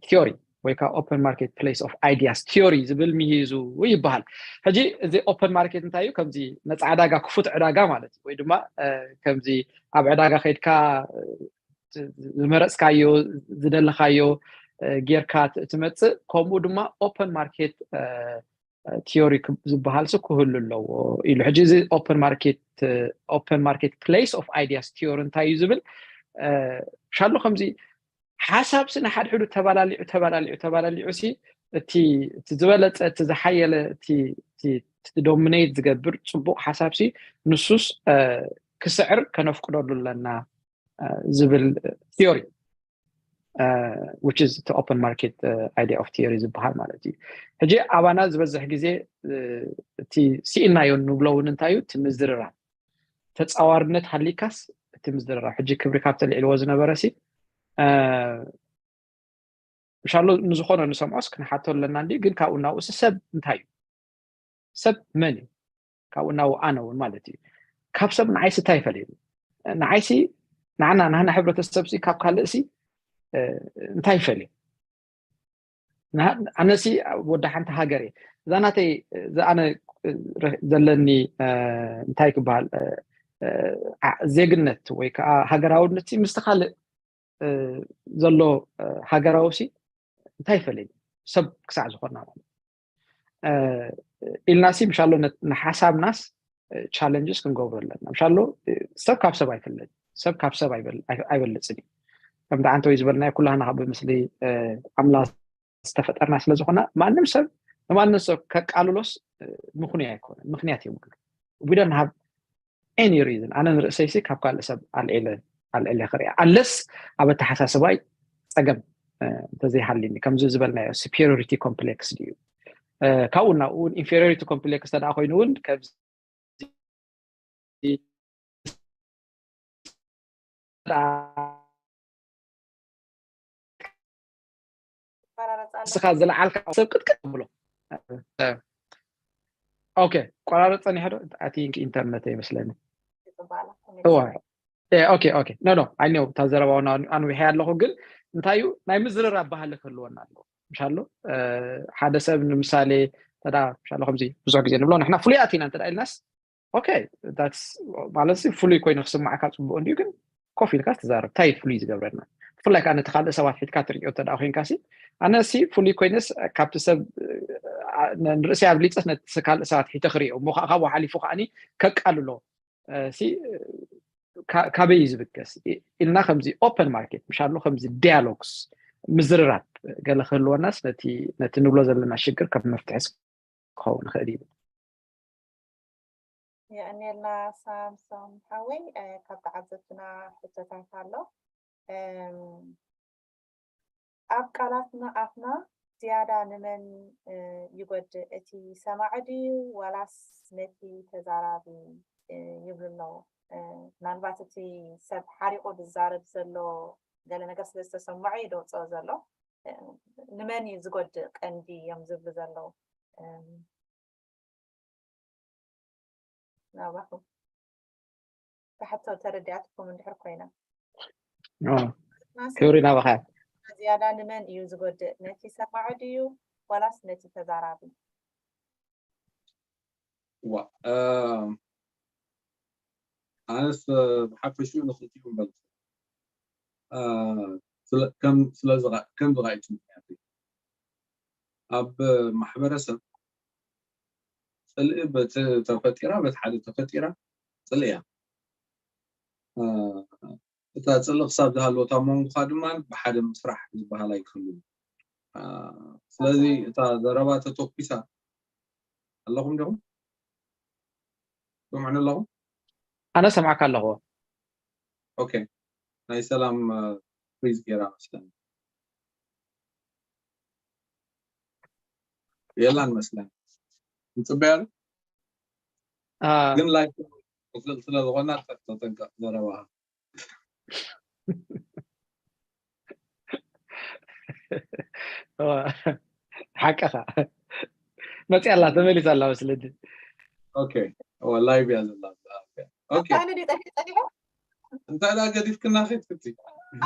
theory ወይ ከዓ open market place of ideas theory ዝብል ምሂዙ ይበሃል። ሕጂ እዚ open market እንታይ እዩ? ከምዚ ነፃ ዕዳጋ፣ ክፉት ዕዳጋ ማለት እዩ። ወይ ድማ ከምዚ ኣብ ዕዳጋ ከይድካ ዝመረፅካዮ ዝደለኻዮ ጌርካ ትመፅእ። ከምኡ ድማ open market theory ዝበሃል ሲ ክህሉ ኣለዎ ኢሉ። ሕጂ እዚ open market open market place of ideas theory እንታይ እዩ ዝብል? ሻሎ ከምዚ ሓሳብ ሲ ንሓድሕዱ ተባላሊዑ ተባላሊዑ ተባላሊዑ ሲ እቲ ዝበለፀ፣ እቲ ዝሓየለ፣ እቲ dominate ዝገብር ፅቡቅ ሓሳብ ሲ ንሱስ ክስዕር ከነፍቅደሉ ኣለና ዝብል theory, which is the open market idea of theory ዝበሃል ማለት እዩ። ሕጂ ኣባና ዝበዝሕ ግዜ እቲ ስኢናዮ ንብሎ እውን እንታይ እዩ? እቲ ምዝርራብ፣ ተፃዋርነት ሃሊካስ እቲ ምዝርራብ። ሕጂ ክብሪ ካብ ተልዕልዎ ዝነበረ ሲ ምሻሎ ንዝኾነ ንሰምዖስ ክንሓቶ ኣለና እንዲ፣ ግን ካብኡ ናብኡ ሲ ሰብ እንታይ እዩ? ሰብ መን እዩ? ካብኡ ናብኡ ኣነ እውን ማለት እዩ። ካብ ሰብ ንዓይሲ እንታይ ይፈልየኒ? ንዓይሲ ንዓና ናህና ሕብረተሰብ ሲ ካብ ካልእ ሲ እንታይ ይፈልየ? ኣነሲ ወዲ ሓንቲ ሃገር እየ። እዛ ናተይ እዛ ኣነ ዘለኒ እንታይ ክበሃል ዜግነት ወይ ከዓ ሃገራውነት ሲ ምስቲ ካልእ ዘሎ ሃገራዊ ሲ እንታይ ይፈልየኒ? ሰብ ክሳዕ ዝኾንና ማለት ኢልና ሲ ምሻሎ ንሓሳብናስ challenges ክንገብሮ ኣለና። ምሻሎ ሰብ ካብ ሰብ ኣይፍለጥ፣ ሰብ ካብ ሰብ ኣይበልፅን እዩ። ከምቲ ዓንተወይ ዝበልናዮ ኩላህና ካብ ብምስሊ ኣምላኽ ዝተፈጠርና ስለዝኾና ማንም ሰብ ንማንም ሰብ ከቃልሎስ ምኽንያ ኣይኮነን፣ ምኽንያት የብሉ። We don't have any reason። ኣነ ንርእሰይሲ ካብ ካልእ ሰብ ኣልዒለ ኣልዒለ ክሪኣ ኣለስ ኣብ ኣተሓሳስባይ ፀገም እንተዘይሃልኒ፣ ከምዚ ዝበልናዮ superiority complex ድዩ? ካብኡ ናብኡ እውን inferiority complex ተደኣ ኮይኑ እውን ከዚ ንስኻ ዝለዓልካ ሰብ ቅጥቅጥ ብሎ። ኦኬ፣ ቆራረፀ ኒሐዶ? I think ኢንተርነት ይመስለኒ። እዋ ኦኬ ኦኬ ኖ ኖ፣ I know እታ ዘረባውን ኣንዊሐ ኣለኹ፣ ግን እንታይ እዩ ናይ ምዝርራብ ባህሊ ክህልወና ኣለዎ። ምሻሎ ሓደ ሰብ ንምሳሌ ተዳ ምሻሎ ከምዚ ብዙሕ ግዜ ንብሎ ንሕና ፍሉያት ኢና እንተዳ ኢልናስ ኦኬ ማለት ፍሉይ ኮይኑ ክስማዕካ ፅቡቅ እንዲዩ፣ ግን ኮፍ ኢልካ ትዛረብ እንታይ ፍሉይ ዝገብረና? ብፍላይ ከዓ ነቲ ካልእ ሰባት ሒትካ ትሪኦ እንተ ኮይንካ ሲ ኣነ ሲ ፍሉይ ኮይነስ ካብቲ ሰብ ንርእሲ ኣብሊፀስ ነቲ ካልእ ሰባት ሒተ ክሪኦ እሞ ከዓ ካብኡ ሓሊፉ ከዓኒ ከቃልሎ ሲ ካበይ እዩ ዝብገስ ኢልና ከምዚ ኦፐን ማርኬት ምሻሎ ከምዚ ዲያሎግስ ምዝርራብ ገለ ክህልወናስ ነቲ ንብሎ ዘለና ሽግር ከም መፍትሒ ክኸውን ይኽእል እዩ። የቐንየልና ሳምሶም ሓወይ። ካብ ተዓዘብትና ሕቶታት ኣሎ። ኣብ ቃላትና ኣፍና ዝያዳ ንመን ይጎድእ? እቲ ሰማዒ ድዩ ዋላስ ነቲ ተዛራቢ? ይብሉ ኣለዉ። ምናልባት እቲ ሰብ ሓሪቑ ዝዛረብ ዘሎ ገለ ነገር ስለ ዝተሰምዖ እዩ ደውፅኦ ዘሎ። ንመን እዩ ዝጎድእ ቀንዲ እዮም ዝብሉ ዘለዉ? ናባኹም ተሕቶ ተረዲኣትኩም እንድሕር ኮይና ክብሪ ናባኻ። ዝያዳ ንመን እዩ ዝጎድእ? ነቲ ሰማዒ ድዩ ዋላስ ነቲ ተዛራቢ? ዋ ኣነስ ብሓፈሽኡ ንክልቲኡ በል ከም ዝቃይቱ ምክንያት ኣብ ማሕበረሰብ ፅልኢ በቲ ተፈጢራ በቲ ሓደ ተፈጢራ ፅልኢ እያ። እታ ፅልኢ ክሳብ ዝሃለወት ኣብ መንጎኻ ድማ ብሓደ ምስራሕ ዝበሃል ኣይክህሉን። ስለዚ እታ ዘረባ ተተኩሳ ኣለኹም ዲኹም? ሰምዑኒ ኣለኹም? ኣነ ሰምዓካ ኣለኹ። ኦኬ ናይ ሰላም ፍሪዝ ገይራ መስለኒ። የላን መስለኒ። ንፅበያ ግን ላይፍ ክፍል ስለ ዝኾና ተጠንቀቕ ዘረባኻ። ሓቅኻ። መፅያ ኣላ፣ ተመሊሳ ኣላ መስለኒ። ኦኬ፣ እዋ ላይቭ እያ ዘላ። ኦኬ፣ ኣነ ድዩ ጠፊእ ጸኒሑ? እንታይ ደኣ ገዲፍክና ኺድ ፍቲ?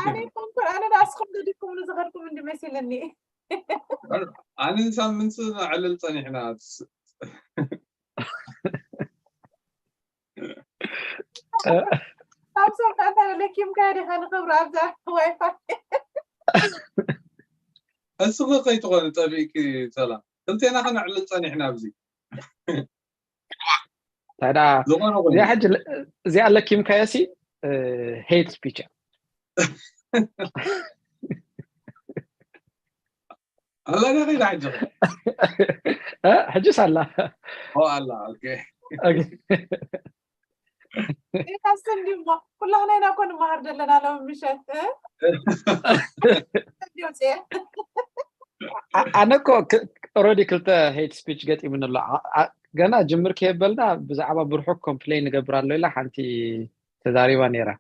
ኣነ ኮንኩር ኣነ ንኣስኹም ገዲፍኩም ንዝኸድኩም እንዲ መሲልኒ። ኣነ ሳምንት ንዕልል ጸኒሕና። ሳምሶም ከኣ እንታይ ለኪምካ ዲኻ ንኽብሩ ኣብዛ ዋይፋይ? እሱ ከይትኾነ ጠፊእኪ ሰላም። ክልቴና ከነዕልል ጸኒሕና ኣብዚ። ታዲያ ዝኾነ ኮይኑ እዚኣ ሕጂ ለ- እዚኣ ለኪምካዮ ሲ ሄት ስፒች ኣላ ዶ ከይዳ ሕጂ? ሕጅስ ኣላ። ኦ ኣላ። ኦኬ። ኦኬ። ኢኻስ እንዲሞ ኩላህና ኢና እኮ ንመሃር ዘለና ሎም ምሸት እ? እንዲዮ ጽየ ኣ- ኣነ እኮ ክ- ኦልሬዲ ክልተ ሄት ስፒች ገጢሙኒ ኣሎ። ኣ- ኣ- ገና ጅምር ከየበልና ብዛዕባ ብርሑቅ ኮምፕሌን ንገብር ኣሎ ኢላ ሓንቲ ተዛሪባ ነይራ።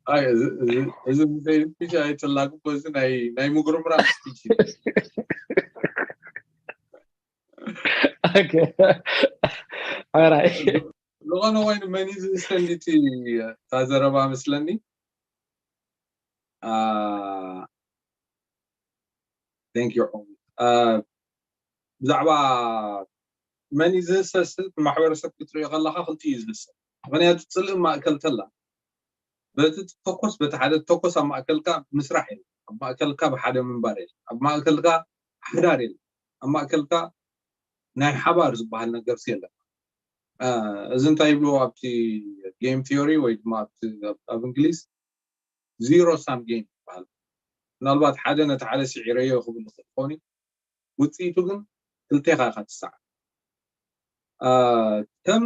ኣይ፣ እዚ- እዚ- እዚ ብዘይ ስፒች ኣይተላግቦ፣ እዚ ናይ ናይ ምጉርምራም ስፒች እዩ። ኦኬ። ኦራይ። ዝኾነ ኮይኑ መን እዩ ዝሰንዲቲ እታ ዘረባ መስለኒ። ቴንክ ዩ። ብዛዕባ መን እዩ ዝህሰስ ማሕበረሰብ ክትሪኦ ከለካ ክልቲኡ እዩ ዝህሰስ። ምክንያቱ ፅልእ ማእከል ተላ በቲ ትተኮስ በቲ ሓደ ትተኮስ ኣብ ማእከልካ ምስራሕ የለ፣ ኣብ ማእከልካ ብሓደ ምንባር የለ፣ ኣብ ማእከልካ ሓዳር የለ፣ ኣብ ማእከልካ ናይ ሓባር ዝበሃል ነገር የለ። እዚ እንታይ ይብልዎ ኣብቲ ጌም ቲዮሪ ወይ ድማ ኣብቲ ኣብ እንግሊዝ ዚሮ ሳም ጌም ይበሃል። ምናልባት ሓደ ነቲ ሓደ ስዒረዮ ክብል ይኽእል ይኸውን እዩ። ውፅኢቱ ግን ክልቴኻ ኢኻ ትሰዓር። ከም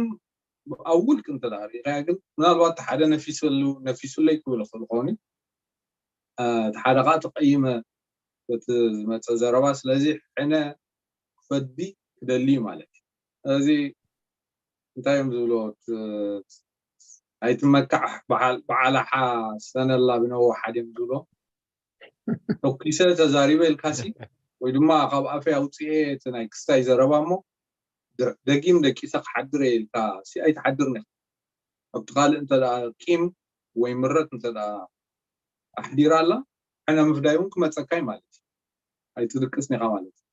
ኣብ ውልቂ እንተ ሪኢኻያ ግን ምናልባት ሓደ ነፊሰሉ ነፊሱለይ ክብል ይኽእል ይኸውን እዩ። እቲ ሓደ ከዓ ተቐይመ በቲ ዝመፀ ዘረባ። ስለዚ ሕነ ክፈዲ ክደሊ እዩ ማለት እዩ። ስለዚ እንታይ እዮም ዝብሎ? ኣይትመካዕ በዓላሓ ሰነላ ብነዎ ሓደ እዮም ዝብሎ። ተኩሰ ተዛሪበ ኢልካሲ ወይ ድማ ካብ ኣፈይ ኣውፅኤ እቲ ናይ ክስታይ ዘረባ እሞ ደጊም ደቂሰ ክሓድር እየ ኢልካ ሲ ኣይትሓድርን ኢኻ። ኣብቲ ካልእ እንተ ቂም ወይ ምረት እንተ ኣሕዲራ ኣላ ሕነ ምፍዳይ እውን ክመፀካ እዩ ማለት እዩ። ኣይትድቅስን ኢኻ ማለት እዩ።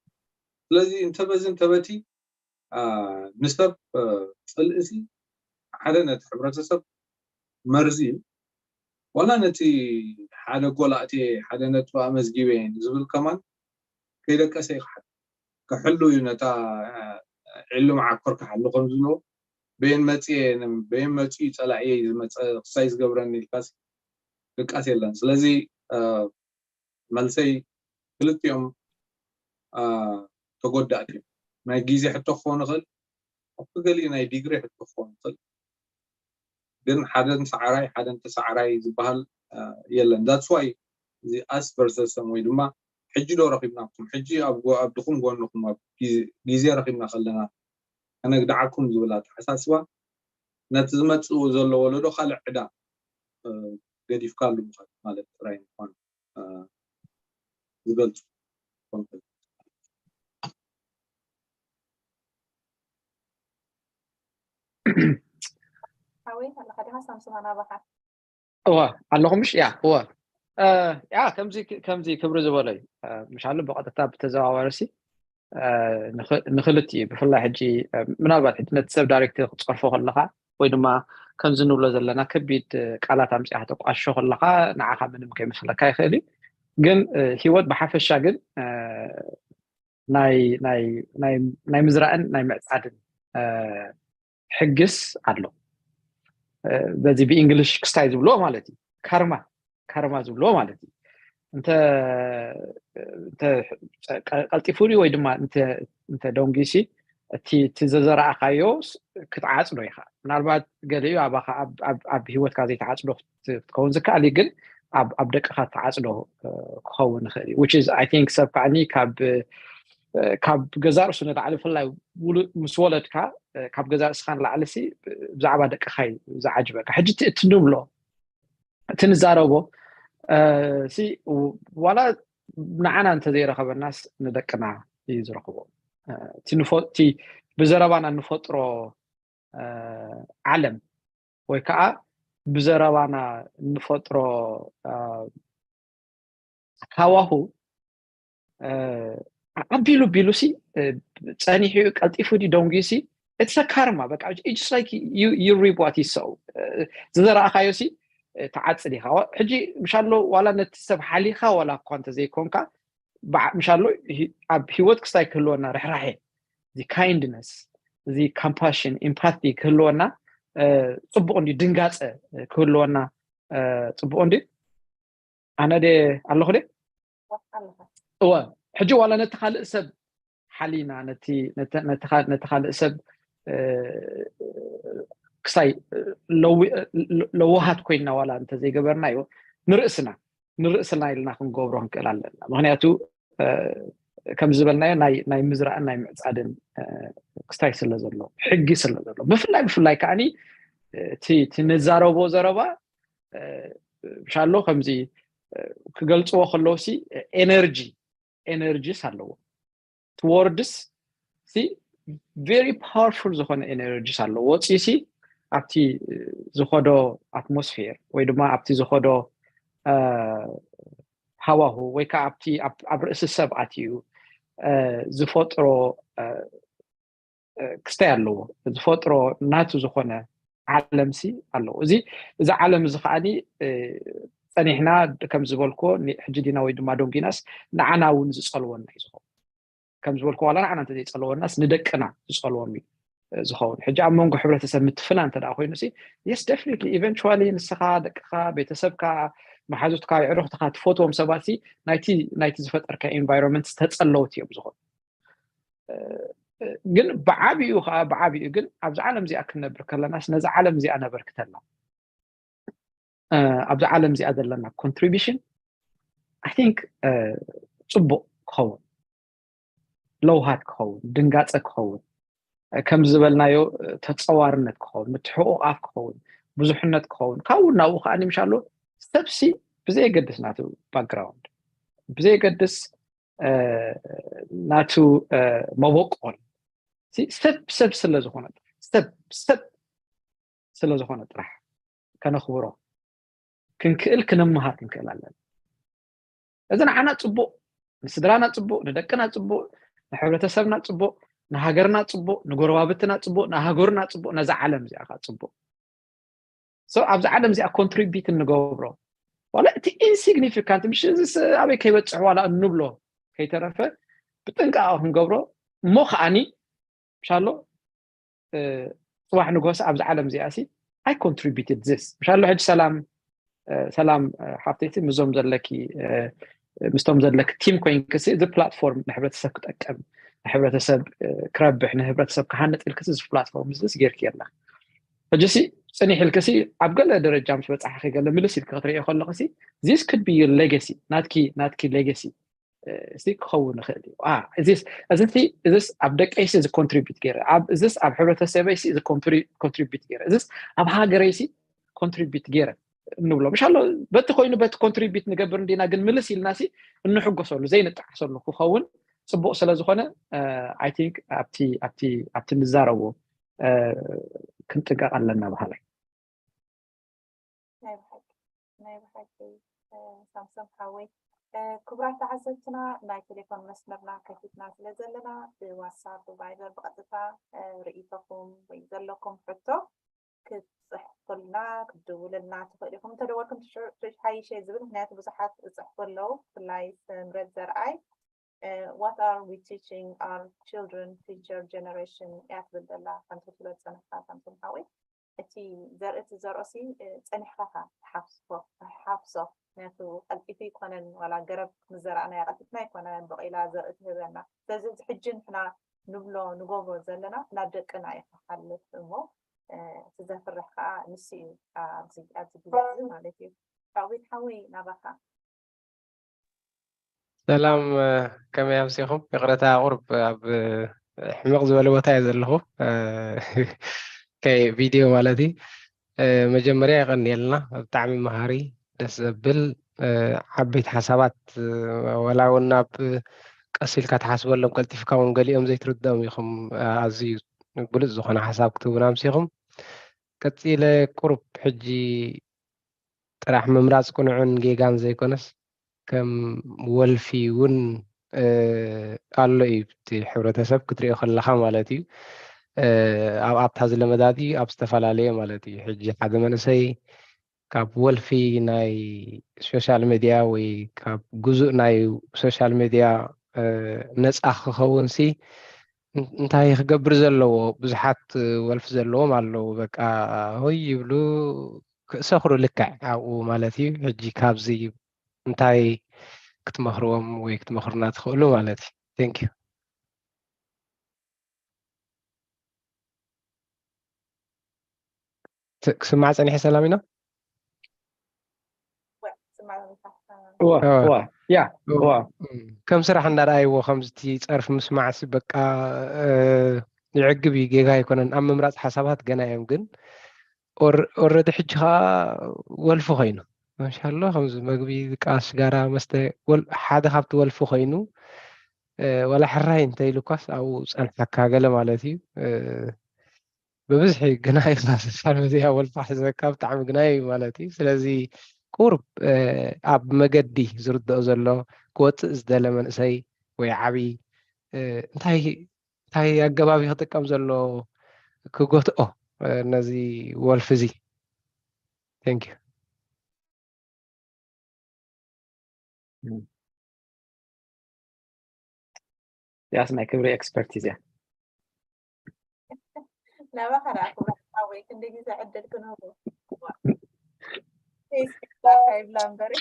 ስለዚ እንተበዚ እንተበቲ ንሰብ ፅልእሲ ሓደ ነቲ ሕብረተሰብ መርዚ እዩ። ዋላ ነቲ ሓደ ጎል ኣእትየ ሓደ ነጥቢ ኣመዝጊበ ንዝብል ከማን ከይደቀሰ ይክሓል ክሕሉ እዩ። ነታ ዒሉ መዓኮር ክሓሉ ከም ዝብሎ በየን መፅየ በየን መፅኡ ፀላእየ ዝመፀ ክሳይ ዝገብረኒ ኢልካስ ድቃስ የለን። ስለዚ መልሰይ ክልቲኦም ተጎዳእቲ እዮም። ናይ ግዜ ሕቶ ክኸውን ይኽእል፣ ኣብ ገሊኡ ናይ ዲግሪ ሕቶ ክኸውን ይኽእል። ግን ሓደን ሰዓራይ ሓደን ተሰዓራይ ዝበሃል የለን። That's why እዚ us versus them ወይ ድማ ሕጂ ዶ ረኺብናኩም፣ ሕጂ ኣብ ድኹም ጎንኹም ኣብ ግዜ ረኺብና ከለና ከነግድዓኩም ዝብል ኣተሓሳስባ ነቲ ዝመፅእ ዘሎ ወለዶ ካልእ ዕዳ ገዲፍካሉ ምኻድ ማለት ጥራይ ምዃኑ ዝገልፁ። ሓወይ ኣለኻ ዲኻ ሳምሶም ኣናባኻ? እወ ኣለኹ ምሽ ያ እወ ያ ከምዚ ከምዚ ክብሪ ዝበሎ እዩ። ምሻሉ ብቐጥታ ብተዘዋዋሪ ሲ ንኽልቲ እዩ። ብፍላይ ሕጂ ምናልባት ሕጂ ነቲ ሰብ ዳይሬክት ክፀርፎ ከለካ ወይ ድማ ከምዚ ንብሎ ዘለና ከቢድ ቃላት ኣምፅኣ ተቋሽሾ ከለካ ንዓኻ ምንም ከይመስለካ ይኽእል እዩ። ግን ሂወት ብሓፈሻ ግን ናይ ምዝራእን ናይ ምዕፃድን ሕግስ ኣሎ። በዚ ብእንግሊሽ ክስታይ ዝብልዎ ማለት እዩ። ካርማ ካርማ ዝብልዎ ማለት እዩ። እንተ ቀልጢፉ ወይ ድማ እንተ ደንጊሲ እቲ ዘዘራእካዮ ክትዓፅዶ ኢኻ። ምናልባት ገሊኡ ኣባኻ ኣብ ሂወትካ ዘይተዓፅዶ ክትከውን ዝከኣል እዩ፣ ግን ኣብ ደቅኻ ትዓፅዶ ክኸውን ይኽእል እዩ። Which is I think ሰብ ከዓኒ ካብ ካብ ገዛ ርእሱ ንላዕሊ ብፍላይ ምስ ወለድካ ካብ ገዛ ርእስኻ ንላዕሊ ሲ ብዛዕባ ደቅኻ እዩ ዝዓጅበካ። ሕጂ እቲ ንብሎ እቲ ንዛረቦ ሲ ዋላ ንዓና እንተዘይረኸበናስ ንደቅና እዩ ዝረኽቦ። እቲ ብዘረባና እንፈጥሮ ዓለም ወይ ከዓ ብዘረባና እንፈጥሮ ሃዋሁ ኣቢሉ ቢሉ ሲ ጸኒሑ ቀልጢፉ ዲ ደንጉዩ ሲ እቲ ሰካርማ በቃ it's like you reap what you sow። ዝዘራእካዮ ሲ ተዓጽድ ኢኻ። ሕጂ ምሻሎ ዋላ ነቲ ሰብ ሓሊኻ ዋላ እኳ እንተዘይኮንካ ምሻሎ ኣብ ህይወት ክስታይ ክህልወና ርሕራሐ፣ እዚ kindness፣ እዚ compassion፣ empathy ክህልወና ጽቡቕ እንዲ ድንጋጸ ክህልወና ጽቡቕ እንዲ ኣነ ደ ኣለኹ ደ እወ ሕጂ ዋላ ነቲ ካልእ ሰብ ሓሊና ነቲ ካልእ ሰብ ክሳይ ለውሃት ኮይንና ዋላ እንተዘይገበርናዮ ንርእስና ንርእስና ኢልና ክንገብሮ ክንክእል ኣለና። ምክንያቱ ከም ዝበልናዮ ናይ ምዝራእን ናይ ምዕፃድን ክስታይ ስለ ዘሎ ሕጊ ስለ ዘሎ ብፍላይ ብፍላይ ከዓኒ እቲ ንዛረቦ ዘረባ ሻሎ ከምዚ ክገልፅዎ ከለውሲ energy energies ኣለዎ towards very powerful ዝኾነ energies ኣለዎ ወፂሲ ኣብቲ ዝኸዶ atmosphere ወይ ድማ ኣብቲ ዝኸዶ ሃዋሁ ወይ ከዓ ኣብቲ ኣብ ርእሲ ሰብ ኣትዩ ዝፈጥሮ ክስታይ ኣለዎ ዝፈጥሮ ናቱ ዝኾነ ዓለምሲ ኣለዎ እዚ እዚ ዓለም እዚ ከዓኒ ፀኒሕና ከም ዝበልኮ ሕጂ ዲና ወይ ድማ ዶንጊናስ ንዓና እውን ዝፀልወና እዩ ዝኸውን ከም ዝበልኮ ዋላ ንዓና እንተዘይፀልወናስ ንደቅና ዝፀልዎም እዩ ዝኸውን ሕጂ ኣብ መንጎ ሕብረተሰብ ምትፍና እንተ ኮይኑ yes definitely eventually ንስኻ ደቅኻ ቤተሰብካ መሓዙትካ የዕሩኽትኻ ትፈትዎም ሰባት ናይቲ ዝፈጠርካ environment ተፀለውቲ እዮም ዝኾኑ ግን ብዓብኡ ከዓ ብዓብኡ ግን ኣብዚ ዓለም እዚኣ ክንነብር ከለናስ ነዚ ዓለም እዚኣ ነበርክተላ ኣብዚ ዓለም እዚኣ ዘለና contribution I think ፅቡቕ ክኸውን ለውሃት ክኸውን ድንጋፀ ክኸውን ከም ዝበልናዮ ተፀዋርነት ክኸውን ምትሕቑቓፍ ክኸውን ብዙሕነት ክኸውን ካብኡ ናብኡ ከዓ ምሻሎ ሰብሲ ብዘየገድስ ናቱ background ብዘየገድስ ናቱ መበቆል ሰብ ሰብ ስለዝኾነ ሰብ ሰብ ስለዝኾነ ጥራሕ ከነኽብሮ ክንክእል ክንምሃር ክንክእል ኣለና እዚ ንዓና ፅቡቕ ንስድራና ፅቡቕ ንደቅና ፅቡቕ ንሕብረተሰብና ፅቡቕ ንሃገርና ፅቡቕ ንጎረባብትና ፅቡቕ ንሃገርና ፅቡቕ ነዛ ዓለም እዚኣ ከዓ ፅቡቕ so ኣብዚ ዓለም እዚኣ contribute እንገብሮ ዋላ እቲ insignificant ምሽ እዚ ኣበይ ከይበፅሕ ዋላ እንብሎ ከይተረፈ ብጥንቃቐ ክንገብሮ እሞ ከዓኒ ምሻሎ ፅባሕ ንጎስ ኣብዚ ዓለም እዚኣ ሲ I contributed this ምሻሎ ሕጂ ሰላም ሰላም ሓፍተይቲ ምዞም ዘለኪ ምስቶም ዘለኪ team ኮይንክሲ እዚ platform ንሕብረተሰብ ክጠቅም ንሕብረተሰብ ክረብሕ ንህብረተሰብ ክሃንጥ ኢልክሲ እዚ platform እዚ ጌርኪ የላ ሕጂሲ ፅኒሕ ኢልክሲ ኣብ ገለ ደረጃ ምስ በፃሕኺ ገለ ምልስ ኢልኪ ክትርእዮ ከለኽሲ this could be your legacy ናትኪ ናትኪ legacy እዚ ክኸውን ይኽእል እዩ እዚስ እዚስ ኣብ ደቀይሲ እዚ contribute ገይረ እዚስ ኣብ ሕብረተሰበይሲ እዚ contribute ገይረ እዚስ ኣብ ሃገረይሲ contribute ገይረ እንብሎ ምሻሎ በቲ ኮይኑ በቲ contribute ንገብር እንዲና ግን ምልስ ኢልናሲ እንሕጎሰሉ ዘይንጠዓሰሉ ክኸውን ፅቡቕ ስለ ዝኾነ I think ኣብቲ ኣብቲ ኣብቲ ንዛረቦ ክንጥንቀቕ ኣለና በሃላይ ናይ ብሓቂ ናይ ብሓቂ ሳምሶም ሓወይ ክቡራት ተዓዘብትና ናይ ቴሌፎን መስመርና ከፊትና ስለ ዘለና ብዋትሳፕ ብቫይበር ብቐጥታ ርእይቶኹም ወይ ዘለኩም ሕቶ ክትፅሕፉልና ክትድውሉልና ትኽእሉ ኢኹም እንተደወልኩም ትሽዑ ሓይሸ ዝብል ምክንያቱ ብዙሓት ዝፅሕፉ ኣለዉ ብፍላይ ምረት ዘርኣይ what are we teaching our children future generation እያ ትብል ዘላ ከምቲ ክትብሎ ዝፀንሕካ ሳምሶም ሓወይ እቲ ዘርኢ ትዘርኦ ሲ ፀኒሕካ ኢካ ትሓፍሶ ትሓፍሶ ምክንያቱ ቀልጢፉ ይኮነን ዋላ ገረብ ምዘራእናያ ቀልጢፍና ኣይኮነን በቂላ ዘርኢ ትህበና ስለዚ እዚ ሕጂ ንሕና ንብሎ ንገብሮ ዘለና ናብ ደቅና እዩ ክሓልፍ እሞ እቲ ዘፍርሕ ከዓ ንሱ እዩ ኣብዚ ኣብዚ ግዜ እዚ ማለት እዩ ዳዊት ሓወይ ናባካ ሰላም ከመይ ኣምሲኹም? ይቕረታ ቁርብ ኣብ ሕምቕ ዝበለ ቦታ እየ ዘለኹ ከይ ቪድዮ ማለት እዩ። መጀመርያ የቐንየልና ብጣዕሚ መሃሪ ደስ ዘብል ዓበይቲ ሓሳባት፣ ወላ እውን ናብ ቀስ ኢልካ ትሓስበሎም፣ ቀልጢፍካ እውን ገሊኦም ዘይትርድኦም ኢኹም። ኣዝዩ ብሉፅ ዝኾነ ሓሳብ ክትህቡና ኣምሲኹም። ቀፂለ ቁሩብ ሕጂ ጥራሕ ምምራፅ ቅኑዕን ጌጋን ዘይኮነስ ከም ወልፊ እውን ኣሎ እዩ። እቲ ሕብረተሰብ ክትሪኦ ከለኻ ማለት እዩ። ኣብ ኣብታ ዝለመዳት እዩ፣ ኣብ ዝተፈላለየ ማለት እዩ። ሕጂ ሓደ መንእሰይ ካብ ወልፊ ናይ ሶሻል ሜድያ ወይ ካብ ግዙእ ናይ ሶሻል ሜድያ ነፃ ክኸውን ሲ እንታይ ክገብር ዘለዎ? ብዙሓት ወልፊ ዘለዎም ኣለዉ። በቃ ሆይ ይብሉ፣ ክእሰኽሩ ልክዕ ኣብኡ ማለት እዩ። ሕጂ ካብዚ እንታይ ክትመኽርዎም ወይ ክትመኽሩና ትኽእሉ ማለት እዩ? Thank you። ክስማዕ ፀኒሐ ሰላም ኢና። ከም ስራሕ እንዳረኣይዎ ከምዚ እቲ ፀርፊ ምስማዕሲ በቃ የዕግብ እዩ፣ ጌጋ ኣይኮነን። ኣብ ምምራፅ ሓሳባት ገና እዮም፣ ግን ኦረዲ ሕጂ ከዓ ወልፊ ኮይኑ ማሻሎ ከምዚ መግቢ፣ ቃ፣ ሽጋራ፣ መስተ ሓደ ካብቲ ወልፊ ኮይኑ፣ ዋላ ሕራይ እንተኢሉ እኳስ ኣብኡ ፀንሓካ ገለ ማለት እዩ። ብብዝሒ ግናይ ሶሻል ሚድያ ወልፊ ሓዘካ ብጣዕሚ ግናይ እዩ ማለት እዩ። ስለዚ ቁሩብ ኣብ መገዲ ዝርድኦ ዘሎ ክወፅእ ዝደለ መንእሰይ ወይ ዓብዪ እንታይ እንታይ ኣገባብ እዩ ክጥቀም ዘሎ ክጎትኦ ነዚ ወልፊ እዚ? Thank you። ያስ ናይ ክብሪ ኤክስፐርቲዝ እያ። ናባኻ ደኣ ክብረትካ ወይ ክንደይ ግዜ ዕድል ክንህቦ ፌስቡክ ይብላ እምበር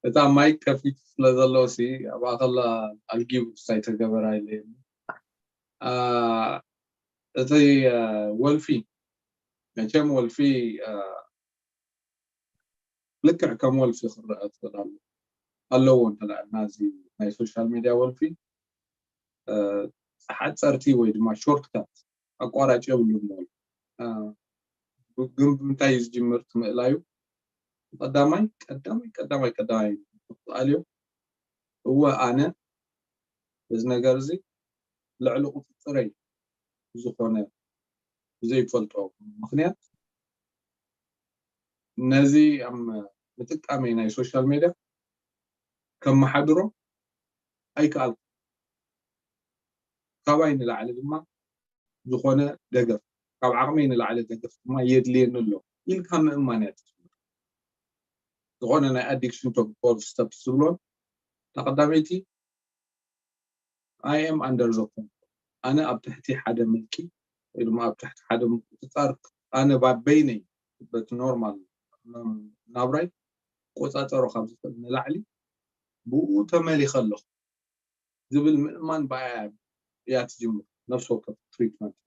እታ ማይክ ከፊት ስለ ዘለዎ ሲ ኣብኣ ከላ ኣልጊቡ ሳይተገበራ ኢለ እቲ ወልፊ መቸም ወልፊ ልክዕ ከም ወልፊ ክረአ ትኽእል ኣሎ ኣለዎ እንተለዕልና እዚ ናይ ሶሻል ሚድያ ወልፊ ሓፀርቲ ወይ ድማ ሾርትካት ኣቋራጭ የብሉን ማለት ግን ብምንታይ እዩ ዝጅምር ትምእላዩ ቀዳማይ ቀዳማይ ቀዳማይ ቀዳማይ ትኽኣልዮ እወ ኣነ በዚ ነገር እዚ ልዕሊ ቁፅፅረይ ዝኾነ ብዘይፈልጦ ምኽንያት ነዚ ኣብ ምጥቃመይ ናይ ሶሻል ሜድያ ከመሓድሮ ኣይከኣልኩ ካባይ ንላዕሊ ድማ ዝኾነ ደገፍ ካብ ዓቕመይ ንላዕሊ ደገፍ ድማ የድልየኒ ኣሎ ኢልካ ምእማን እያ ትጅምር ዝኾነ ናይ ኣዲክሽን ቶፕ ስተ ዝብሎን እታ ቀዳመይቲ I am under the control ኣነ ኣብ ትሕቲ ሓደ ምልኪ ወይ ድማ ኣብ ትሕቲ ሓደ ምቁፅፃር ኣነ ባበይነይ በቲ ኖርማል ናብራይ ቆፃፀሮ ካብ ዝኽእል ንላዕሊ ብኡ ተመሊኸ ኣለኹ ዝብል ምእማን ብኣያ እያ ትጅምር ነፍሲ ወከፍ ትሪትመንት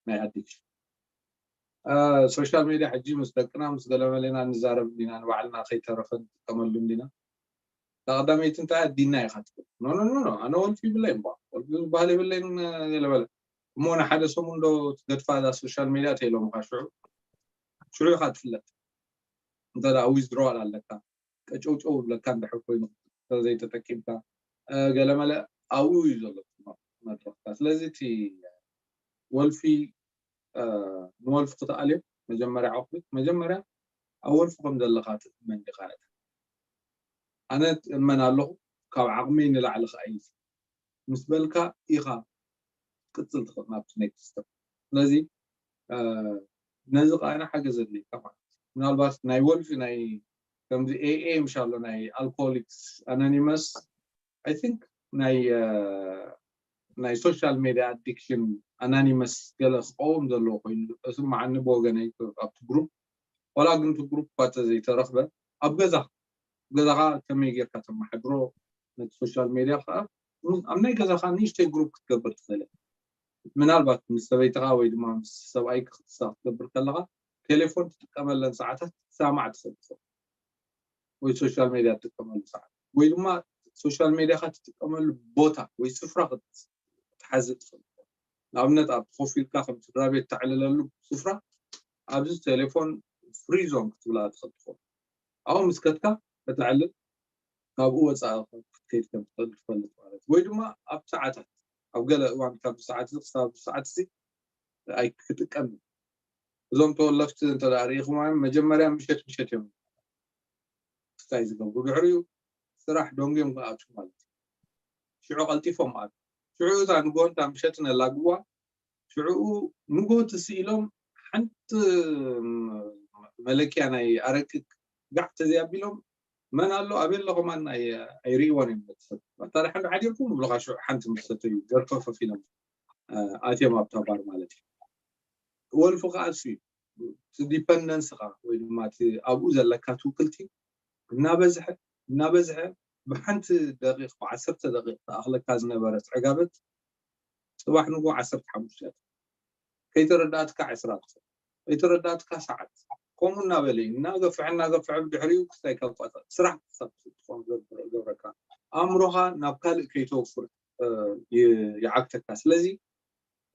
ናይ ኣዲክሽን ሶሻል ሜድያ ሕጂ ምስ ደቅና ምስ ገለመለና ንዛረብ እንዲና ንባዕልና ከይተረፈ ንጥቀመሉ እንዲና ቀዳመይቲ እንታይ ኣዲና ኢኻ ትብል ኖ ኖ ኖ ኣነ ወልፊ ይብለይ እባ ወልፊ ዝበሃል የብለይን ገለበለ እሞ ንሓደ ሰሙን ዶ ትገድፋ እዛ ሶሻል ሜድያ ተኢሎምኻ ሽዑ ሽዑ ኢኻ ትፍለጥ እንተ ዊዝድሮዋል ኣለካ ቀጨውጨው ዝብለካ እንድሕር ኮይኑ ዘይተጠቂምካ ገለመለ ኣብኡ እዩ ዘሎ መድረክካ ስለዚ እቲ ወልፊ ንወልፊ ክትኣልዮ መጀመርያ ዓቕሊ መጀመርያ ኣብ ወልፊ ከም ዘለካ ትእመን ዲካ ኣነ ትእመን ኣለኹ ካብ ዓቕመይ ንላዕሊ ከዓ እዩ ምስ በልካ ኢኻ ክትቅፅል ትኽእል ናብቲ ኔክስት ስለዚ ነዚ ከዓ ሓገዝ ኣድልየካ ማለት ምናልባት ናይ ወልፊ ናይ ከምዚ ኤኤ ምሻሎ ናይ ኣልኮሊክስ ኣናኒመስ I think ናይ ናይ social media addiction anonymous ገለ ክኸውን ዘለዎ ኮይኑ እስማዓኒ ብወገነይ ኣብቲ ግሩፕ ዋላ ግን እቲ ግሩፕ እኳ ተዘይተረኽበ ኣብ ገዛ ገዛኻ ከመይ ጌርካ ተመሓድሮ ነቲ social media ከዓ ኣብ ናይ ገዛኻ ንእሽተይ ግሩፕ ክትገብር ትኽእል ምናልባት ምስ ሰበይትኻ ወይ ድማ ምስ ሰብኣይ ክትሳ ክትገብር ከለኻ ቴሌፎን ትጥቀመለን ሰዓታት ትሳማዕ ትኽእል ወይ social media ትጥቀመሉ ሰዓት ወይ ድማ social media ኻ ትጥቀመሉ ቦታ ወይ ስፍራ ክትሓዝ ትኽእል ንኣብነት ኣብ ኮፍ ኢልካ ከም ስድራ ቤት ተዕልለሉ ስፍራ ኣብዚ ቴሌፎን free zone ክትብላ ትኽእል ትኸውን። ኣብኡ ምስ ከድካ ከተዕልል፣ ካብኡ ወፃኢ ክትከይድ ከም ትኽእል ትፈልጥ ማለት እዩ። ወይ ድማ ኣብ ሰዓታት፣ ኣብ ገለ እዋን ካብ ሰዓት እዚ ክሳብ ሰዓት እዚ ኣይክጥቀምን። እዞም ተወለፍቲ እንተ ደኣ ርኢኹም፣ መጀመርያ ምሸት ምሸት እዮም ስታይ ዝገብሩ። ድሕሪኡ ስራሕ ደንጉዮም ክኣትዉ ማለት እዩ። ሽዑ ቀልጢፎም ኣት ሽዑ እታ ንጎንታ ምሸት ነላግዋ። ሽዑ ንጎ ትስኢሎም ሓንቲ መለኪያ ናይ ኣረቂ ጋዕ ተዘይኣቢሎም፣ መን ኣሎ ኣበይ ኣሎ ከማን ኣይርእይዎን እዮም። መጥሰት ኣታ ደሓን ሓዲርኩም ብሎኻ ሽዑ ሓንቲ ምስ ሰተዩ ገርፈፈፍ ኢሎም ኣትዮም ኣብታ ባር ማለት እዩ። ወልፉ ከዓ እሱ እዩ። እቲ ዲፐንደንስኻ ወይ ድማ እቲ ኣብኡ ዘለካ ትውክልቲ እናበዝሐ እናበዝሐ ብሓንቲ ደቂቕ ብዓሰርተ ደቂቕ ተኣኽለካ ዝነበረት ዕጋበት ጽባሕ ንጎ ዓሰርተ ሓሙሽተ ከይተረዳእትካ ዕስራ ትኾን፣ ከይተረዳእትካ ሰዓት፣ ከምኡ እናበለ እዩ እናገፍሐ እናገፍሐ ብድሕሪኡ ክስታይ ካብ ቋፃ ስራሕ ክሳብ ትኾን ገብረካ፣ ኣእምሮኻ ናብ ካልእ ከይተወፍር ይዓግተካ። ስለዚ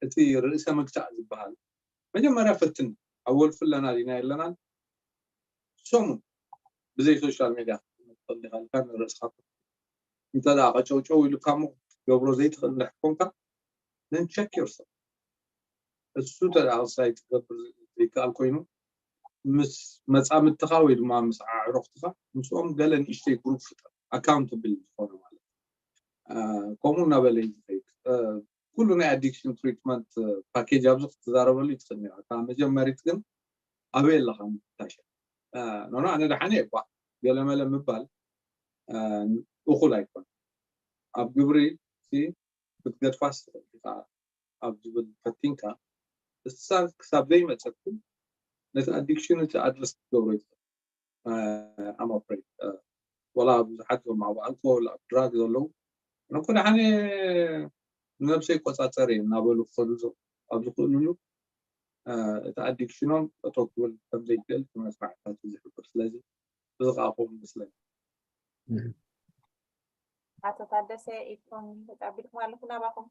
እቲ ርእሰ ምግታእ ዝበሃል መጀመርያ ፈትን። ኣብ ወልፊ ኣለና ዲና የለናን ሰሙን ብዘይ ሶሻል ሜድያ ክትመጥልካ ንርእስካ እንተ ደኣ ቀጨውጨው ኢሉካ እሞ ክትገብሮ ዘይትኽእል እንድሕር ኮንካ፣ then check yourself። እሱ እንተ ደኣ ክሳይ ትገብር ዘይከኣል ኮይኑ፣ ምስ መጻምድትኻ ወይ ድማ ምስ ኣዕሩኽትኻ ምስኦም ገለ ንእሽተይ ግሩፕ ፍጠር፣ ኣካውንታብል ዝኾነ ማለት እዩ። ከምኡ እናበለ እዩ ዝኸይድ። ኩሉ ናይ ኣዲክሽን ትሪትመንት ፓኬጅ ኣብዚ ክትዛረበሉ ይትኽእል ነራ። እታ መጀመሪት ግን ኣበይ ኣለኻ ምፍታሽ? ኖኖ ኣነ ደሓነ እየ እኳ ገለመለ ምባል እኹል ኣይኮን። ኣብ ግብሪ ክትገድፋ ትኽእል ኢኻ ኣብ ዝብል ፈቲንካ እሳ ክሳብ ዘይመፀት ግን ነቲ ኣዲክሽን እቲ ኣድረስ ክትገብሮ ይትኽእል። ኣማፕሬ ወላ ብዙሓት ዞም ኣብ ኣልኮል ኣብ ድራግ ዘለዉ ነኮ ደሓነ ንነብሰይ ይቆፃፀር እየ እናበሉ ክኸዱ ኣብ ዝኽእሉሉ እቲ ኣዲክሽኖም ጠጠው ክብል ከምዘይክእል መስማዕታት ዝሕብር። ስለዚ እዚ ከዓ ክኸውን ይመስለኒ። ኣቶ ታደሰ ኢድኩም ተጻቢልኩም ኣለኹ ናባኹም።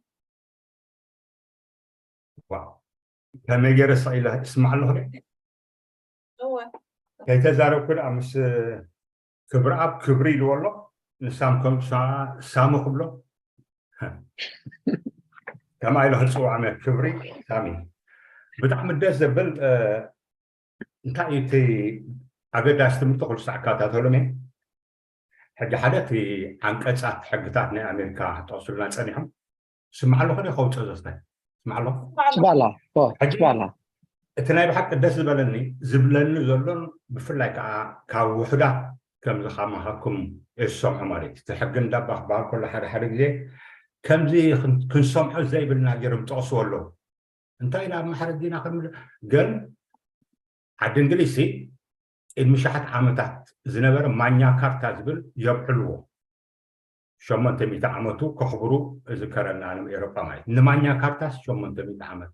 ዋው ከመይ ገይረ ስቕ ኢለ እስማዕ ኣለኹ። እወ ከይተዛረብኩ ደኣ ምስ ክብርኣብ ክብሪ ኢልዎ ኣሎ። ንሳም ከም ሳሚ ክብሎ ከማ ኢለ ክፅውዖም እየ። ክብሪ ሳሚ። ብጣዕሚ ደስ ዘብል እንታይ እዩ እቲ ኣገዳሲ ትምህርቲ ኩሉ ሳዕ እከታተሎም እየ። ሕጂ ሓደ እቲ ዓንቀፃት ሕግታት ናይ ኣሜሪካ ጠቕሱልና ፀኒሖም ስምዓሉ ከደ ከውፅእ ዘስታይ ስምዓሎ ስባላ ሕጂ ስባላ እቲ ናይ ብሓቂ ደስ ዝበለኒ ዝብለኒ ዘሎን ብፍላይ ከዓ ካብ ውሕዳት ከምዚ ከማኻኩም ዝሰምዖ ማለት እዩ። እቲ ሕጊ እንዳባ ክበሃል ከሎ ሓደ ሓደ ግዜ ከምዚ ክንሰምዖ ዘይብልና ገይሮም ጠቕስዎ ኣለዉ። እንታይ ኢና ኣብ ማሕረግ ዲና ከም ግን ዓዲ እንግሊዝሲ ቅድሚ ሸሓት ዓመታት ዝነበረ ማኛ ካርታ ዝብል የብዕልዎ። ሸሞንተ ሚእቲ ዓመቱ ከኽብሩ እዝከረና ንም ኤሮጳ ማለት ንማኛ ካርታስ ሸሞንተ ሚእቲ ዓመት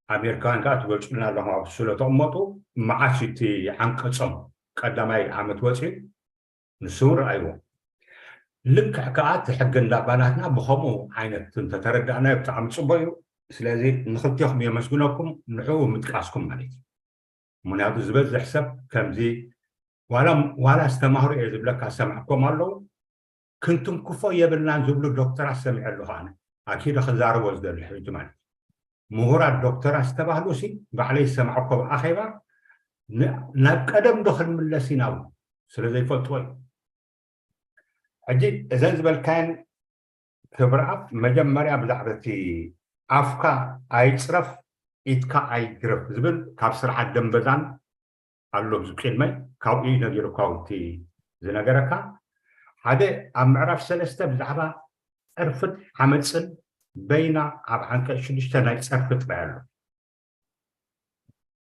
ኣሜሪካውያን ከዓ ትገልፁልና ኣለኹም ኣብ ስለተቕመጡ መዓስ እቲ ዓንቀፆም ቀዳማይ ዓመት ወፂኡ ንሱ እውን ረኣይዎ። ልክዕ ከዓ እቲ ሕጊ እንዳባናትና ብከምኡ ዓይነት እንተተረዳእናዮ ብጣዕሚ ፅቡቅ እዩ። ስለዚ ንክልቴኹም የመስግነኩም ንዕኡ ምጥቃስኩም ማለት እዩ። ምክንያቱ ዝበዝሕ ሰብ ከምዚ ዋላ ዋላ ዝተማህሩ እየ ዝብለካ ሰማዕኮም ኣለዉ ክንትንክፎ የብልናን ዝብሉ ዶክተራት ሰሚዐ ኣለኹ ኣነ ኣኪደ ክዛረቦ ዝደሊ ሕጂ ማለት እዩ። ምሁራት ዶክተራት ዝተባህሉ ሲ ባዕለይ ዝሰማዕኮ ኣኼባ ናብ ቀደም ዶ ክንምለስ ኢና ስለ ዘይፈልጥዎ እዩ። ሕጂ እዘን ዝበልካየን ክብርኣብ መጀመርያ ብዛዕባ እቲ ኣፍካ ኣይፅረፍ ኢድካ ኣይግረፍ ዝብል ካብ ስርዓት ደንበዛን ኣሎ ብዙ ቅድመይ ካብኡ ነጊሩ ካውንቲ ዝነገረካ ሓደ ኣብ ምዕራፍ ሰለስተ ብዛዕባ ፀርፍን ዓመፅን በይና ኣብ ዓንቀፅ ሽዱሽተ ናይ ፀርፊ ጥራይ ኣሎ።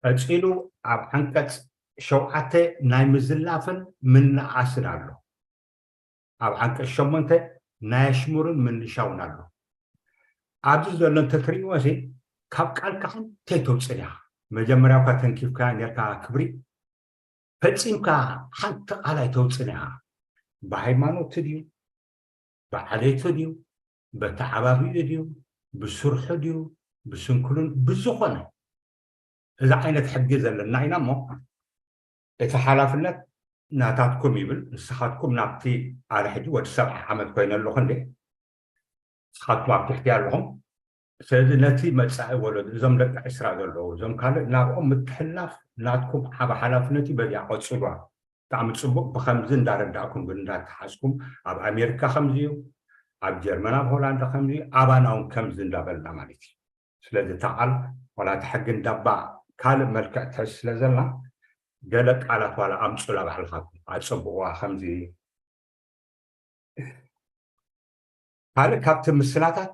ቀፂሉ ኣብ ዓንቀፅ ሸውዓተ ናይ ምዝላፍን ምንኣስን ኣሎ። ኣብ ዓንቀፅ ሸሞንተ ናይ ኣሽሙርን ምንሻውን ኣሎ። ኣብዚ ዘሎ እንተትርእይዎ ሲ ካብ ቃልካ ሓንቲ ኣይተውፅእን ኢኻ። መጀመርያ እኳ ተንኪፍካ ነርካ ክብሪ ፈፂምካ ሓንቲ ቃል ኣይተውፅእን ኢኻ። ብሃይማኖት ድዩ ብዓሌቱ ድዩ በተዓባቢኡ ድዩ ብስርሑ ድዩ ብስንክሉን ብዝኾነ እዚ ዓይነት ሕጊ ዘለና ኢና እሞ እቲ ሓላፍነት ናታትኩም ይብል። ንስኻትኩም ናብቲ፣ ኣነ ሕጂ ወዲ ሰብዓ ዓመት ኮይነ ኣለኹ እንዴ፣ ንስኻትኩም ኣብ ትሕቲ ኣለኹም። ስለዚ ነቲ መጻኢ ወለዶ፣ እዞም ደቂ ዕስራ ዘለዉ፣ እዞም ካልእ፣ ናብኦም ምትሕልላፍ ናትኩም ዓቢ ሓላፍነት እዩ። በዚኣ ቀጽሉዋ። ብጣዕሚ ጽቡቕ። ብኸምዚ እንዳረዳእኩም ግን እንዳተሓዝኩም፣ ኣብ ኣሜሪካ ከምዚ እዩ፣ ኣብ ጀርመን፣ ኣብ ሆላንድ ከምዚ እዩ፣ ኣባና እውን ከምዚ እንዳበልና ማለት እዩ። ስለዚ እታ ቃል ዋላ እቲ ሕጊ እንዳባ ካልእ መልክዕ ትሕዝ ስለ ዘላ፣ ገለ ቃላት ዋላ ኣምጹላ ባዕልኻትኩም፣ ኣጸብቑዋ ከምዚ። ካልእ ካብቲ ምስላታት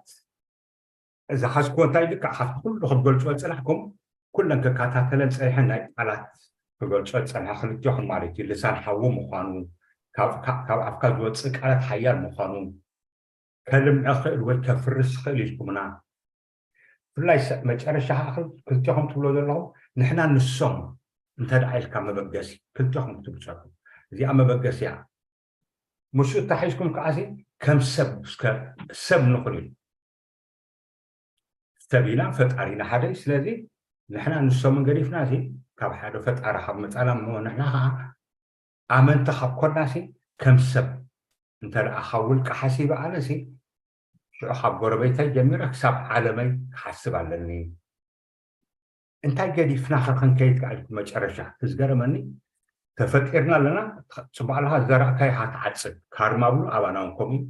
ዝሓዝኩዎ እንታይ፣ ልክዕ ካብቲ ኩሉ ክትገልጾ ዝጸናሕኩም፣ ኩለን ክከታተለን ጸኒሐን ናይ ቃላት ክገልጾ ዝጸንሐ ክልቴኹም ማለት እዩ። ልሳን ሓዊ ምዃኑ፣ ካብ፣ ካብ፣ ካብ ኣፍካ ዝወጽእ ቃላት ሓያል ምዃኑ፣ ከልምዕ ክእል ወይ ከፍርስ ክእል ኢልኩምና። ብፍላይ ሰ-፣ መጨረሻ ከዓ ክል-፣ ክልቴኹም ትብሎ ዘለኹም፣ ንሕና ንሶም እንተ ደኣ ኢልካ መበገሲ፣ ክልቴኹም ክትብሉ ጸኒሕኩም። እዚኣ መበገሲ እያ። ምስኡ ተታሒዝኩም ከዓሲ ከም ሰብ፣ እስከ ሰብ ንኹን ኢሉ። ሰብ ኢና፣ ፈጣሪና ሓደ እዩ። ስለዚ ንሕና ንሶምን ገዲፍና ሲ፣ ካብ ሓደ ፈጣሪ ካብ መጻና እሞ፣ ንሕና ከዓ ኣመንቲ ካብ ኮናሲ፣ ከም ሰብ እንተ ደኣ ካብ ውልቂ ሓሲበ ኣነሲ፣ ሽዑ ካብ ጎረቤተይ ጀሚረ ክሳብ ዓለመይ ክሓስብ ኣለኒ። እንታይ ገዲፍና ከ ክንከይድ ከኣ ኢልኩ መጨረሻ። እቲ ዝገረመኒ፣ ተፈጢርና ኣለና፣ ጽቡቕ ኣለኻ፣ ዝዘራእካዮ ኢኻ ትዓጽድ። ካርማ ብሉ፣ ኣባና እውን ከምኡ እዩ።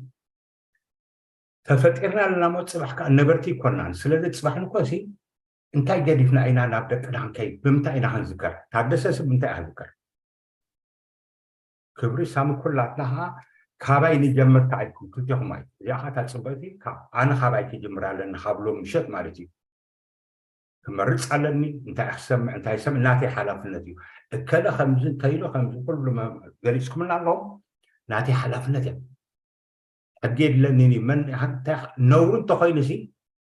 ተፈጢርና ኣለና እሞ፣ ጽባሕ ከኣ ነበርቲ ኣይኮናን። ስለዚ ጽባሕ ንኮሲ እንታይ ገዲፍና ኢና ናብ ደቅና ክንከይድ? ብምንታይ ኢና ክንዝከር? ታደሰ ስብ ብምንታይ እያ ክዝከር? ክብሪ ሳሚ ኩላትና ኸዓ ካባይ ንጀምር ከኣ ኢልኩም ክልቴኹም ኣይ-፣ እዚኣ ኸዓ እታ ጽብቕቲ ካብ ኣነ ካባይ ክጅምር ኣለኒ ካብ ሎም ምሸት ማለት እዩ። ክመርጽ ኣለኒ፣ እንታይ ክሰምዕ፣ እንታይ ይሰምዕ፣ ናተይ ሓላፍነት እዩ። እከለ ከምዚ እንተኢሉ ከምዚ ኩሉ መ-፣ ገሊጽኩምና ኣለኹም፣ ናተይ ሓላፍነት እያ። ሕጊ የድለኒን እዩ። መን፣ እንታይ ነውሪ እንተኾይኑሲ፣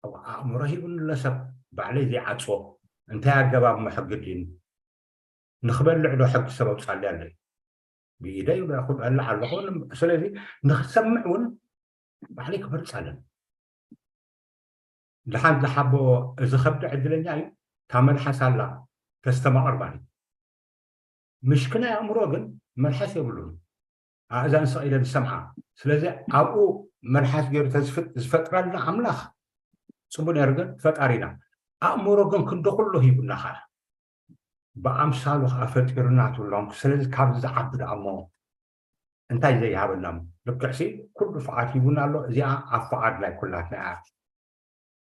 ኣብ ኣእምሮ ሂቡኒ ኣሎ ሰብ፣ ባዕለይ ዘይዓጽዎ። እንታይ ኣገባብ እሞ ሕጊ ድልዩኒ? ንኽበልዕ ዶ ሕጊ ሰብ ኣውጻለይ ኣሎ? ብኢደይ በኹ በልዕ ኣለኹ። ስለዚ ንኽሰምዕ እውን ባዕለይ ክመርጽ ኣለኒ። ደሓን ዝሓቦ እዚ ከብዲ ዕድለኛ እዩ። እታ መልሓስ ኣላ ተስተማቕር ማለት እዩ። ምሽክናይ ኣእምሮ ግን መልሓስ የብሉን። ኣእዛን ሰቒለ ዝሰምዓ። ስለዚ ኣብኡ መልሓስ ገይሩ ተዝፍጥ-፣ ዝፈጥረልና ኣምላኽ ጽቡቕ ነይሩ፣ ግን ፈጣሪና። ኣእምሮ ግን ክንዲ ኩሉ ሂቡና ኸኣ። ብኣምሳሉ ኸኣ ፈጢሩና ትብሎም። ስለዚ ካብዚ ዝዓቢ ደኣ እሞ እንታይ ዘይሃበና እሞ? ልክዕሲ ኩሉ ፍቓድ ሂቡና ኣሎ። እዚኣ ኣብ ፍቓድ ናይ ኩላትና እያ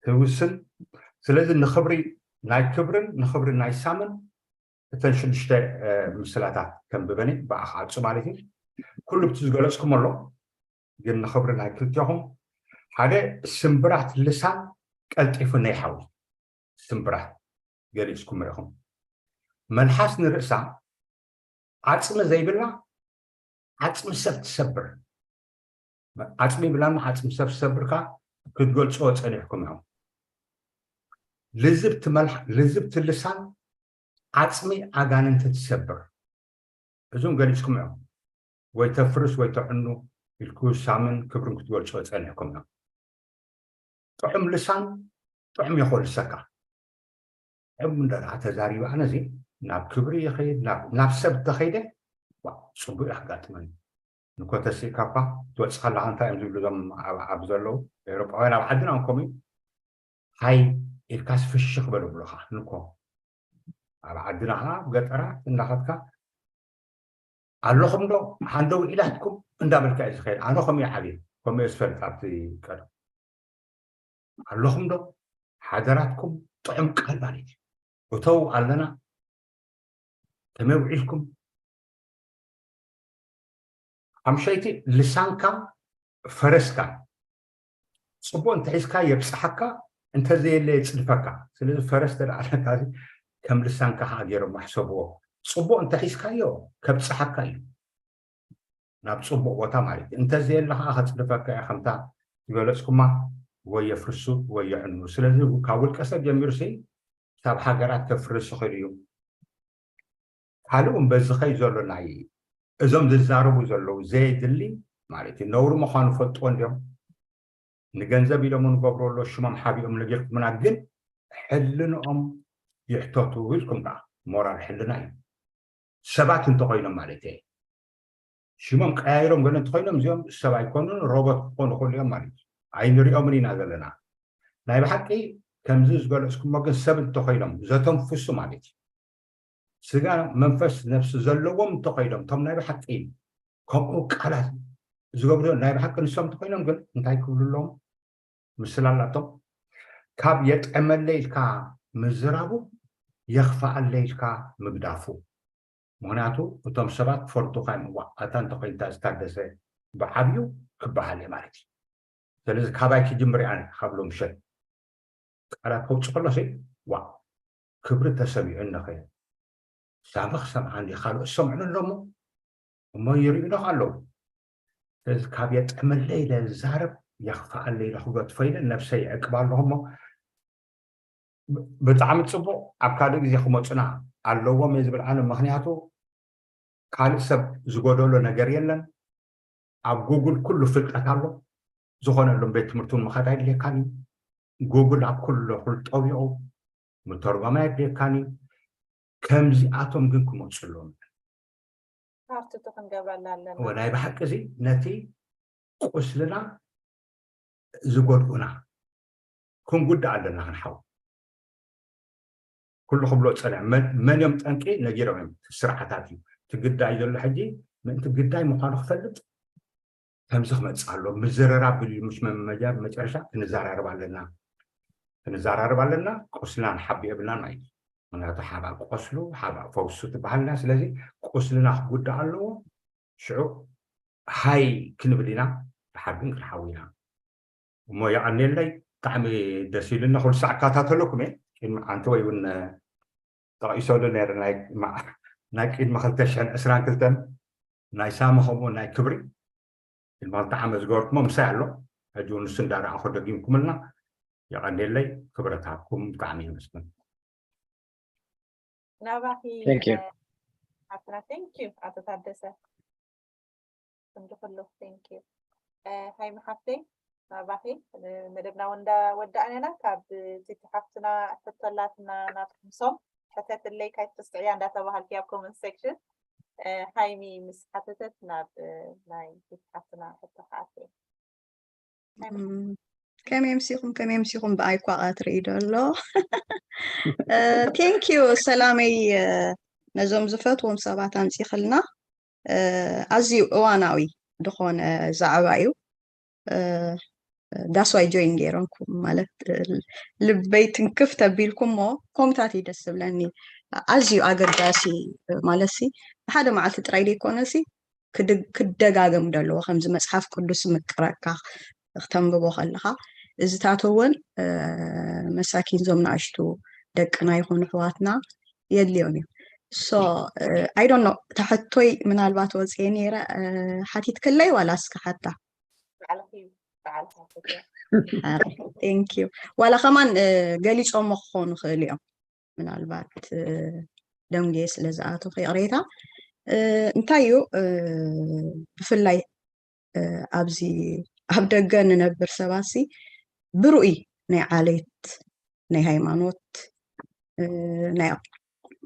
ትውስን። ስለዚ ንኽብሪ ናይ ክብርን ንኽብሪ ናይ ሳምን እተን ሽዱሽተ፣ እ፣ ምስላታት ከንብበን እየ፣ ብኣኻ ዓጹ ማለት እዩ። ኩሉ ብቲ ዝገለጽኩም ኣሎ፣ ግን ንኽብሪ ናይ ክልቴኹም ሓደ ስምብራት ልሳን ቀልጢፉ ነይሓዊ። ስምብራት ገሊጽኩም ኢኹም። መልሓስ ንርእሳ ዓጽሚ ዘይብላ ዓጽሚ ሰብ ትሰብር። ዓጽሚ ይብላና፣ ዓጽሚ ሰብ ትሰብርካ ክትገልጽዎ ጸኒሕኩም ኢኹም። ልዝብቲ መልሓ-፣ ልዝብቲ ልሳን ዓጽሚ ኣጋንንቲ ትሰብር። እዞም ገሊጽኩም እዮም። ወይ ተፍርስ ወይ ተዕኑ ኢልኩ ሳምን ክብርን ክትገልጾ ጸኒሕኩም እዮም። ጥዑም ልሳን ጥዑም ይኾልሰካ። ጥዑም እንደ ደኣ ተዛሪበ ኣነዚ ናብ ክብሪ ይኸይድ፣ ናብ፣ ናብ ሰብ ተኸይደ፣ ዋ፣ ጽቡቕ የጋጥመኒ። ንኮ ተሲእካ እኳ ትወጽእ ከለኻ እንታይ እዮም ዝብሉ እዞም ኣብ፣ ኣብ ዘለዉ ኤውሮጳውያን ኣብ ዓድና እውን ከምኡ እዩ። ሃይ ኢልካስ ፍሽኽ በል ይብሉኻ። ንኮ ኣብ ዓድና ኸዓ ኣብ ገጠራት እንዳኸድካ ኣለኹም ዶ? ሓንደው ኢላትኩም እንዳበልካ እዩ ዝኸይድ። ኣነ ከምኡ እየ ዓብየ፣ ከምኡ እየ ዝፈልጥ ኣብቲ ቀደም። ኣለኹም ዶ? ሓደራትኩም ጥዑም ቃል ማለት እዩ። እተው ኣለና፣ ከመይ ውዒልኩም? ሓምሸይቲ ልሳንካ ፈረስካ። ጽቡቕ እንተሒዝካ የብጽሓካ፣ እንተዘየለ የጽድፈካ። ስለዚ ፈረስ እንተ ደኣ ኣለካ፣ ከም ልሳንካ ኸዓ ገይሮም ኣሕሰብዎ። ጽቡቕ እንተሒዝካዮ ከብጽሓካ እዩ ናብ ጽቡቕ ቦታ ማለት እዩ። እንተዘየለ ኸዓ ከጽድፈካ እዩ፣ ከምታ ዝገለጽኩማ ወይ የፍርሱ ወይ የዕኑ። ስለዚ ካብ ውልቀ ሰብ ጀሚሩሲ ክሳብ ሃገራት ከፍርስ ይኽእል እዩ። ካልእ እውን በዚ ኸይ ዘሎ ናይ እዞም ዝዛረቡ ዘለዉ ዘየድሊ ማለት እዩ፣ ነውሪ ምዃኑ ፈልጥዎ እንድዮም። ንገንዘብ ኢሎም ንገብሮ ኣሎ ሽሞም ሓቢኦም ነጊርኩምና፣ ግን ሕልንኦም ይሕተቱ ኢልኩም ደኣ። ሞራል ሕልና እዩ። ሰባት እንተኮይኖም ማለት እየ። ሽሞም ቀያይሮም ገለ እንተኮይኖም እዚኦም ሰብ ኣይኮኑን፣ ሮቦት ክኾኑ ይኽእሉ እዮም ማለት እዩ። ኣይንሪኦምን ኢና ዘለና። ናይ ብሓቂ ከምዚ ዝገለጽኩሞ ግን ሰብ እንተኮይኖም ዘተንፍሱ ማለት እዩ። ስጋ መንፈስ ነፍሲ ዘለዎም እንተኮይኖም እቶም ናይ ብሓቂ ከምኡ ቃላት ዝገብሩ ናይ ብሓቂ ንሶም እንተኮይኖም ግን እንታይ ክብሉ ኣለዎም? ምስላ ኣላቶም ካብ የጥዕመለ ኢልካ ምዝራቡ የኽፍኣለ ኢልካ ምግዳፉ። ምክንያቱ እቶም ሰባት ፈርዱካ እዮም። እዋ ኣታ እንተኮይንታ ዝታደሰ ብዓብዩ ክበሃል እየ ማለት እዩ። ስለዚ ካባይ ክጅምር እያ ካብ ሎምሸት ቃላት ከውፅእ ከሎ ሲ ዋ ክብሪ ተሰሚዑ እነኸ ሳምኽ ሰምዓን ካልኦት ሰምዑን ኣለሞ እሞ ይርእዩና ኣለዉ። ስለዚ ካብ የጥዕመለይ ኢለ ዝዛረብ የኽፍኣለይ ኢለ ክገድፎ ኢለ ነብሰይ ይዕቅብ ኣለኹ እሞ ብጣዕሚ ፅቡቅ ኣብ ካልእ ግዜ ክመፁና ኣለዎም እየ ዝብል ኣነ። ምክንያቱ ካልእ ሰብ ዝጎደሎ ነገር የለን። ኣብ ጉግል ኩሉ ፍልጠት ኣሎ። ዝኾነሎም ቤት ትምህርቲ እውን ምኻድ ኣይድልየካን እዩ። ጉግል ኣብ ኩሉ ኩሉ ጠቢቑ ምተርጓማይ ኣይድልየካን እዩ። ከምዚኣቶም ግን ክመፁ ኣለዎም። ፓርት ቱ ክንገብረላ ኣለና። እወ ናይ ብሓቂ እዚ ነቲ ቁስልና ዝጎድኡና ክንጉዳእ ኣለና ክንሓው። ኩሉ ክብሎ ፀንዐ መን እዮም ጠንቂ ነጊሮም እዮም ስርዓታት እዩ። እቲ ግዳይ ዘሎ ሕጂ ምእንቲ ግዳይ ምኳኑ ክፈልጥ ከምዚ ክመፅእ ኣሎ። ምዝርራብ ግድዩ ምስ መመጃር መጨረሻ ክንዘራረብ ኣለና ክንዘራረብ ኣለና። ቁስልና ንሓቢ የብልናን ማለት እዩ። ምክንያቱ ሓባእ ቆስሉ ሓባእ ፈውሱ ትበሃልና። ስለዚ ቁስልና ክጉዳእ ኣለዎ። ሽዑ ሃይ ክንብል ኢና ብሓድን ክንሓዊ ኢና እሞ የቐንየለይ። ብጣዕሚ ደስ ኢሉና ኩሉ ሳዕ እከታተለኩም እየ። ቅድሚ ሓንቲ ወይ እውን ጠቒሰሉ ነይረ ናይ ቅድሚ ክልተ ሽሕን ዕስራን ክልተን ናይ ሳሚ ከምኡ ናይ ክብሪ ቅድሚ ክልተ ዓመት ዝገበርኩሞ ምሳይ ኣሎ። ሕጂ እውን ንሱ እንዳረኣኹ ደጊምኩምልና የቐንየለይ። ክብረት ሃብኩም። ብጣዕሚ የመስግን። ናባኺ Thank you. ሓፍትና thank you ኣቶ ታደሰ ክንዲ ኩሉ thank you። ሃይሚ ሓፍተይ ናባኺ መደብና እውን እንዳወዳእና ኢና። ካብ ቲቲ ሓፍትና ሕቶ ኣላትና ናትኩም ሶም ሕተትለይ ካይትርስዕያ እንዳተባሃልኪ ኣብ comment section ሃይሚ ምስ ሓተተት ናብ ናይ ቲቲ ሓፍትና ሕቶ ክኣትየ። ከመይ ምሲኹም ከመይ ምሲኹም ብኣይ ኳ ቀትሪ እዩ ደሎ። Thank you ሰላመይ ነዞም ዝፈትዎም ሰባት ኣምፂኽልና። ኣዝዩ እዋናዊ ዝኾነ ዛዕባ እዩ። That's why join ገይረንኩም ማለት ልበይ ትንክፍ ተቢልኩሞ ከምታት እዩ ደስ ዝብለኒ። ኣዝዩ ኣገዳሲ ማለት ሲ ብሓደ መዓልቲ ጥራይ ዘይኮነ ሲ ክደጋገም ደለዎ ከምዚ መፅሓፍ ቅዱስ ምቅረካ ክተንብቦ ከለካ እዚታት እውን መሳኪን ዞም ንኣሽቱ ደቅና ይኹኑ ኣሕዋትና የድልዮም እዩ። So I don't know ተሕቶይ ምናልባት ወፅየ ነይረ ሓቲትክለይ ዋላ እስከ ሓታ ባዕልኺ ባዕልኻ Thank you ዋላ ከማን ገሊፆሞ ክኾኑ ክእል እዮም ምናልባት ደንጌ ስለ ዝኣተኹ ይቕሬታ። እንታይ እዩ ብፍላይ ኣብዚ ኣብ ደገ ንነብር ሰባት ሲ ብርኡይ ናይ ዓሌት ናይ ሃይማኖት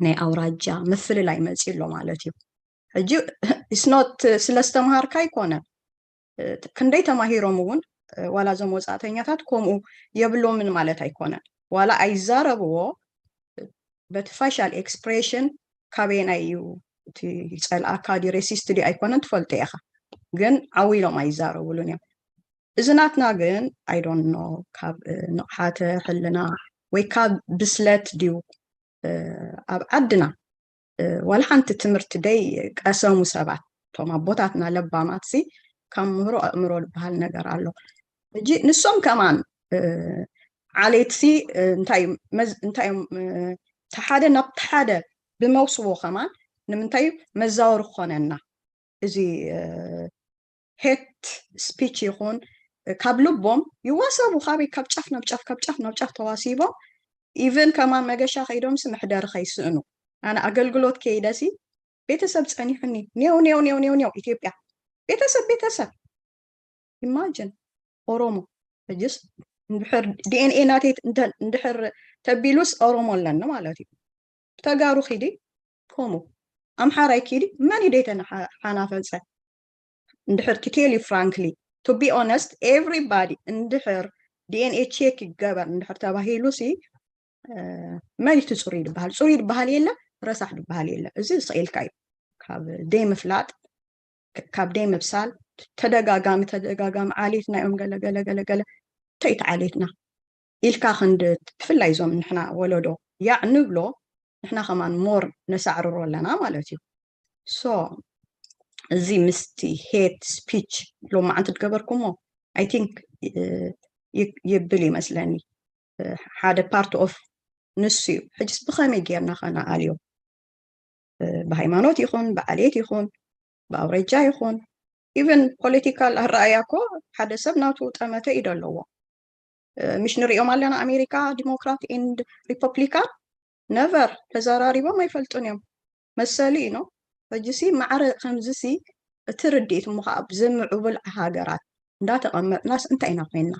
ናይ ኣውራጃ ምፍልላይ መፂ ኣሎ ማለት እዩ። ሕጂ it's not ስለ ዝተምሃርካ ኣይኮነን ክንደይ ተማሂሮም እውን ዋላ እዞም ወፃእተኛታት ከምኡ የብሎምን ማለት ኣይኮነን። ዋላ ኣይዛረብዎ በቲ facial expression ካበየናይ እዩ እቲ ይፀልኣካ ድዩ racist ድዩ ኣይኮነን ትፈልጦ ኢኻ። ግን ዓው ኢሎም ኣይዛረብሉን እዮም። እዚ ናትና ግን I don't know ካብ ንቕሓተ ሕልና ወይ ካብ ብስለት ድዩ ኣብ ዓድና ዋላ ሓንቲ ትምህርቲ ደይ ቀሰሙ ሰባት እቶም ኣቦታትና ለባማት ሲ ካብ ምህሮ ኣእምሮ ዝበሃል ነገር ኣሎ። ሕጂ ንሶም ከማን ዓሌት ሲ እንታይ እዮም ተሓደ ናብ ተሓደ ብመውስቦ ከማን ንምንታይ መዛወሪ ክኾነና እዚ hate speech ይኹን ካብ ልቦም ይዋሰቡ ካበይ ካብ ጫፍ ናብ ጫፍ ካብ ጫፍ ናብ ጫፍ ተዋሲቦም even ከማን መገሻ ከይዶምሲ መሕደሪ ከይስእኑ ኣነ ኣገልግሎት ከይደሲ ቤተሰብ ጸኒሑኒ ኔው ኔው ኔው ኔው ኔው ኢትዮጵያ ቤተሰብ ቤተሰብ imagine ኦሮሞ ሕጅስ እንድሕር DNA ናተይ እንድሕር ተቢሉስ ኦሮሞ ኣለኒ ማለት እዩ ተጋሩ ኺዲ ከምኡ ኣምሓራይ ኪዲ መን እዩ ደይተናሓናፈፀ? እንድሕር to tell you frankly, to be honest, everybody እንድሕር DNA check ይገበር እንድሕር ተባሂሉ ሲ መን እቲ ፅሩይ ድበሃል? ፅሩይ ድበሃል የለ፣ ረሳሕ ድበሃል የለ። እዚ ስቕ ኢልካ እዩ። ካብ ደይ ምፍላጥ፣ ካብ ደይ ምብሳል፣ ተደጋጋሚ ተደጋጋሚ ዓሌትና እዮም ገለ ገለ ገለ ገለ። እንታይ እቲ ዓሌትና ኢልካ ክንድ ብፍላይ እዞም ንሕና ወለዶ ያዕ ንብሎ፣ ንሕና ከማን ሞር ነሳዕርሮ ኣለና ማለት እዩ። ሶ እዚ ምስቲ ሄት ስፒች ሎማዓንቲ ትገበርኩሞ፣ I think ይብል ይመስለኒ፣ ሓደ ፓርት ኦፍ ንሱ እዩ። ሕጅስ ብኸመይ ጌርና ከነኣልዮ? ብሃይማኖት ይኹን ብዓሌት ይኹን ብኣውረጃ ይኹን፣ ኢቨን ፖለቲካል ኣረኣያ እኮ ሓደ ሰብ ናቱ ጠመተ ኢደ ኣለዎ። ምሽ ንሪኦም ኣለና ኣሜሪካ ዲሞክራት ኤንድ ሪፐብሊካን ነቨር ተዘራሪቦም ኣይፈልጡን እዮም። መሰሊ እዩ ነው። ሕጂሲ ማዕረ ከምዚሲ እቲ ርድኢት እሞ ከዓ ብዝምዕቡል ሃገራት እንዳተቐመጥናስ እንታይ ኢና ኮይንና?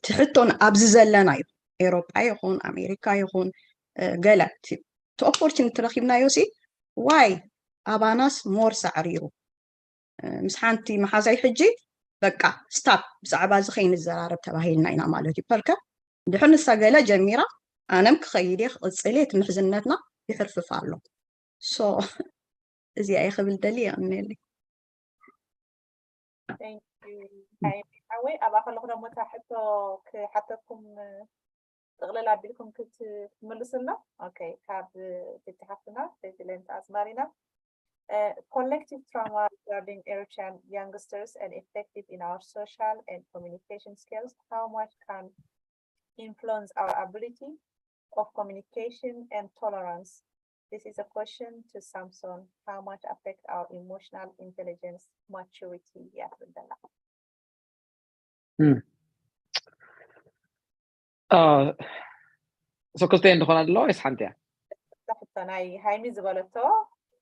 ትሕቶን ኣብዚ ዘለና እዩ። ኤሮጳ ይኹን ኣሜሪካ ይኹን ገለ እቲ ኦፖርቹኒቲ ረኪብናዮ ሲ ዋይ ኣባናስ ሞር ሳዕሪሩ። ምስ ሓንቲ መሓዛይ ሕጂ በቃ ስታፕ ብዛዕባ እዚ ከይንዘራረብ ተባሂልና ኢና ማለት እዩ። ፐርከ ድሕር ንሳ ገለ ጀሚራ ኣነም ክኸይድ እየ ክቕፅል እየ እቲ ምሕዝነትና ይሕርፍፍ ኣሎ። ሶ እዚኣ እየ ክብል ደሊ። የቐንየለይ። ሓወይ ኣብኣ ከለኹ ደሞ እታ ሕቶ ክሓተኩም ጥቕልል ኣቢልኩም ክትምልሱልና። ኦኬ፣ ካብ ቤቲ ሓፍትና ቤቲ ለንቲ ኣዝማሪና collective trauma regarding Eritrean youngsters and effective in our social and communication skills. How much can influence our ability of communication and tolerance? This is a question to Samson. How much affect our emotional intelligence, maturity? እያ ትብል ዘላ። ሰክልተ እንደኾና ኣለዋ ወይስ ሓንቲ እያ? ሕቶ ናይ ሃይሚ ዝበለቶ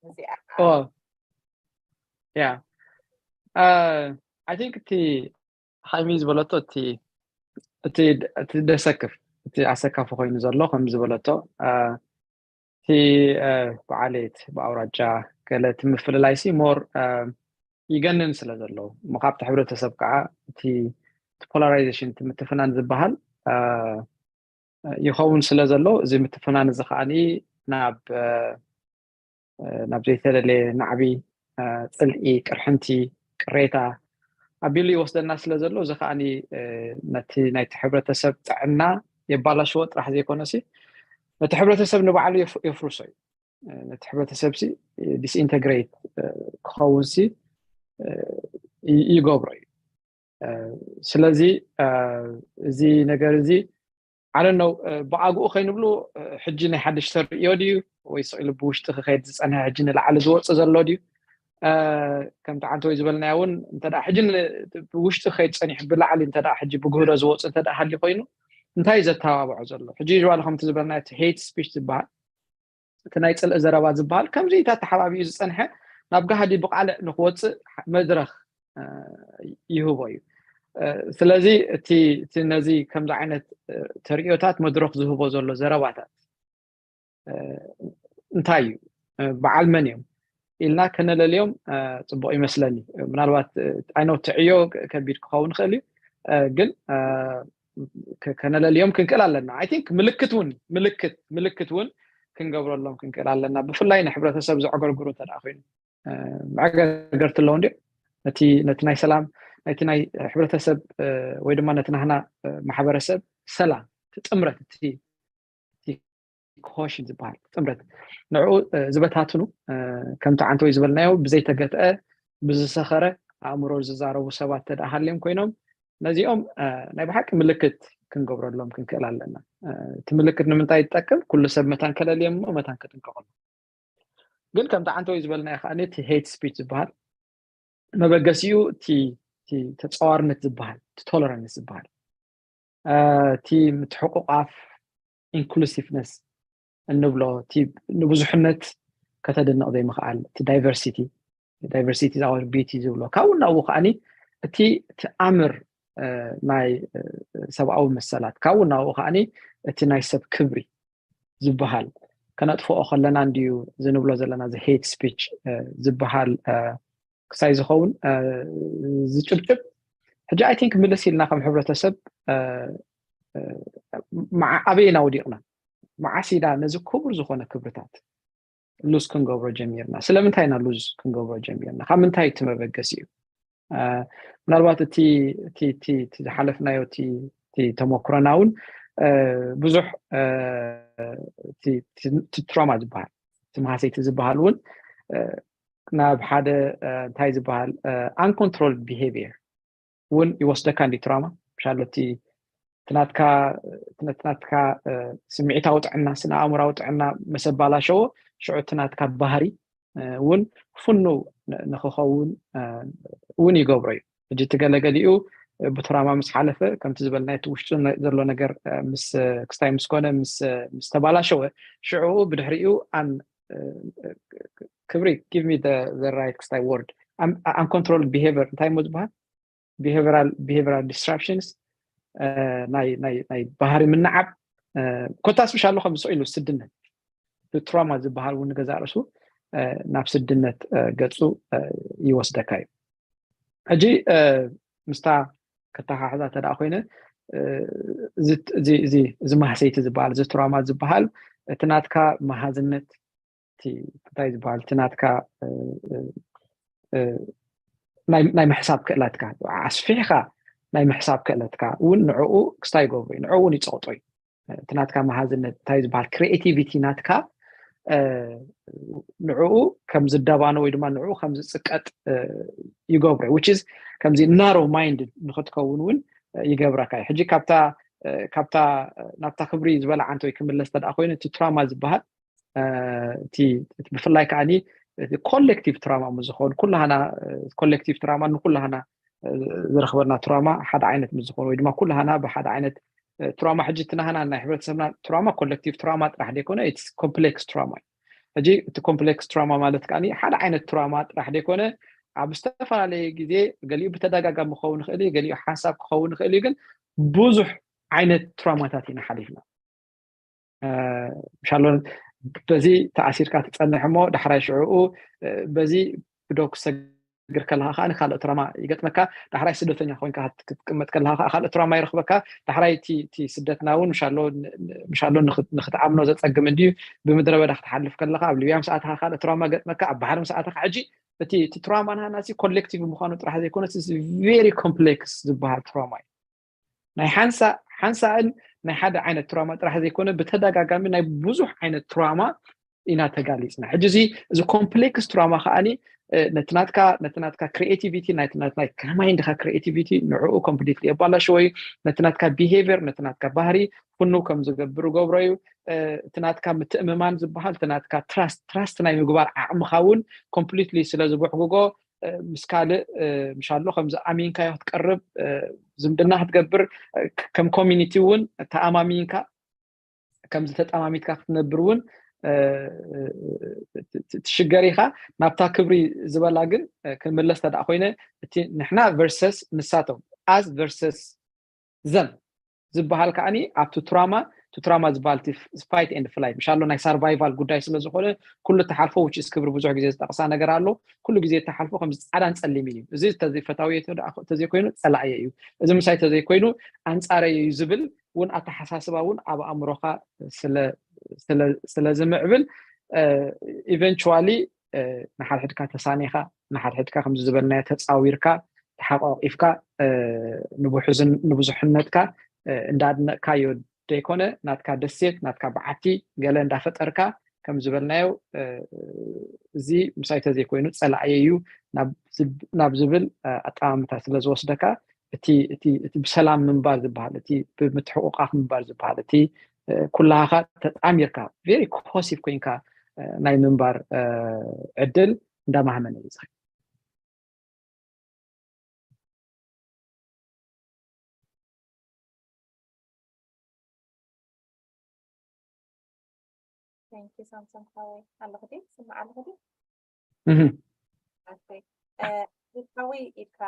እዚኣ ያ I think እቲ ሃይሚ ዝበለቶ እቲ እቲ ደሰክፍ እቲ ኣሰካፊ ኮይኑ ዘሎ ከም ዝበለቶ እቲ ብዓሌት ብኣውራጃ ገለ እቲ ምፍልላይ ሲ ሞር ይገንን ስለ ዘለዉ እሞ ካብቲ ሕብረተሰብ ከዓ እቲ ፖላራይዜሽን እቲ ምትፍናን ዝበሃል ይኸውን ስለ ዘሎ እዚ ምትፍናን እዚ ከዓ ናብ ናብ ዘይተደለየ ናዕቢ ፅልኢ ቅርሕንቲ ቅሬታ ኣቢሉ ይወስደና ስለ ዘሎ እዚ ከዓ ነቲ ናይቲ ሕብረተሰብ ጥዕና የባላሽዎ ጥራሕ ዘይኮነሲ ነቲ ሕብረተሰብ ንባዕሉ የፍርሶ እዩ ነቲ ሕብረተሰብ ሲ ዲስኢንተግሬት ክኸውን ሲ ይገብሮ እዩ ስለዚ እዚ ነገር እዚ ዓለ ነው ብኣግኡ ከይንብሉ ሕጂ ናይ ሓድሽ ተርእዮ ድዩ ወይ ስቕ ኢሉ ብውሽጢ ክኸይድ ዝፀንሐ ሕጂ ንላዕሊ ዝወፅእ ዘሎ ድዩ ከምቲ ዓንተወይ ዝበልናዮ እውን እንተ ሕጂ ብውሽጢ ክኸይድ ፀኒሑ ብላዕሊ እንተ ሕጂ ብግህዶ ዝወፅእ እንተ ሃልዩ ኮይኑ እንታይ እዩ ዘተባብዖ ዘሎ ሕጂ ዩዋል ከምቲ ዝበልናዮ ሄት ስፒች ዝበሃል እቲ ናይ ፅልኢ ዘረባ ዝበሃል ከምዚ እታ ተሓባቢኡ ዝፀንሐ ናብ ጋህዲ ብቃልዕ ንክወፅእ መድረክ ይህቦ እዩ ስለዚ እቲ ነዚ ከምዚ ዓይነት ተርእዮታት መድረክ ዝህቦ ዘሎ ዘረባታት እንታይ እዩ በዓል መን እዮም ኢልና ከነለልዮም ፅቡቅ ይመስለኒ ምናልባት ኣይኖ ትዕዮ ከቢድ ክኸውን ይኽእል እዩ ግን ከነለልዮም ክንክእል ኣለና I think ምልክት እውን ምልክት ምልክት እውን ክንገብረሎም ክንክእል ኣለና ብፍላይ ንሕብረተሰብ ዘዕገርግሩ እንተ ኮይኑ መዕገርገርቲ ኣለዉ እንዲኦም ነቲ ነቲ ናይ ሰላም ነቲ ናይ ሕብረተሰብ ወይ ድማ ነቲ ናህና ማሕበረሰብ ሰላም እቲ ጥምረት እቲ ኮሽን ዝበሃል ጥምረት ንዕኡ ዝበታትኑ ከምቲ ዓንተወይ ዝበልናዮ ብዘይተገትአ ብዝሰኸረ ኣእምሮ ዝዛረቡ ሰባት ተደኣ ሃልዮም ኮይኖም ነዚኦም ናይ ብሓቂ ምልክት ክንገብረሎም ክንክእል ኣለና እቲ ምልክት ንምንታይ ይጠቅም ኩሉ ሰብ መታን ከለልዮም እሞ መታን ክጥንቀቐሉ ግን ከምቲ ዓንተወይ ዝበልናዮ ከዓ እቲ ሄት ስፒች ዝበሃል መበገሲኡ እቲ ተፀዋርነት ዝበሃል እቲ ቶለራንስ ዝበሃል እቲ ምትሕቁቋፍ ኢንክሉሲቭነስ እንብሎ እቲ ንብዙሕነት ከተድንቕ ዘይምኽኣል እቲ ዳይቨርሲቲ ዳይቨርሲቲ ዛወር ቢቲ ዝብሎ ካብኡ ናብኡ ከዓኒ እቲ ትኣምር ናይ ሰብኣዊ መሰላት ካብኡ ናብኡ ከዓኒ እቲ ናይ ሰብ ክብሪ ዝበሃል ከነጥፍኦ ከለና እንድዩ ዝንብሎ ዘለና እዚ hate speech ዝበሃል ክሳይ ዝኸውን ዝጭብጭብ። ሕጂ I think ምልስ ኢልና ከም ሕብረተሰብ ኣበየና ወዲቕና? መዓስ ኢና ነዚ ክቡር ዝኾነ ክብርታት ሉዝ ክንገብሮ ጀሚርና? ስለምንታይ ኢና ሉዝ ክንገብሮ ጀሚርና? ካብ ምንታይ እቲ መበገሲ እዩ? ምናልባት እቲ ዝሓለፍናዮ እቲ ተመክሮና እውን ብዙሕ ትራማ ዝበሃል እቲ መሃሰይቲ ዝበሃል እውን ናብ ሓደ እንታይ ዝበሃል uncontrolled behavior እውን ይወስደካ እንዲ ትራማ። ምሻሎ እቲ ትናትካ ትናትካ ስምዒታዊ ጥዕና፣ ስነ ኣእምራዊ ጥዕና መሰባላሸዎ ሽዑ ትናትካ ባህሪ እውን ፍኑ ንክኸውን እውን ይገብሮ እዩ። ሕጂ እቲ ገለገሊኡ ብትራማ ምስ ሓለፈ ከምቲ ዝበልና እቲ ውሽጡ ዘሎ ነገር ምስ ክስታይ ምስ ኮነ ምስ ተባላሸወ ሽዑ ብድሕሪኡ ኣን ክብሪ give me the right ክስታይ word uncontrolled behavior እንታይ ሞ ዝበሃል behavioral behavioral disruptions ናይ ባህሪ ምንዓብ ኮታስ ምሻሎ ከም ዝስኦ ኢሉ ስድነት ትራማ ዝበሃል እውን ንገዛእ ርእሱ ናብ ስድነት ገጹ ይወስደካ እዩ። ሕጂ ምስታ ከተሓሕዛ ተደኣ ኮይነ እዚ ማህሰይቲ ዝበሃል እዚ ትራማ ዝበሃል እቲ ናትካ መሃዝነት እንታይ ዝበሃል እቲ ናትካ ናይ ምሕሳብ ክእለትካ ኣስፊሕካ ናይ ምሕሳብ ክእለትካ እውን ንዕኡ ክስታይ ይገብሮ እዩ፣ ንዕኡ እውን ይፀቕጦ እዩ። እቲ ናትካ መሃዝነት እንታይ ዝበሃል creativity ናትካ ንዕኡ ከም ዝደባኖ ወይ ድማ ንዕኡ ከም ዝፅቀጥ ይገብሮ እዩ። Which is ከምዚ narrow mind ንክትከውን እውን ይገብረካ እዩ። ሕጂ ካብታ ካብታ ናብታ ክብሪ ዝበላ ዓንተ ወይ ክምለስ ተደኣ ኮይኑ እቲ ትራማ ዝበሃል እቲ ብፍላይ ከዓ ኮሌክቲቭ ትራማ ምስ ዝኾን ኩላሃና ኮሌክቲቭ ትራማ ንኩላሃና ዝረኽበና ትራማ ሓደ ዓይነት ምስ ዝኾን ወይ ድማ ኩላሃና ብሓደ ዓይነት ትራማ ሕጂ እቲ ናህና ናይ ሕብረተሰብና ትራማ ኮሌክቲቭ ትራማ ጥራሕ ዘይኮነ ኮምፕሌክስ ትራማ እዩ። ሕጂ እቲ ኮምፕሌክስ ትራማ ማለት ከዓ ሓደ ዓይነት ትራማ ጥራሕ ዘይኮነ ኣብ ዝተፈላለየ ግዜ ገሊኡ ብተደጋጋሚ ክኸውን ይኽእል እዩ፣ ገሊኡ ሓንሳብ ክኸውን ይኽእል እዩ፣ ግን ብዙሕ ዓይነት ትራማታት ኢና ሓሊፍና። ምሻሎ በዚ ተኣሲርካ ትፀንሕ እሞ ዳሕራይ ሽዕኡ በዚ ብደው ክሰግር ከለካ ከዓ ካልእ ትራማ ይገጥመካ። ዳሕራይ ስደተኛ ኮይንካ ክትቅመጥ ከለካ ከዓ ካልእ ትራማ ይረክበካ። ዳሕራይ እቲ ስደትና እውን ምሻሎ ንክትኣምኖ ዘፀግም እንድዩ። ብምድረ በዳ ክትሓልፍ ከለካ ኣብ ሊብያ ምስ ኣተካ ካልእ ትራማ ገጥመካ፣ ኣብ ባሕሪ ምስ ኣተካ። ሕጂ እቲ ትራማ ናሃና ኮሌክቲቭ ምኳኑ ጥራሕ ዘይኮነ ቨሪ ኮምፕሌክስ ዝበሃል ትራማ እዩ። ናይ ሓንሳእ ሓንሳእን ናይ ሓደ ዓይነት ትራማ ጥራሕ ዘይኮነ ብተደጋጋሚ ናይ ብዙሕ ዓይነት ትራማ ኢና ተጋሊፅና። ሕጂ እዚ እዚ ኮምፕሌክስ ትራማ ከዓኒ ነቲ ናትካ ነቲ ናትካ ክሪኤቲቪቲ ናይ ከማይ እንድካ ክሪኤቲቪቲ ንዕኡ ኮምፕሊትሊ የባላሸዎ እዩ። ነቲ ናትካ ቢሄቪር ነቲ ናትካ ባህሪ ፍኑው ከም ዝገብር ገብሮ እዩ። እቲ ናትካ ምትእምማን ዝበሃል እቲ ናትካ ትራስት ትራስት ናይ ምግባር ዓቕምካ እውን ኮምፕሊትሊ ስለ ዝብሕግጎ ምስ ካልእ ምሻሎ ከምዚ ኣሚንካዮ ክትቀርብ ዝምድና ክትገብር ከም ኮሚኒቲ እውን ተኣማሚንካ ከምዚ ተጠማሚትካ ክትነብር እውን ትሽገር ኢኻ። ናብታ ክብሪ ዝበላ ግን ክምለስ ተደኣ ኮይነ እቲ ንሕና ቨርሰስ ንሳቶም ኣስ ቨርሰስ ዘም ዝበሃል ከዓኒ ኣብቲ ትራማ እቲ ትራማ ዝበሃል ፋይት ኤንድ ፍላይት ምሻሎ ናይ ሳርቫይቫል ጉዳይ ስለ ዝኾነ ኩሉ እተሓልፎ ውችስ ክብሪ ብዙሕ ግዜ ዝጠቕሳ ነገር ኣሎ። ኩሉ ግዜ እተሓልፎ ከምዚ ፃዕዳን ፀሊምን እዩ። እዚ ተዘይፈታዊ ተዘይኮይኑ ፀላእየ እዩ፣ እዚ ምሳይ ተዘይኮይኑ ኣንፃረይ እዩ ዝብል እውን ኣተሓሳስባ እውን ኣብ ኣእምሮኻ ስለ ዝምዕብል ኢቨንቹዋሊ ንሓድሕድካ ተሳኒኻ ንሓድሕድካ ከምዚ ዝበልናዮ ተፃዊርካ ተሓቋቂፍካ ንብዙሕነትካ እንዳድነቅካዮ ዘይኮነ ናትካ ደሴት ናትካ በዓቲ ገለ እንዳፈጠርካ ከም ዝበልናዮ እዚ ምሳይ ተዘይኮይኑ ፀላእየ እዩ ናብ ዝብል ኣጠማምታ ስለ ዝወስደካ እቲ እቲ እቲ ብሰላም ምንባር ዝበሃል እቲ ብምትሕቁቃፍ ምንባር ዝበሃል እቲ ኩላሃኻ ተጣሚርካ ቨሪ ኮሲቭ ኮይንካ ናይ ምንባር ዕድል እንዳማህመነ እዩ ዝኸ Thank you ሳምሶን ሓወይ ኣለኹ ድዩ ስማዕ ኣለኹ ድዩ ሓወይ ኢድካ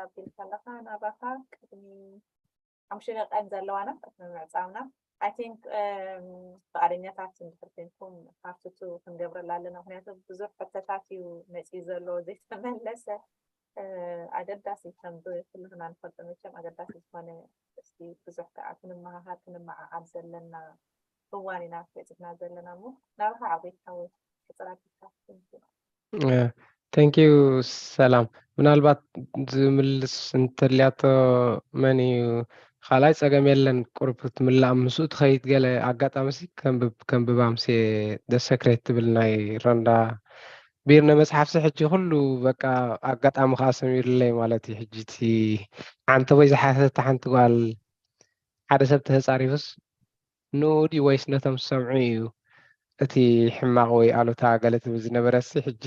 ኣቢልካ ኣለኻ ናባኻ ቅድሚ ሓሙሽተ ደቂቀን ዘለዋና ቅድሚ ምዕጻውና I think ፍቃደኛታት እንድሕር ኮይንኩም part two ክንገብረላ ኣለና። ምክንያቱ ብዙሕ ሕቶታት እዩ መፂኡ ዘሎ ዘይተመለሰ። ኣገዳሲ ከም ኩልና ንፈልጦ መቸም ኣገዳሲ ዝኾነ እስቲ ብዙሕ ከዓ ክንመሃሃር ክንመዓዓድ ዘለና እዋን ኢና በፂሕና ዘለና እሞ ናባኻ ዓወት ሓወይ ሕፅር ኣቢልካ Thank you ሰላም። ምናልባት ዝምልስ እንተልያቶ መን እዩ ካልኣይ ጸገም የለን። ቁርብ ትምላእ ምስኡ ትኸይድ ገለ ኣጋጣሚ ሲ ከንብብ ከንብባ ምስ The Secret ትብል ናይ ረንዳ ቢርነ መጽሓፍ ሲ ሕጂ ኩሉ በቃ ኣጋጣሚ ከኣ ሰሚሩለይ ማለት እዩ። ሕጂ እቲ ሓንቲ ወይ ዝሓተተ ሓንቲ ጓል ሓደ ሰብ ተጻሪፉስ ንኡ ድዩ ወይስ ነቶም ዝሰምዑ እዩ እቲ ሕማቕ ወይ ኣሉታ ገለ ትብል ዝነበረሲ ሕጂ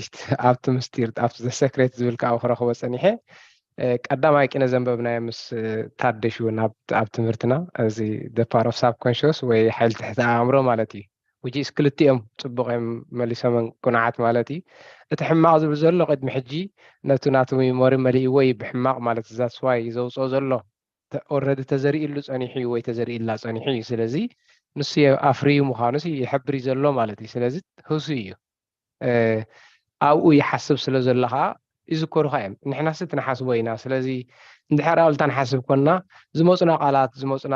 ኣብቲ ምስጢር ኣብቲ The Secret ዝብል ከዓ ክረኽቦ ጸኒሐ። ቀዳማይ ቂነ ዘንበብናዮ ምስ ታደሽ እውን ኣብ ትምህርትና እዚ The Power of Subconscious ወይ ሓይሊ ትሕቲ ኣእምሮ ማለት እዩ። Which is ክልቲኦም ጽቡቕ እዮም መሊሶምን ቅኑዓት ማለት እዩ። እቲ ሕማቕ ዝብል ዘሎ ቅድሚ ሕጂ ነቱ ናቱ ሚሞሪ መሊእዎ እዩ ብሕማቕ ማለት that's why ዘውፅኦ ዘሎ already ተዘሪእሉ ፀኒሑ እዩ ወይ ተዘሪእላ ፀኒሑ እዩ። ስለዚ ንሱ ኣፍርዩ ምዃኑ ይሕብር እዩ ዘሎ ማለት እዩ። ስለዚ ህሱ እዩ ኣብኡ ይሓስብ ስለ ዘሎ ከዓ ይዝከሩኻ እዮም። ንሕናስ እቲ ንሓስቦ ኢና። ስለዚ እንድሕር ኣሉታ ንሓስብ ኮንና ዝመፁና ቃላት፣ ዝመፁና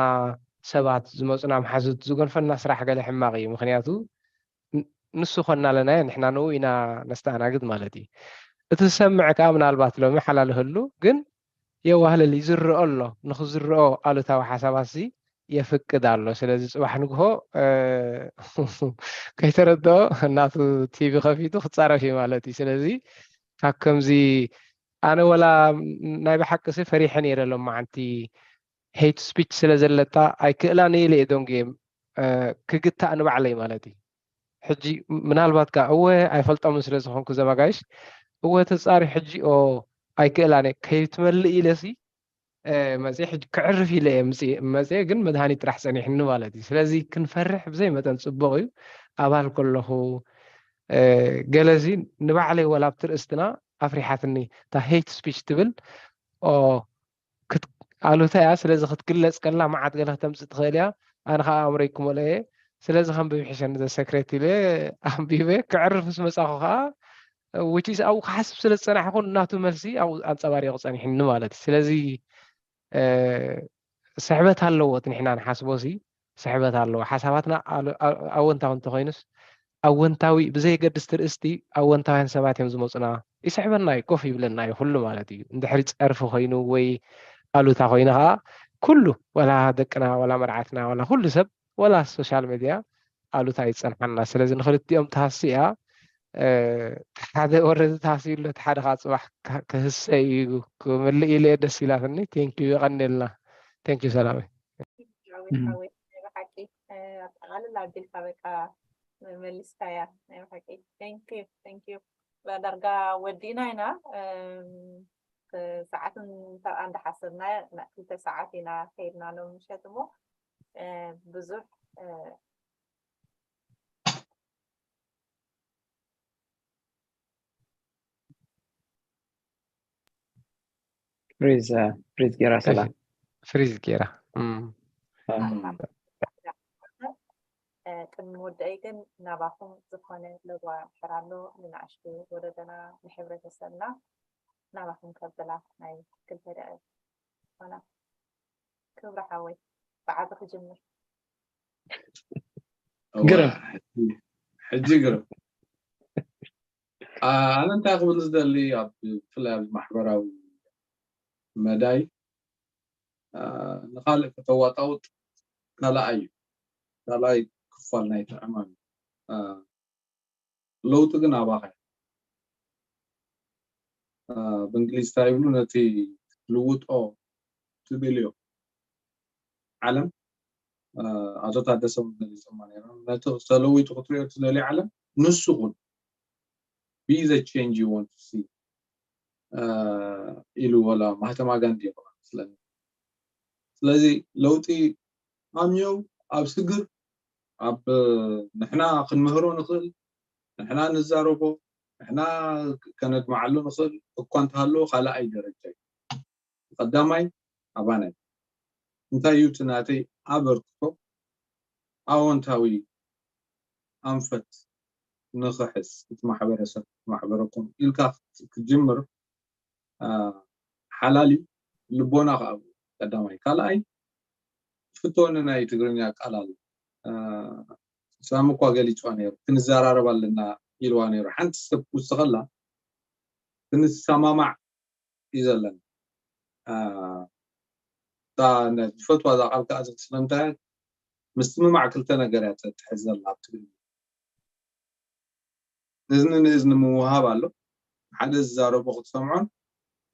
ሰባት፣ ዝመፁና መሓዙት ዝጎንፈና ስራሕ ገለ ሕማቕ እዩ። ምክንያቱ ንሱ ኮና ኣለናዮ ንሕና ንኡ ኢና ነስተኣናግድ ማለት እዩ። እቲ ዝሰምዕ ከዓ ምናልባት ሎሚ ሓላልህሉ ግን የዋህልል ይዝርኦ ኣሎ። ንክዝርኦ ኣሉታዊ ሓሳባት ሲ የፍቅድ ኣሎ። ስለዚ ፅባሕ ንግሆ ከይተረድኦ እናቱ ቲቪ ከፊቱ ክፃረፍ እዩ ማለት እዩ። ስለዚ ካብ ከምዚ ኣነ ወላ ናይ ብሓቂ ሲ ፈሪሐ ነይረ ሎም መዓንቲ hate speech ስለ ዘለታ ኣይክእላን እየ ኢለ እየ ደንጉየ ክግታእ ንባዕለይ ማለት እዩ። ሕጂ ምናልባት ከዓ እወ ኣይፈልጦምን ስለ ዝኾንኩ ዘባጋይሽ እወ ተፃሪ ሕጂ ኦ ኣይክእላን እየ ከይትመልእ ኢለ ሲ መፅየ ሕጂ ክዕርፍ ኢለ እየ ምፅየ መፅየ ግን መድሃኒት ጥራሕ ፀኒሕኒ ማለት እዩ። ስለዚ ክንፈርሕ ብዘይ መጠን ፅቡቕ እዩ። ኣባል ከለኹ ገለዚ ንባዕለይ ወላ ኣብቲ ርእስትና ኣፍሪሓትኒ እታ hate speech ትብል ኦ ኣሉታ እያ። ስለዚ ክትግለፅ ከላ መዓት ገለ ክተምፅእ ትኽእል እያ። ኣነ ከዓ ኣእምሮይ ክመልኦ እየ። ስለዚ ከንብብ ይሕሸኒ The Secret ኢለ ኣንቢበ ክዕርፍ ምስ መፃኹ ከዓ which is ኣብኡ ክሓስብ ስለ ዝፀናሕኩ ናቱ መልሲ ኣብኡ ኣንፀባሪቑ ፀኒሕኒ ማለት እዩ። ስለዚ ስሕበት ኣለዎ እቲ ንሕና ንሓስቦ ሲ ስሕበት ኣለዎ። ሓሳባትና ኣወንታዊ እንተኮይኑስ ኣወንታዊ ብዘየገድስ ትርእስቲ ኣወንታውያን ሰባት እዮም ዝመፁና ይስሕበና እዩ ኮፍ ይብለና እዩ ኩሉ ማለት እዩ። እንድሕሪ ፀርፊ ኮይኑ ወይ ኣሉታ ኮይኑ ከዓ ኩሉ ወላ ደቅና ወላ መርዓትና ወላ ኩሉ ሰብ ወላ social media ኣሉታ ይፀንሓና። ስለዚ ንክልቲኦም ተሃስያ ሓደ ወረዲ ተሃስዩ ኣሎ እቲ ሓደ ከዓ ፅባሕ ክህሰ እዩ ክምልእ ኢለ ደስ ኢላትኒ። Thank you የቀንየልና። Thank you ሰላመይ። ብሓቂ ኣጠቃልል ኣቢልካ በቃ መመሊስካያ ናይ ብሓቂ thank you thank you ዳርጋ ወዲእና ኢና ሰዓት እንዳሓሰብና ክልተ ሰዓት ኢና ከይድና ሎም ምሸት እሞ ብዙሕ ፍሪዝ ፍሪዝ ጌራ ሰላም ፍሪዝ ጌራ ቅድሚ ወዳኢ ግን ናባኹም ዝኾነ ለዋ ድሕር ኣሎ ንንኣሽቱ ወለደና ንሕብረተሰብና ናባኹም ከብላ ናይ ክልተ ደቂ ዝኾና ክብሪ ሓወይ ብዓቢ ክጅምር ግርም ሕጂ ግርም ኣነ እንታይ ክብል ዝደሊ ኣብ ብፍላይ ኣብ ማሕበራዊ መዳይ ንካልእ ከተዋጣውጥ ካልኣይ እዩ ካልኣይ ክፋል ናይቲ ዕማም እዩ ለውጢ ግን ኣባኻ እዩ ብእንግሊዝ እንታይ ይብሉ ነቲ ልውጦ ትደልዮ ዓለም ኣቶ ታደሰ እውን ገሊፆማ ነይሮም ነቲ ተለዊጡ ክትሪኦ ትደልዮ ዓለም ንሱ ኩን be the change you want to see ኢሉ ወላ ማህተማ ጋንዲ ይኽእል መስለኒ ስለዚ ለውጢ ኣምየው ኣብ ስግር ኣብ ንሕና ክንምህሮ ንኽእል ንሕና ንዛረቦ ንሕና ከነድምዓሉ ንኽእል እኳ እንተሃለዎ ካልኣይ ደረጃ እዩ ቀዳማይ ኣባና እዩ እንታይ እዩ እቲ ናተይ ኣበርክቶ ኣወንታዊ ኣንፈት ንኽሕዝ እቲ ማሕበረሰብ ማሕበረኮም ኢልካ ክትጅምር ሓላል እዩ። ልቦና ከዓ ቀዳማይ። ካልኣይ ፍቶኒ ናይ ትግርኛ ቃል ኣሎ። ሳሚ እኳ ገሊፅዋ ነይሩ፣ ክንዘራረብ ኣለና ኢልዋ ነይሩ። ሓንቲ ሰብ ክውስኸላ ክንሰማማዕ እዩ ዘለና። እታ ዝፈትዋ እዛ ቃል ከዓ ስለምንታይ፣ ምስትምማዕ ክልተ ነገር እያ ትሕዝ ዘላ ኣብ ትግርኛ። እዝኒ ንእዝኒ ምውሃብ ኣሎ። ሓደ ዝዛረቦ ክትሰምዖን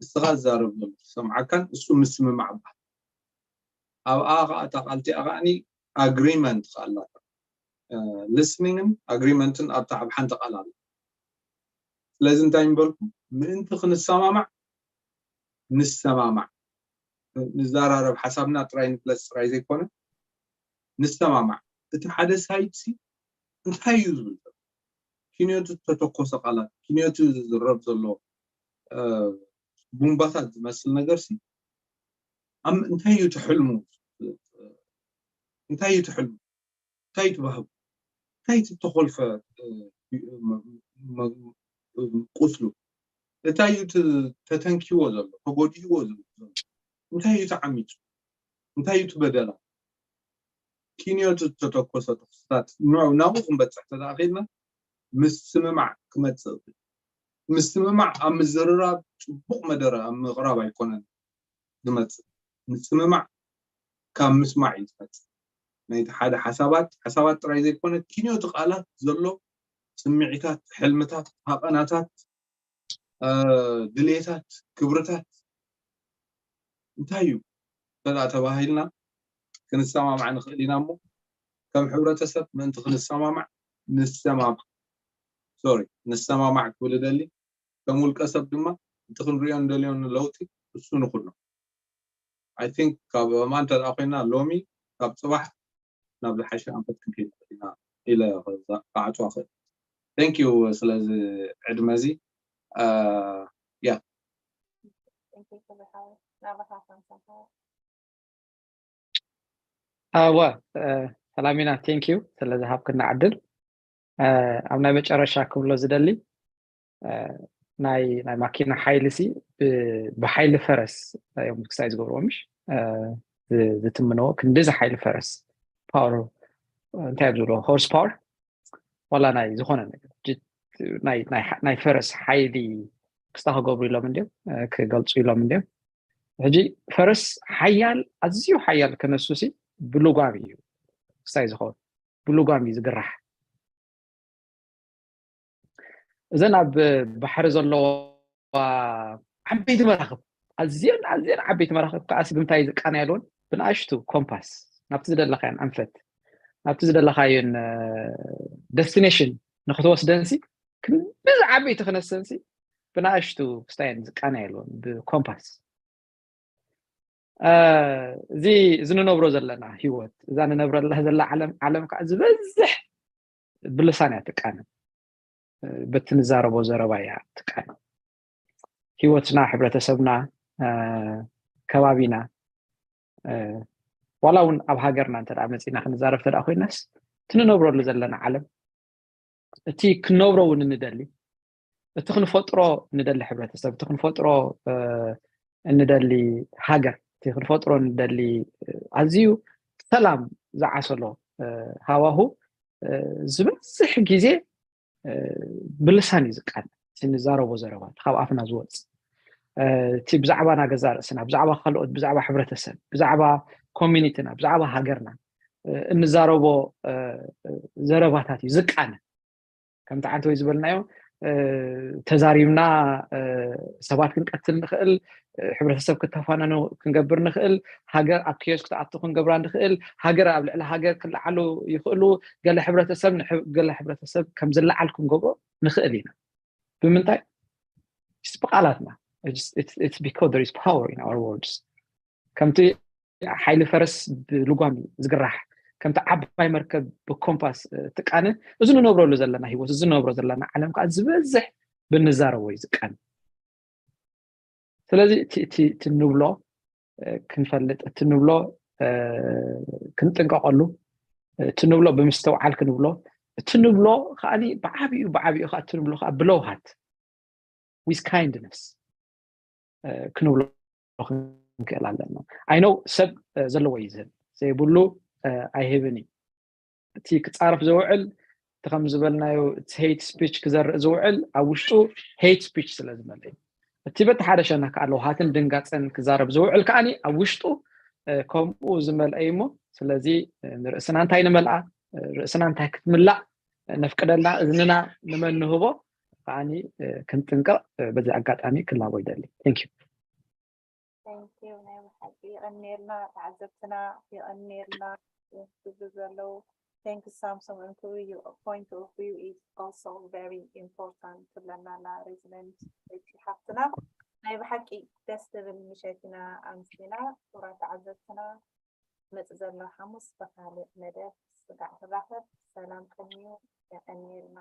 ንስኻ ዝዛረብ ዘሎ ክትሰምዓካን እሱ ምስምማዕ ይበሃል። ኣብኣ ከዓ እታ ቃል እቲኣ ከዓኒ ኣግሪመንት ከዓ ኣላታ። ሊስኒንግን ኣግሪመንትን ኣብታ ኣብ ሓንቲ ቃል ኣሎ። ስለዚ እንታይ ምበልኩም፣ ምእንቲ ክንሰማማዕ ንሰማማዕ፣ ንዘራረብ፣ ሓሳብና ጥራይ ንግለፅ ጥራይ ዘይኮነ ንሰማማዕ። እቲ ሓደ ሳይድ ሲ እንታይ እዩ ዝብል ዘሎ? ኪንዮቱ ዝተተኮሰ ቃላት፣ ኪንዮቱ ዝዝረብ ዘሎ ቡምባታት ዝመስል ነገር ሲ ኣብ እንታይ እዩ ትሕልሙ? እንታይ እዩ ትሕልሙ? እንታይ እዩ ትባህቡ? እንታይ እዩ ተኾልፈ ቁስሉ? እንታይ እዩ ተተንኪዎ ዘሎ፣ ተጎዲእዎ ዘሎ? እንታይ እዩ ተዓሚፁ? እንታይ እዩ ትበደላ? ኪንዮቱ ዝተተኮሰ ተኽስታት ናብኡ ክንበፅሕ ተደኣ ኸይድና ምስምማዕ ክመፅእ። ምስምማዕ ኣብ ምዝርራብ ፅቡቕ መደረ ኣብ ምቕራብ ኣይኮነን ዝመፅእ። ምስምማዕ ካብ ምስማዕ እዩ ዝመፅእ። ናይቲ ሓደ ሓሳባት ሓሳባት ጥራይ ዘይኮነ ኪንዮቱ ቃላት ዘሎ ስምዒታት፣ ሕልምታት፣ ሃቐናታት፣ ድሌታት፣ ክብርታት እንታይ እዩ ተዳ ተባሂልና ክንሰማማዕ ንኽእል ኢና። እሞ ከም ሕብረተሰብ ምእንቲ ክንሰማማዕ ንሰማማዕ ሶሪ ንሰማማዕ ክብል እደሊ። ከም ውልቀ ሰብ ድማ እቲ ክንሪኦ እንደልዮ ለውጢ እሱ ንኹን ነው። I think ካብ ማ እንተ ኮይና ሎሚ ካብ ፅባሕ ናብ ዝሓሸ ኣንፈት ክንከይድ ኢና ኢለ ክዓፅዋ ክእል። Thank you ስለዚ ዕድመ እዚ። ያ ኣወ ሰላሚና፣ thank you ስለዚ ሃብክና ዕድል። ኣብ ናይ መጨረሻ ክብሎ ዝደሊ ናይ ናይ ማኪና ሓይሊ ሲ ብሓይሊ ፈረስ እዮም ክሳይ ዝገብርዎ ምሽ ዝትምንዎ ክንዲዚ ሓይሊ ፈረስ ፓወር እንታይ እዮም ዝብልዎ ሆርስ ፓወር ዋላ ናይ ዝኾነ ነገር ናይ ፈረስ ሓይሊ ክስታ ክገብሩ ኢሎም እንዲዮም ክገልፁ ኢሎም እንዲዮም። ሕጂ ፈረስ ሓያል ኣዝዩ ሓያል ክነሱ ሲ ብልጓም እዩ ክሳይ ዝኸውን ብልጓም እዩ ዝግራሕ። እዘን ኣብ ባሕሪ ዘለዋ ዓበይቲ መራኽብ ኣዝየን ኣዝየን ዓበይቲ መራኽብ ከዓስ ብምንታይ ዝቃናየልዎን ብንኣሽቱ ኮምፓስ ናብቲ ዝደለካዮን ኣንፈት ናብቲ ዝደለካዮን ደስቲኔሽን ንክትወስደንሲ ክንዲ ዝዓበይቲ ክነሰንሲ ብንኣሽቱ ክስታየን ዝቃናየልዎን ብኮምፓስ እዚ እዚ ንነብሮ ዘለና ህይወት እዛ ንነብረላ ዘላ ዓለም ዓለም ከዓ ዝበዝሕ ብልሳን እያ ትቃነ በቲ ንዛረቦ ዘረባ እያ ትቃነ ህይወትና ሕብረተሰብና ከባቢና ዋላ እውን ኣብ ሃገርና እንተ መፂና ክንዛረብ ተደኣ ኮይናስ እቲ ንነብረሉ ዘለና ዓለም እቲ ክንነብሮ እውን እንደሊ እቲ ክንፈጥሮ እንደሊ ሕብረተሰብ እቲ ክንፈጥሮ እንደሊ ሃገር እቲ ክንፈጥሮ እንደሊ ኣዝዩ ሰላም ዝዓሰሎ ሃዋሁ ዝበዝሕ ግዜ ብልሳን እዩ ዝቃነ እቲ ንዛረቦ ዘረባ ካብ ኣፍና ዝወፅ እቲ ብዛዕባ ናገዛ ርእስና ብዛዕባ ካልኦት ብዛዕባ ሕብረተሰብ ብዛዕባ ኮሚኒቲና ብዛዕባ ሃገርና እንዛረቦ ዘረባታት እዩ ዝቃነ ከምቲ ዓንተ ወይ ዝበልናዮ ተዛሪብና ሰባት ክንቀትል ንኽእል ሕብረተሰብ ክተፋነኑ ክንገብር ንኽእል ሃገር ኣብ ክዮስ ክትኣቱ ክንገብራ ንኽእል ሃገር ኣብ ልዕሊ ሃገር ክለዓሉ ይኽእሉ ገለ ሕብረተሰብ ገለ ሕብረተሰብ ከም ዝለዓል ክንገብሮ ንኽእል ኢና ብምንታይ ብቃላትና because there is power in our words ከምቲ ሓይሊ ፈረስ ብልጓም ዝግራሕ ከምቲ ዓባይ መርከብ ብኮምፓስ ትቃነ እዚ ንነብረሉ ዘለና ህይወት እዚ ንነብሮ ዘለና ዓለም ከዓ ዝበዝሕ ብንዛረቦ እዩ ዝቃነ ስለዚ እቲ ንብሎ ክንፈልጥ እቲ ንብሎ ክንጥንቀቐሉ፣ እቲ ንብሎ ብምስትውዓል ክንብሎ፣ እቲ ንብሎ ከዓኒ ብዓብኡ ብዓብኡ ከዓ እቲ ንብሎ ከዓ ብለውሃት with kindness ክንብሎ ክንክእል ኣለና። I know ሰብ ዘለዎ እዩ ዝህብ፣ ዘይብሉ ኣይህብን እዩ። እቲ ክፃረፍ ዝውዕል፣ እቲ ከም ዝበልናዮ እቲ hate speech ክዘርእ ዝውዕል ኣብ ውሽጡ hate speech ስለ ዝመልእ እዩ። እቲ በቲ ሓደ ሸነክ ከዓ ለውሃትን ድንጋፀን ክዛረብ ዝውዕል ከዓኒ ኣብ ውሽጡ ከምኡ ዝመልአ እዩ። እሞ ስለዚ ንርእስና እንታይ ንመልኣ፣ ርእስና እንታይ ክትምላእ ነፍቅደልና፣ እዝንና ንመን ንህቦ ከዓኒ ክንጥንቀቕ በዚ ኣጋጣሚ ክላቦ ይደሊ። Thank you። Thank you። ናይ ብሓቂ የቐንየልና፣ ተዓዘብትና የቐንየልና። ዝብሉ ዘለዉ thank you Samson and Kuru, your point of view is also very important ትብለና ኣላ ሬዚደንት ቤቲ ሓፍትና። ናይ ብሓቂ ደስ ትብል ምሸት ኢና ኣምሲና። ክቡራት ተዓዘብትና፣ መጽእ ዘሎ ሓሙስ ብኻልእ መደብ ስጋዕ ንራኸብ። ሰላም ቅንዩ። የቐንየልና።